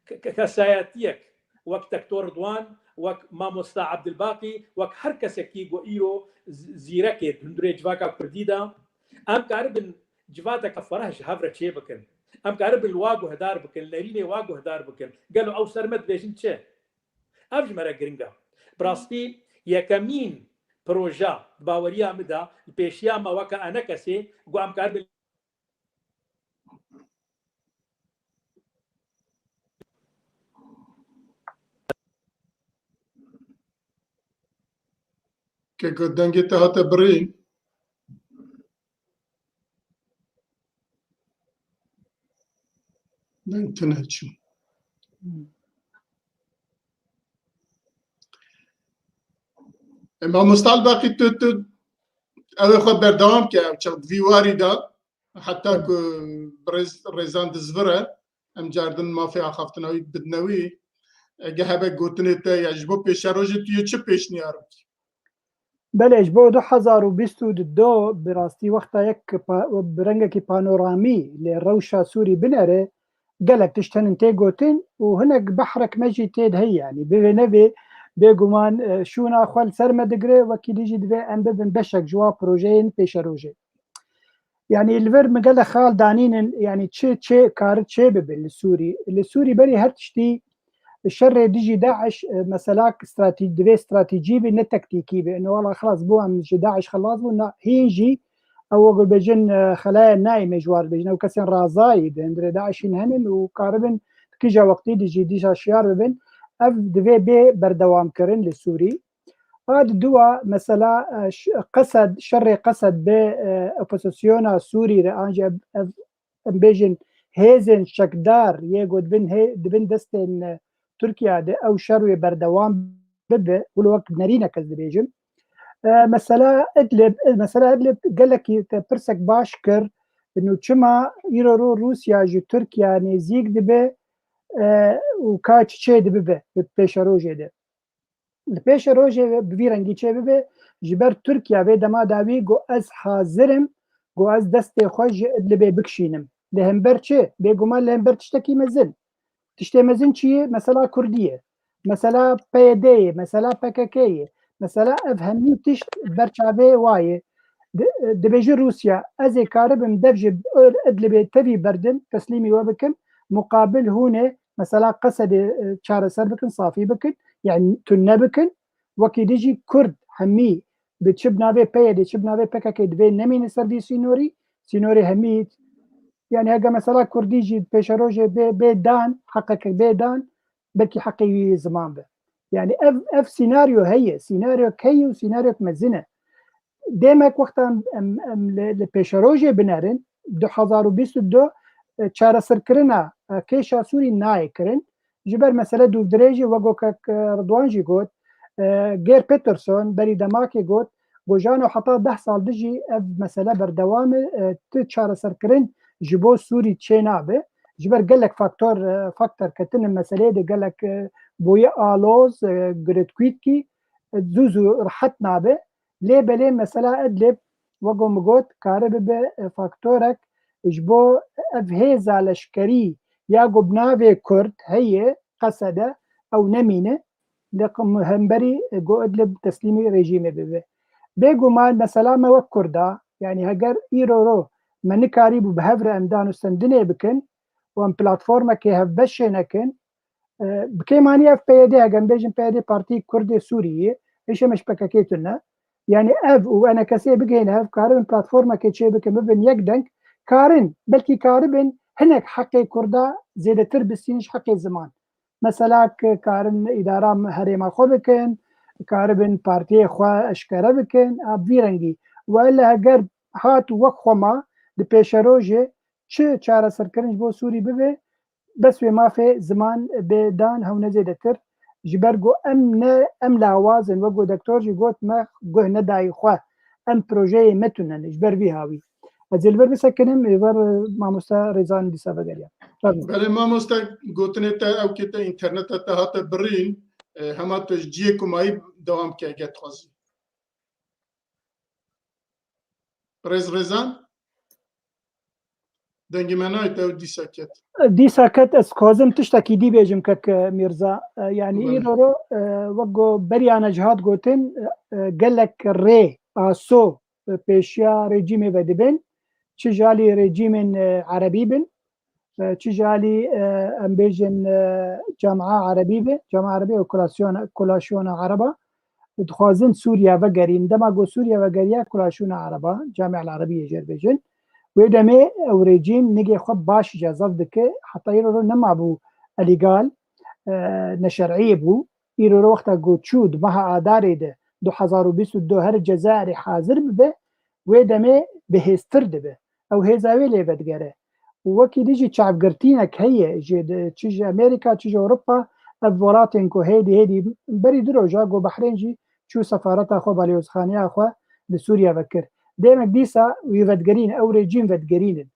ke-, ke-, kesayetiyek wek Doktor Ridwan, wek Mamosta Abdilbaqî, wek her kesekî ku îro z-, zîrekê di hundirê civaka Kurdî de, em karibin civateke fereh ji hev re çê bikin. Em karibin li wa guhdar bikin, li nerînê wa guhdar bikin. Gelo ew ser me dibêjin çi? Ev ji me re giring e. Bi rastî yekemîn proje di baweriya min de li pêşiya me weke enekesê ku em karibin Keko dengê te hate birîn. Deng tune çû. E, mamosta Elbaqî tu, tu ew ê xwe berdewam ke, ev çax di vî warî de, heta ku bi rêz-, rêzan dizvire, em cardin mafê axaftina wî bidine wî. Ege hebe gotinê te ya ji bo pêşerojê tu yê çi pêşniyar bikî? Belê, ji bo du hezar û bîst û du bi rastî wexta yek pa-, bi rengekî panoramî lê rewşa Sûrî binere, gelek tişt henin tê gotin û hinek behrek me jî tê de heye, yanî bivê nevê bêguman, e, şûna xwe li ser me digire, wekî dî jî divê em bibin beşek ji wa projeyên pêşerojê. Yanî li vir min gelek xal danînin, yanî çi çê kari çê bibin li Sûrî. Li Sûrî berî her tiştî şerê dijî DAIŞ, e, mesela stratî-, divê stratejî be, ne tektîkî be. Ino wela xilas bû, em ji DAIŞ xilas bûn, na hîn jî ew wek bêjin, e, xelaya nayê me ji war bêjin. Ew kesên razayî di hundirê DAIŞ hîn henin û karibin di kîja wextî de jî dîsa şiyar bibin. Ev divê bê berdewamkirin li Sûrî. A di dua mesela, e, ş-, Qesed, şerê Qesed bi, e, opozisyona Sûrî re, an jî ev, ev, em bêjin hêzên çekdar yê ku dibin hê-, dibin destên, e, Tirkiye de ew şer wê berdewam bibe, wilo wek nerînek ez dibêjim. E, mesela Idlib, e, mesela Idlib gelekî te pirsek baş kir, nû çima îro ro Rûsya ji Tirkiye nêzîk dibe, e, û ka çi çê dibibe bi pêşerojê de. Li pêşerojê ve bi vî rengî çêbibe, ji ber Tirkiye vê dema dawî got, ez hazir im, got, ez destê xwe ji Idlibê bikişînim. Li hember çi? Bêguman li hember tiştekî mezin. Tiştê mezin çi ye? Mesela Kurdî ye. Mesela P Y D ye, mesela P K K ye. Mesela ev hemî tişt ber çavê wa ye. Di-, dibêje Rûsya, ez ê karibim dev ji Idlibê tevî berdim, teslîmî we bikim, muqabil hûn ê mesela Qesedê, e, çareser bikin, safî bikin, yani tune bikin. Wekî dî jî Kurd hemî bi çi bi navê P Y D, çi bi navê P K K divê nemîne ser vî sînorî, sînorê hemî Yani heke mesela Kurdî jî pêşerojê bê, bê dan, heqeke bê dan, belkî heqê wî ziman be. Yani ev, ev sînaryo heye, sînaryok heye û sînaryok mezin e. Demek wexta em, em, em li, li pêşerojê binerin, du hezar û bîst û du, e, çareserkirina, e, kêşa Sûrî nayê kirin. Ji ber mesele dûvdirêjê, wek ku kek, e, Ridwan jî got, e, Geir Peterson berî demakê got, gojano heta deh sal dijî ev mesele berdewam e, e, ti çareserkirin ji bo Sûrî çênabe. Ji ber gelek faktor, e, faktor ketine meseleyê de gelek, e, bûye aloz, e, girêdkîtkî, e, zû zû rehet nabe. Lê belê mesela Idlib, wek ku min got, kare bibe, e, faktorek ji bo ev hêza leşkerî ya ku bi navê Kurd heye, Qesede, ew nemîne, li q-, hemberî, e, ku Idlib teslîmî rejîmê bibe. Bêguman mesela me wek Kurda, yani heger îro ro me nikarîbû bi hev re em danûstendinê bikin û em platformekê hevbeşê nekin, e, bi kêmanî ev P Y D, hege em bêjin P Y D Partî Kurdê Sûriyê, hêşe me ji P K K tune. Yani ev û enekesê bigihîne hev, karibin platformekê çê bikin, bibin yek deng, karin, belkî karibin hinek heqê Kurda zêdetir bistînin ji heqê ziman. Mesela ki karin îdara herêma xwe bikin, karibin partiyê xwe eşkere bikin, a bi vî rengî. Wele heger hat wek xwe ma di pêşerojê çi çareserkirin ji bo Sûrî bibe, bes wê mafê ziman bê dan hewne zêdetir. Ji ber ku em ne, em lawaz in, wek ku doktor jî got, me guh nedayî xwe. Em projeyê me tune ne, ji ber vî hawî. Ez ê li vir bisekinim, ê ver, e, mamoste Rêzan dîsa vegeriya. Tabii. Belê mamoste, gotinê te ew kê te înterneta te hate birîn, e, hema tu ji ciyê ku mayî dewam ke, eger dixwazî. Birêz Rêzan? Dengê me nayê te ew dîsa ket. Dîsa ket, ez dixwazim tiştekî dî bêjim kek Mîrza. E, yanî Belê. Îro ro, e, wek ku beriya ne jî hat gotin, e, e, gelek rê, aso, e, pêşiya rejîmê vedibin. Çi ji alî rejîmên, e, erebî bin, e, çi ji alî, e, em bêjin, e, camia erebî be, camia erebî û kolasyon-, kolaşyona ereba, dixwazin Sûriye vegerîn. Dema ku Sûriye vegeriya, kolaşyona ereba, camia erebî yê jê re bêjin. Wê demê ew rejîm nigê xwe baş cezaf dike, heta îro ro nemabû elîgal, e, neşer'î bû. Îro ro wexta ku çû di meha Adarê de du hezar û bîst û du her Cezayirê hazir bibe, wê demê bihêztir dibe. Ew hêza wê lê vedigere. Û wekî dî jî çavgirtînek heye, ji, çi ji Amerîka, çi ji Ewropa, ev welatên ku hêdî, hêdî berî du roja ku Behrên jî çû sefareta xwe, balêozxaneya xwe li Sûriye vekir. Demek dîsa wî vedigerîn, ew rejîm vedigerînin.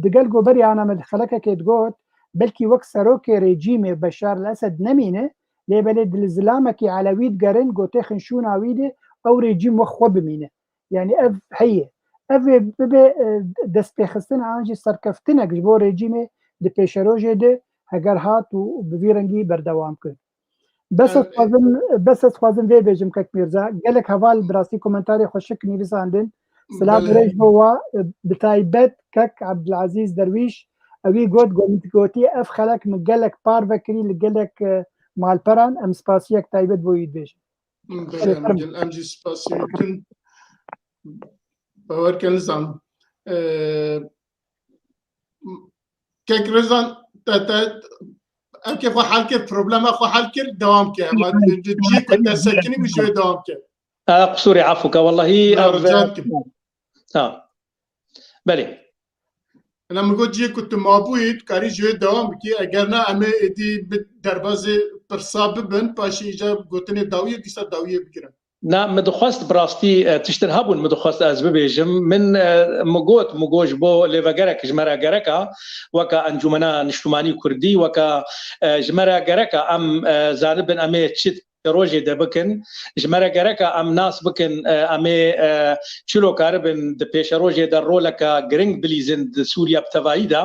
Digel ku berî ana me di xelekekê digot, belkî wek serokê rejîmê Beşar el Esed nemîne, lê belê di li zilamekî Elewî digerin, ku têxin şûna wî de ew rejîm wek xwe bimîne. Yani ev heye. Ev ê bibe, e, destpêxistin an jî serkeftinek ji bo rejîmê di pêşerojê de heger hat û bi vî rengî berdewam kir. Bes ez Yani, dixwazim, bes ez dixwazim vê bêjim kek Mîrza. Gelek heval bi rastî komentarê xweşik nivîsandin. Silav Belê. Rêj bo wa, e, bi taybet kek Ebdilezîz Derwîş, ewî got, got, gotî ev xelek min gelek parve kirî li gelek, e, malperan, em spasiyek taybet bo wî dibêjin. Belê, Şerefim. Em jî spasî wî dikin. Bawer ke nizanim. Ee, kek Rêzan, te, te, ev ke xwe hel kir, problema xwe hel kir, dewam ke. Ama ciyê ku te sekinî bû, ji wê dewam ke. Aa, qusûrê, efû ke, wellahî, Na, ev, rica dikim. Ha. Belê. Ina min got, ciyê ku tu mabûyî, tu karî ji wê dewam bikî, eger na, em ê êdî bi derbazê pirsa bibin, paşê îca gotinê dawiyê, dîsa dawiyê bigirin. Na, min dixwest bi rastî, e, tiştin hebûn, min dixwest ez bibêjim. Min, e, min got, min got ji bo lêvegerek ji me re gereka, weka Encûmena Niştimanî Kurdî, weka, e, ji me re gereka, em, e, zanibin, em ê çi pêşerojê de bikin. Ji me re gereka em nas bikin, e, em ê, e, çilo karibin di pêşerojê de roleke giring bilîzin di Sûriye bi tevayî de.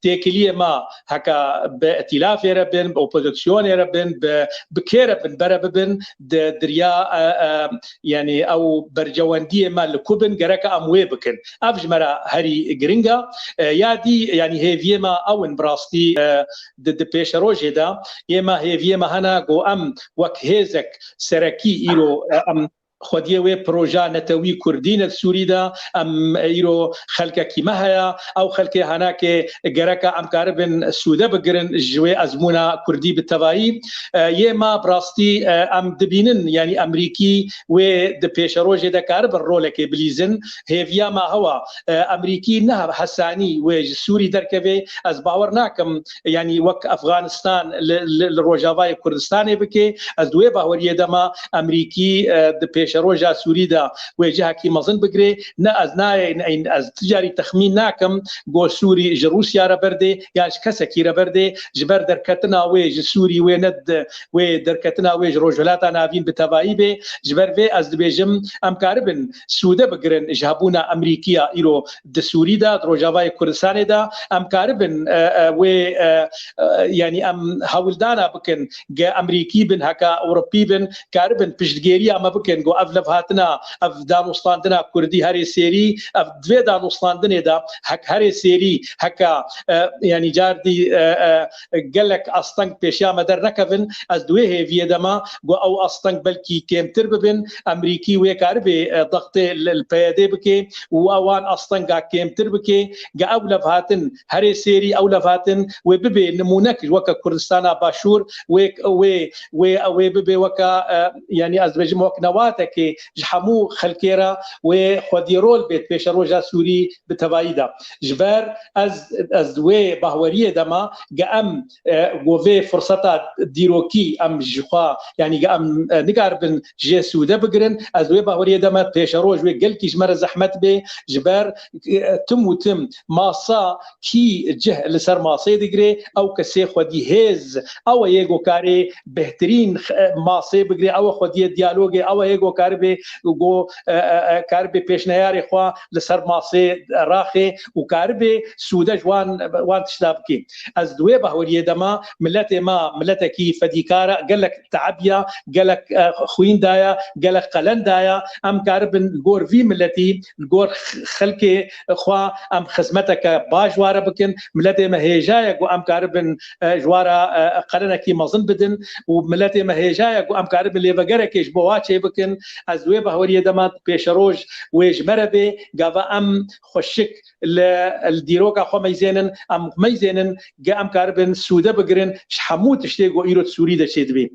Têkiliyê me heke bi îtîlafê re bin, bi opozisyonê re bin, bi, bi kê re bin, bere bibin, di diriya, e, e, yanî ew bercewendiyê me li ku bin, gereke em wê bikin. Ev ji me re herî giring e. E, ya dî, yanî hêviyê me ew in bi rastî, e, di, di pêşerojê de yê me, hêviyê me hene ku em wek hêzek serekî îro, e, em xwediyê wê proja netewî kurdî ne di Sûrî de, em îro xelkekî me heye, ew xelkê henekê gereka em karibin sûde bigirin ji wê ezmûna kurdî bi tevayî. E, yê me bi rastî, e, em dibînin, yanî Emerîkî wê di pêşerojê de karibin rolekê bilîzin. Hêviya me hewa, e, Emerîkî ne hesanî wê ji Sûrî derkeve. Ez bawer nakim, yanî wek Efxanistan li, li, li Rojavayê Kurdistanê bike. Ez di wê baweriyê de me Emerîkî, e, di pêşeroja Sûrî de wê cihekî mezin bigire. Ne ez nayê, ne, ez ti carî texmîn nakim ku Sûrî ji Rûsya re berdê ya ji kesekî re berdê. Ji ber derketina wê ji Sûrî wê ne di, wê derketina wê ji Rojhilata Navîn bi tevayî bê. Ji ber vê ez dibêjim, em karibin sûde bigirin ji hebûna Emerîkiya îro di Sûrî de, di Rojavayê Kurdistanê de. Em karibin, e, e, wê, e, e, yanî em hewldana bikin, ge Emerîkî bin, heke Ewropî bin, karibin piştgêriya me bikin, ku ev levhatina, ev danûstandina Kurdî herê sêrî, ev di vê danûstandinê de hek herê sêrî, heke, e, yanî car dî, e, e, gelek asteng pêşiya me dernekevin. Ez di wê hêviyê de me, ku ew asteng belkî kêmtir bibin. Emerîkî wê karibê, e, dextê li, li P Y D bike û ewan astenga kêmtir bike. Ge ew levhatin herê sêrî, ew levhatin wê bibe nimûnek weke Kurdistana Başûr, wê, wê, wê, wê bibe weke, e, yanî ez dibêjim wek newatekê ji hemû xelkê re wê xwedî rol bêt pêşeroja Sûrî bi tevayî de. Ji ber ez, ez di wê bahweriyê de me, ge em, e, ku vê firseta dîrokî em ji xwe, yanî ge em, e, nikaribin jê sûde bigirin, ez di wê bahweriyê de me pêşeroj wê gelkî ji me re zehmet bê, ji ber, e, tim û tim masa kî cih li ser masê digire, ew kesê xwedî hêz, ew e yê ku karê bêhtirîn, e, masê bigire, ew e xwediyê diyalogê, ew e yê ku karibê, ku, e, e, e, karibê pêşneyarê xwe li ser masê raxê û karibê sûde ji wan, wan tişta bikê. Ez di wê bahweriyê de me, miletê me miletekî fedîkar e, gelek tebiya, gelek, e, xwîn daye, gelek qelen daye. Em karibin li gor vî miletî, li gor x-, xelkê xwe em xizmeteke baş ware bikin. Miletê me hêja ye ku em karibin, e, ji wara, e, qelenekî mezin bidin û miletê me hêja ye ku em karibin lêvegerekê ji bo wa çêbikin. Ez di wê bahweriyê de me pêşeroj wê ji me re bê, gava em xweşik li, li dîroka xwe meyzênin, em meyzênin, ge em karibin sûde bigirin ji hemû tiştê ku îro di Sûrî de çêdibê.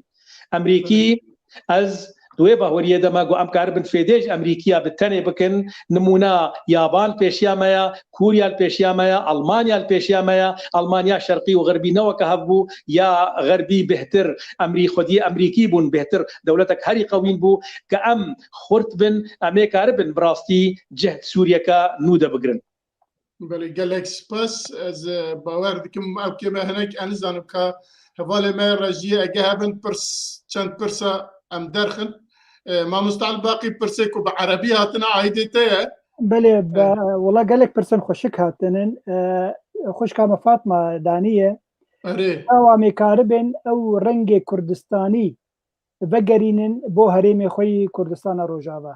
Emerîkî, ez di wê bahweriyê de me ku em karibin fêdê ji Emerîkiya bi tenê bikin, nimûna Yaban pêşiya me ya, Kûriya li pêşiya me ya, Almanya li pêşiya me ya, Almanya şerqî û xerbî ne weke hev bû, ya xerbî bêhtir, Emerî-, xwediyê Emerîkî bûn bêhtir, dewletek herî qewîn bû, ke em xurt bin, em ê karibin bi rastî cih Sûriyeke nû de bigirin. Belê, gelek spas. Ez, e, bawer dikim, ew kê me hinek, ez nizanim ka hevalê me re jî ege hebin pirs, çend pirsa em derxin. E, Mamoste Elbaqî, pirsê ku bi erebî hatine aîdê te ye. Belê, be-, wela gelek pirsên xweşik hatinin. E, xwişka me Fatma daniye. Erê. Çawa em ê karibin ew rengê Kurdistanî vegerînin bo herêmê xwe yî Kurdistana Rojava.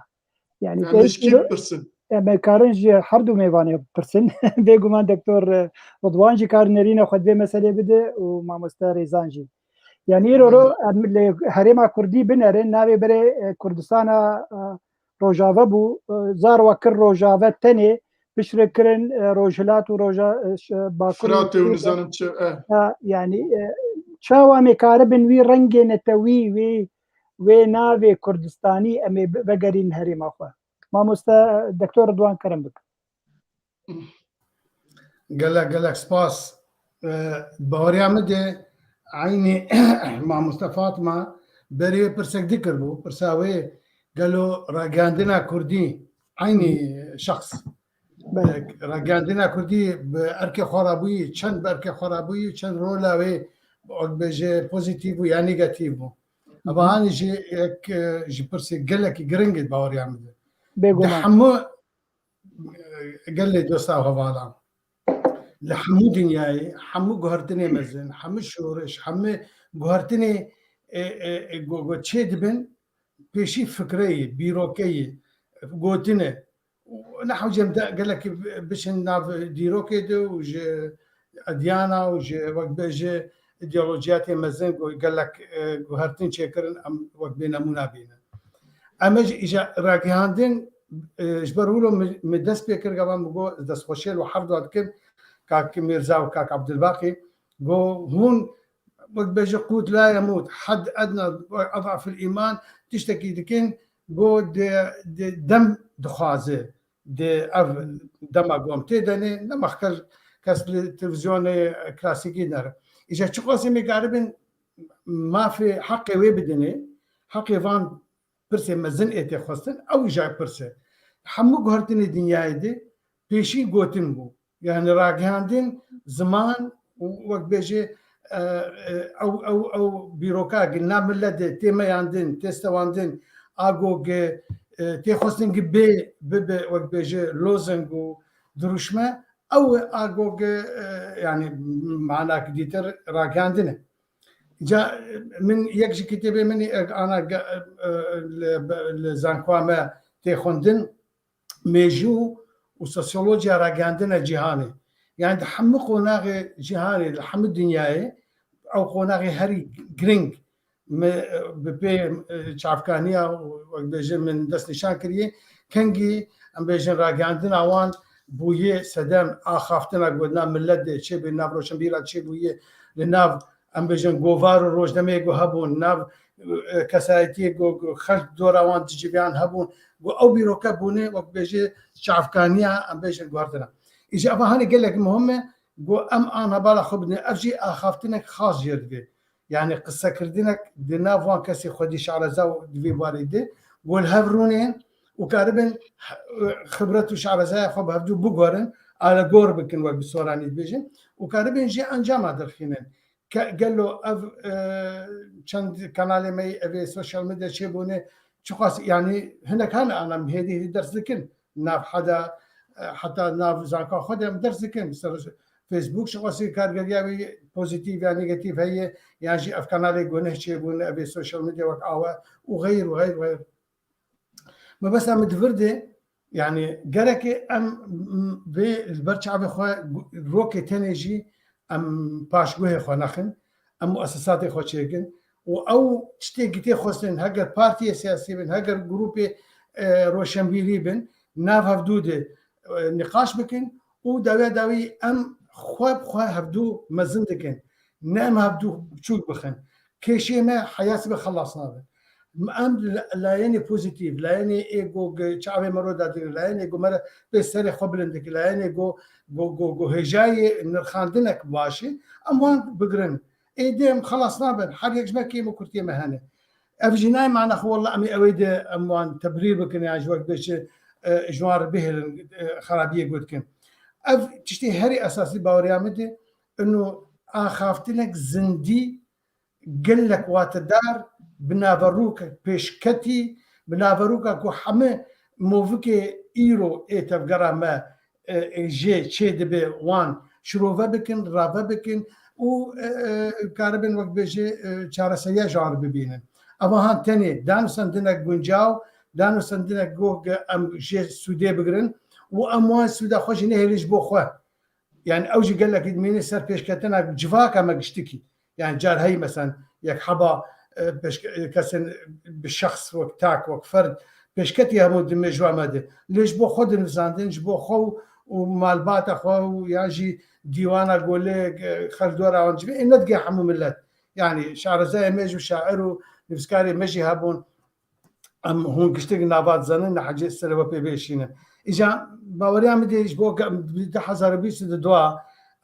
Yani, em ê ji kî bipirsin? Em ê karin ji her du mêvanê bipirsin. Bêguman Doktor Ridwan jî karin nerîna xwe di vê meselê bide û mamoste Rêzan jî. Yani, îro ro em li herêma Kurdî binerin, navê berê, e, Kurdistana, e, Rojava bû, e, zarwa kir Rojava tenê, piştre kirin, e, Rojhilat û Roja-, e, ş-, e, Bakur û Firatê û Rojava. Nizanim çi, e. Ha, yani, e, çawa em ê karibin wî rengê netewî, wî, wê navê Kurdistanî em ê bi-, vegerîn herêma xwe? Mamoste, e, Doktor Ridwan, kerem bik. Gelek, gelek spas. E, baweriya min de eynî mamoste Fatma berê wê pirsek dikir bû. Pirsa wê gelo ragihandina Kurdî eynî şexs. Belê. E, ragihandina Kurdî bi erkê xwe re bûyî, çend bi erkê xwe re bûyî, çend rola wê, wek bêje, pozîtîf bû ya negatîf bû. Hı hı. Eva hanî jî yek, e, ji pirsê gelekî giring e baweriya min de. Bêguman. Di hemû, e, gelê dosta û hevalan. Li hemû dinyayê, hemû guhertinê mezin, hemû şoriş, hemû guhertinê, e, e, e, go-, go-, çê dibin, pêşî fikreyê, bîrokeyê, gotine. Û ne hewce em de gelekî biçin nav dîrokê de û ji edyana û ji, wek bêje, îdeolojiyatê mezin ku gelek, e, guhertin çêkirin, em wek bê nemûna bînin. Em ê jî îja ragihandin, e, ji ber wilo min, min dest pê kir, gava min got, destxweşiyê li her dua dikim, kak Mîrza û kak Abdulbaqî, got, hûn wek bêje qût la yemût, hed edna, edafil îman, tiştekî dikin, got, di, di dem dixwaze, di ev dema ku em tê de ne, nema kes, kes li televîzyonê klasîkî nere. Îja çiqasî me karibin mafê heqê wê bidinê, heqê van pirsê mezin ê tê xwestin, ew îja pirs e. Hemû guhertinê dinyayê de pêşî gotin bû. Yani ragihandin ziman û wek bêje, e, e, ew, ew, ew bîroka gi nav millet de tê meyandin, tê stewandin, a go gi, e, tê xwestin gi bê, bibe wek bêje lozeng û dirûşme, ew e a go gi, e, yani manak dîtir ragihandin e. Ca, e, min yek ji kitêbê min e, ana ge-, e, e, li, li zankoa me tê xwendin, mêjû û sosyolojiya ragihandina cîhanê. Yani di hemû qonaxê cîhanê, li hemû dinyayê ew qonaxê herî giring me, e, bi pê, e, çavkaniya, wek bêjin, min destnîşan kiriye. Kengî, em bêjin, ragihandina wan bûye sedem axaftina ku nav millet de çêbûye, nav roşenbîra çêbûye, li nav, em bêjin, govar û rojnameyê ku hebûn, nav, e, kesayetiyê ku, ku xelk dora wan diciviyan hebûn, ku ew bîroke bûne, wek bêje, çavkaniya, em bêjin, guhertina. Îja eva hanê gelek muhim e, ku em ana bala xwe bidin. Ev jî axaftinek xas jê divê. Yani qisekirdinek di nav wan kesê xwedî şareza û di vê barê de, ku li hev rûnên û karibin xibret û şarezaya xwe bi hevdû biguherin, alegor bikin, wek bi soranî dibêjin, û karibin jê encama derxînin. Ke-, gelo ev, e, çend kanalê me yê evê sosyal medya çêbûne, çiqas, yani hinek hene ana em hêdî hêdî ders dikin. Nav heda, e, heta nav zanka xwe de em ders dikin. Ser Facebook çiqasî kargeriya wî pozîtîf ya negatîf heye, yan jî ev kanalê guneh çêbûne, evê sosyal medya wek awe û xeyr û xeyr û xeyr. Mebesta min di vir de, yani gereke em, m-, vê li ber çavê xwe gu-, rokê tenê jî em paşguhê xwe nexin, em muesesatê xwe çêkin û ew tiştê gitê xwestin, heger partiyê siyasî bin, heger grûpê, e, roşenbîrî bin, nav hevdû de, e, nîqaş bikin û dawiya dawî em xwe bi xwe hevdû mezin dikin. Ne em hevdû biçûk bixin. Kêşê me heyatî be xelas nabe. Em li-, layênê pozîtîf, layênê ê go ge-, çavê me ro dadin, layênê go me re pê serê xwe bilind dike, layênê go, go, go, go hêjayê nirxandinek baş e, em wan bigirin. Êdî em xelas nabin. Her yek ji me kêm û kurtiyê me hene. Ev jî nayê mana xwe, walla em ê ewê de em wan tebrîr bikin, yan ji wek bêçi, e, ji wan re bihêlin, e, xerabiyê got dikin. Ev tiştê herî esasî baweriya min de, ino axaftinek zindî, gelek watedar, bi naverokek pêşketî, bi naveroka ku heme movikê îro ê tevgera me, e, e, jê çê dibe wan şirove bikin, rave bikin û, e, e, karibin wek bêjê, e, çareseriya ji wan re bibînin. Eva han tenê danûsendinek guncaw, danûsendinek goh ge em jê sûdê bigirin û em wan sûda xwe jî nehêlin ji bo xwe. Yani ew jî gelekî dimîne ser pêşketina civaka me giştikî. Yani car heyî, mesela, yek heba, e, pêşke-, e, kesên bi şexs wek tak, wek ferd pêşketî hebûn di mêjûa me de. Lê ji bo xwe dinivîsandin, ji bo xwe û, û malbata xwe û yan jî dîwana golê, e, xelk dora wan civê, ê nedigê hemû millet. Yani şarezayê me jî û şair û nivîskarê me jî hebûn. Em hûn giştik nava dizanin, ne hecê serê we pê bêşînin. Îca baweriya min dê ji bo ke-, em du hezar û bîst û du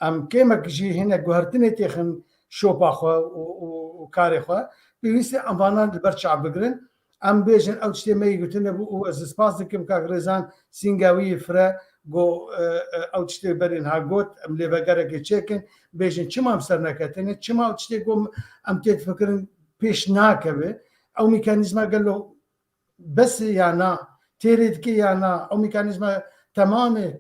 em kêmek jî hinek guhertinê têxin şopa xwe û, û, û karê xwe. Pêwîst e em vanan li ber çav bigirin. Em bêjin ew tiştê me yê gotine bû û ez spas dikim kak Rêzan Sîngawiyê Fire go, e, e, ew tiştê berî niha got, em lê vegerekê çêkin, bêjin çima em ser neketine, çima ew tiştê ku em tê difikirin pêş nakeve, ew mekanîzma gelo bes e ya na, têrê dike ya na, ew mekanîzma temam e,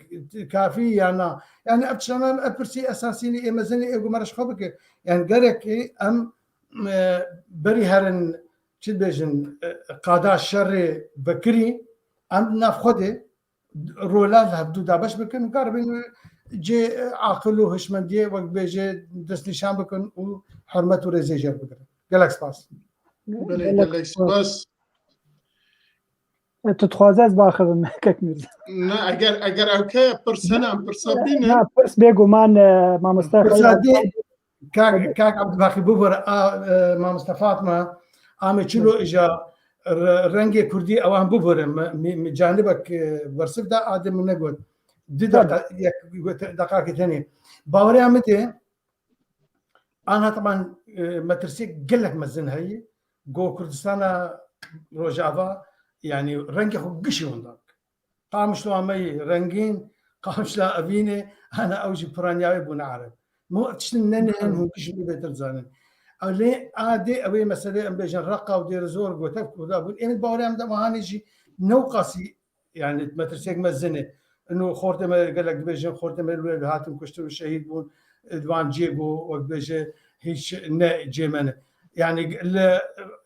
kafî ya na. Yani ev tiştana ev pirsî esasî ne, ê mezin e, ê ku me re ji xwe bike. Yani gerek e em, e, berî herin, çi dibêjin, e, qada şerê vekirî, em nav xwe de rola li hevdû dabeş bikin û karibin cê aqil û hişmendiyê wek bêje destnîşan bikin û hurmet û rêzê jê bigirin. Gelek spas. Belê, gelek spas. Tu dixwaze ez baxivim, kek Mîrza? Ne, eger eger ew ke pirse ne, em pirsa bînin. Na, pirs bêguman, e, mamoste Pirsa Xeyal. dê, kak, kak Abdulbaqî, bibore, a, e, mamoste Fatma, a me çilo îja re-, rengê kurdî ewan bibore, me, me, me canibek, e, bersiv da, a dê min negot. Di Tabii. deqa, yek, yek deqakê tenê. Bawerê min de, ana teban, e, metirsiyek gelek mezin heye, go Kurdistana Rojava, yani rengê xwe gişî winda bike. Qamişlo me yê rengîn, Qamişla Evînê, hene ew jî piranya wê bûne ereb. Min ev tiştin nenihin, hûn jî bêtir zanin. Ew lê a dê ew ê meselê em bêjin Reqa û Dêrizor gotev Kurda bûn. Êmî bawerê em de wihanê jî newqasî, yani metirsiyek mezin e. Ino xortê me gelek dibêjin, xortê me li wê hatin kuştin û şehîd bûn. Di van ciyê go wek bêje hîç ne cê me ne. Yani li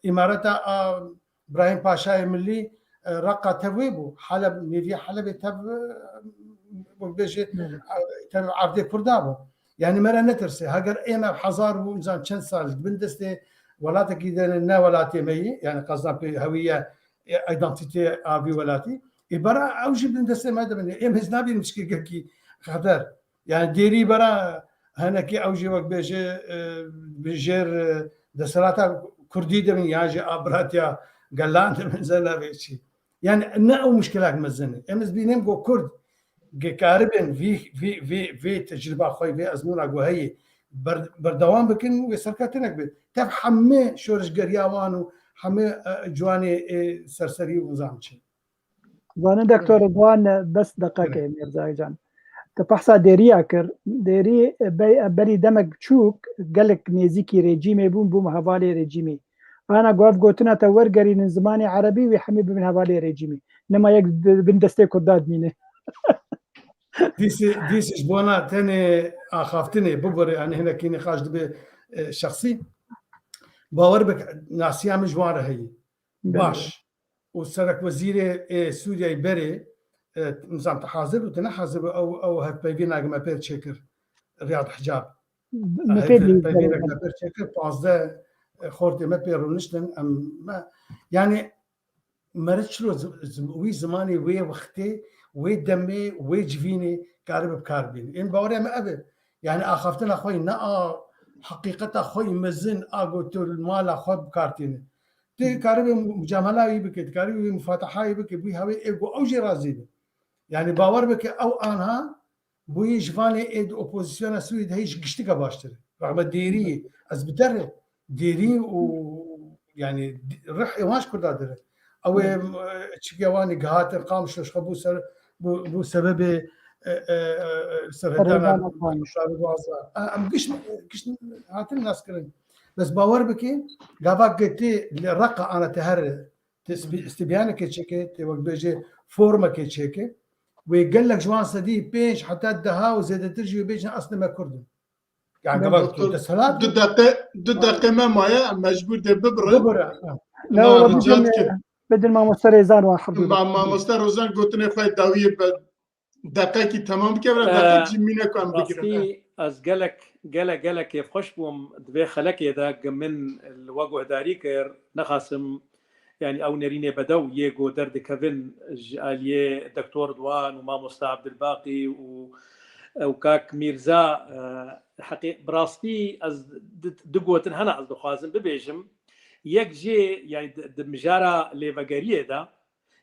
îmareta a Brahîm Paşayê Milî, e, Reqa tev wê bû. Heleb, nêvî Helebê tev, e, wek bêje, e, tev erdê Kurda bû. Yani me re netirse. Heger ê me hezar bû, nizam çend sal, bin destê welatekî de ne welatê me yî, yani qazna pê hewiye, e, identitê a vî welatî. Ê bera ew jî bin destê me de bin. Ê me ez nabînim çikê gelkî xeter. Yani dêrî bera henekî ew jî wek bêje, e, bi jêr, e, desthilata kurdî de bin, yan jî a biratiya gelan de bin, ze navê çi. Yani ne ew muşkilak mezin e. Em ez bînim ku Kurd ge karibin vî, vî, vî, vî tecrüba xwe, vî ezmûna ku heye ber-, berdewam bikin, wê serketinek bi. Tev hemî şorişgeriya wan û hemî, e, ciwanê, e, serserî û nizam çi. Zanin Doktor Ridwan, bes deqeke Mîrza Can. Te behsa dêriya kir. Dêrî, e, be-, e, berî demek biçûk gelek nêzîkî rejîmê bûn, bûm hevalê rejîmî. Ana ku ev gotina te wergerînin zimanê erebî, wê hemî bibin hevalê rejîmî. Nema yek di bin destê Kurda dimîne. Dîsê, dîsê ji bona tenê axaftinê bibore, yani hinekî nîqaş dibe, e, şexsî. Bawer bike, nasiya min ji wan re heye. Baş. Û serekwezîrê, e, Sûriyeyê berê, e, nizam te hazir bû, te ne hazir bû, ew, ew hevpeyvî nagime pêr çêkir. Riyad Hicab. Me pê dî. Peyvînek me pêr çêkir, pazdeh, e, xortê me pê rûniştin, em, me, yani, mere çilo zi-, zi-, wî zimanê, wê wextê, wê demê, wê civînê karibe bi kar bîne. Ên bawerê me ev e. Yani axaftina xwe ne a heqîqeta xwe mezin a ku tu li mala xwe bi kar tîne. Tu karibê mucamela wî bike, tu karibê wî mufatahayê bike, wî hewê ê ku ew jê razî be. Yani bawer bike ew anha bûyî ji vanê ê di opozisyona Sûriyê de hê ji giştika baştir e. Rexme dêriyê, ez bi te re dêrî û yani rih ê wan ji Kurda dire. Ew ê, e, çikiya wan ê gihatin Qamişlo ji xwe bû ser, bû, bû sebebê, e, e, e, serhedana Serhedana Qamişlo. Em giş, giş hatin naskirin. Bes bawer bike, gava ke tê li Reqa ana te here, tê stibyanekê çêke, tê wek bêje formekê çêke. Wê gelek ji wan sedî pênc heta deha û zêdetir jî wê bêjin eslê me Kurd in. Yani gava tu desthilat. Du deqe, du deqe me maye, em mecbûr dê bibire. Bibire. Ne, bidin mamoste Rêzan wan hevdû. Ma-, mamoste Rozan gotinê xwe dawiyê be, deqekî temam bike, vira deqek jî mîne ku em bigirin. Rastî ez gelek, gelek, gelek kêfxweş bûm di vê xelekê de, ku min li we guhdarî kir, nexasim, yani ew nerînê bedew yê ku derdikevin ji aliyê Doktor Ridwan û Mamoste Abdulbaqî û ew kak Mîrza, e, heqî-, bi rastî ez di, di gotin hene ez dixwazim bibêjim. Yek jê, yani di, di mijara lêvegeriyê de,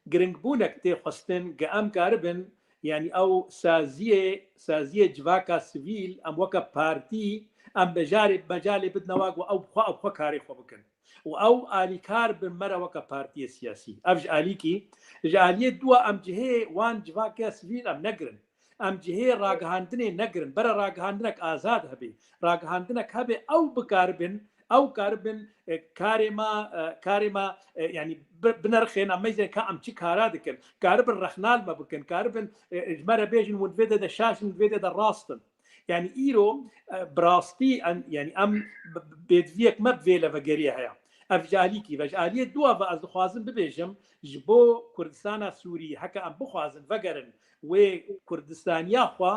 giringbûnek tê xwestin, ku em karibin, yani ew saziyê, saziyê civaka sivîl, em weke partî, em bejarê, mecalê bidine wa ku ew bi xwe, ew bi xwe karê xwe bikin. Û ew alîkar bin me re weke partiyê siyasî. Ev ji alîkî, ji aliyê dûa em cihê wan civaka sivîl em negirin. Em cihê ragihandinê negirin. Bere ragihandinek azad hebe. Ragihandinek hebe ew bikaribin, ew karibin, e, karê me, e, karê me, e, yani bi-, binerxên em meyzên ka em çi kara dikin. Karibin rexnal me bikin. Karibin, e, ji me re bêjin hûn vê de de şaş in, vê de de rast in. Yani îro, e, bi rastî en, yani em b-, b-, bêdiviyek me bi vê levegeriyê heye. Ev ji alîkî ve. Ji aliyê dûa ve ez dixwazim bibêjim, ji bo Kurdistana Sûrî, heke em bixwazin vegerin wê Kurdistaniya xwe,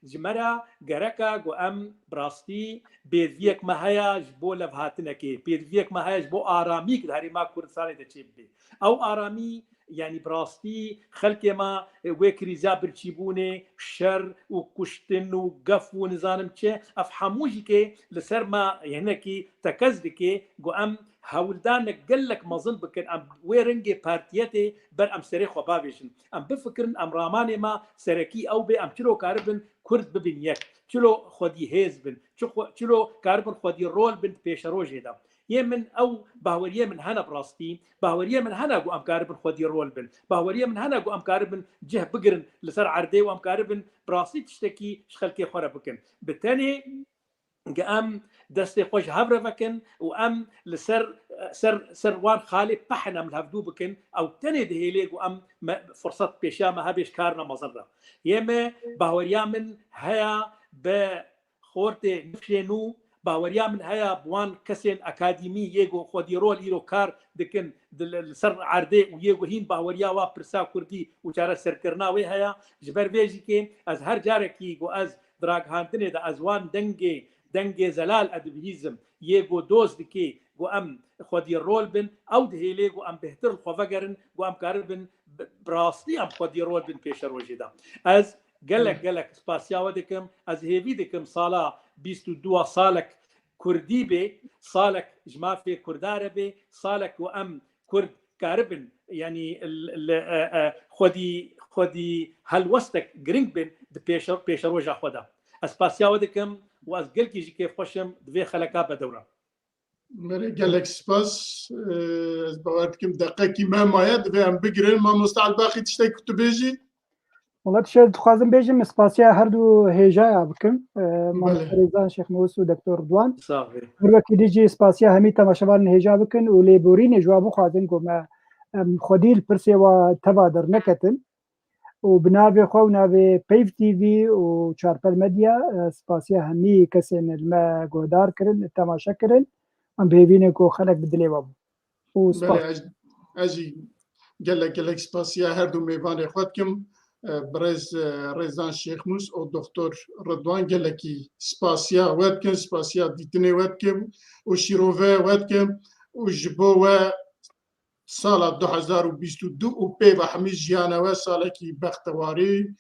ji me re gerek e ku em bi rastî pêdiviyek me heye ji bo levhatinekê, pêdiviyek me heye ji bo aramî ku di Herêma Kurdistanê de çêbibe. Ew aramî Yanî bi rastî xelkê me wê krîza birçîbûnê, şer û kuştin û gef û nizanim çi, ev hemû jî kê li ser me hinekî tekez dike ku em hewldanek gelek mezin bikin, em wê rengê partiyetê ber em serê xwe bavêjin. Em bifikirin, em ramanê me serekî ew bê, em çilo karibin Kurd bibin yek, çilo xwedî hêz bin, çi xwe-, çilo karibin xwedî rol bin di pêşerojê de. Yê min ew bahweriyê min hene bi rastî, bahweriyê min hene ku em karibin xwedî rol bin. Bahweriyê min hene ku em karibin cih bigirin li ser erdê û em karibin bi rastî tiştekî ji xelkê xwe re bikin. Bi tenê ge em destê xwe ji hev re vekin û em li ser, ser, ser wan xalê pehin em li hevdû bikin, ew tenê dihêlê ku em me, firset pêşiya me hebê ji karina mezin re. Yê me bahweriya min heya bi xortê nifşê nû, baweriya min heya bi wan kesên akadîmî yê ku xwedî rol îro kar dikin di, li, li ser erdê û yê ku hîn baweriya wa pirsa kurdî û çareserkirina wê heya. Ji ber vê jî kê ez her carekî ku ez di ragihandinê de ez wan dengê, dengê zelal edibihîzim, yê ku doz dikê ku em xwedî rol bin, ew dihêlê ku em bêhtir li xwe vegerin, ku em karibin bi, bi rastî em xwedî rol bin pêşerojê de. Ez gelek, gelek spasiya we dikim. Ez hêvî dikim sala bîst û dua salek kurdî bê, salek ji mafê kurda re bê, salek ku em kurd karibin, yanî l-, l-, e, e, xwedî, xwedî helwestek giring bin di pêşe-, pêşeroja xwe de. Ez spasiya we dikim û ez gelkî jî kêfxweş im di vê xeleka bedewra. Belê, gelek spas. Ee, ez bawer dikim deqekî me maye, divê em bigirin. Mamoste Elbaqî, tiştek ku tu bêjî? Wala tiştek dixwazim bêjim, spasiya her du hêjaya bikim. Ee, Mamoste Rêzan Şêxmûs û Doktor Ridwan. Sax bê. Her wekî dî jî spasiya hemî temaşevanên hêja bikin û lêborînê ji wan bixwazin ku me, em, xwedî li pirsê wa teva derneketin. û bi navê xwe û navê Peyv T V û Çarpel Medya, e, spasiya hemî kesên li me guhdar kirin, temaşe kirin. Em bi hêvî ne ku xelek bi dilê we bû. Û spas. Belê, ez, ez jî gelek, gelek spasiya her du mêvanê xwe dikim. E, birêz, e, Rêzan Şêxmûs û Doktor Ridwan, gelekî spasiya we dikim, spasiya dîtinê we dikim û şîrove we dikim û ji bo we sala du hezar û bîst û du û pê ve hemî jiyana we salekî bextewarî,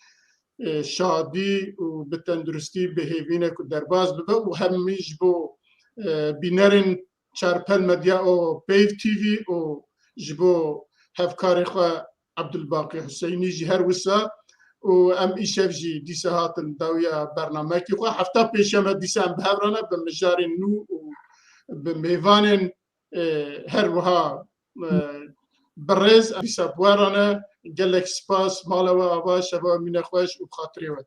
e, şadî û bi tenduristî, bi hêvî ne ku derbas bibe û hemî ji bo, e, bînerên Çarpel Medya û Peyv T V û ji bo hevkarê xwe Ebdulbaqî Huseynî jî her wisa û em îşev jî dîsa hatin dawiya bernamekî xwe. Hefta pêşeme dîsa em bi hev re ne, bi mijarên nû û bi mêvanên e, her wiha, e, birêz, dîsa bi we re ne, gelek spas, mala we ava, şeva we mîne xweş û bi xatirê we.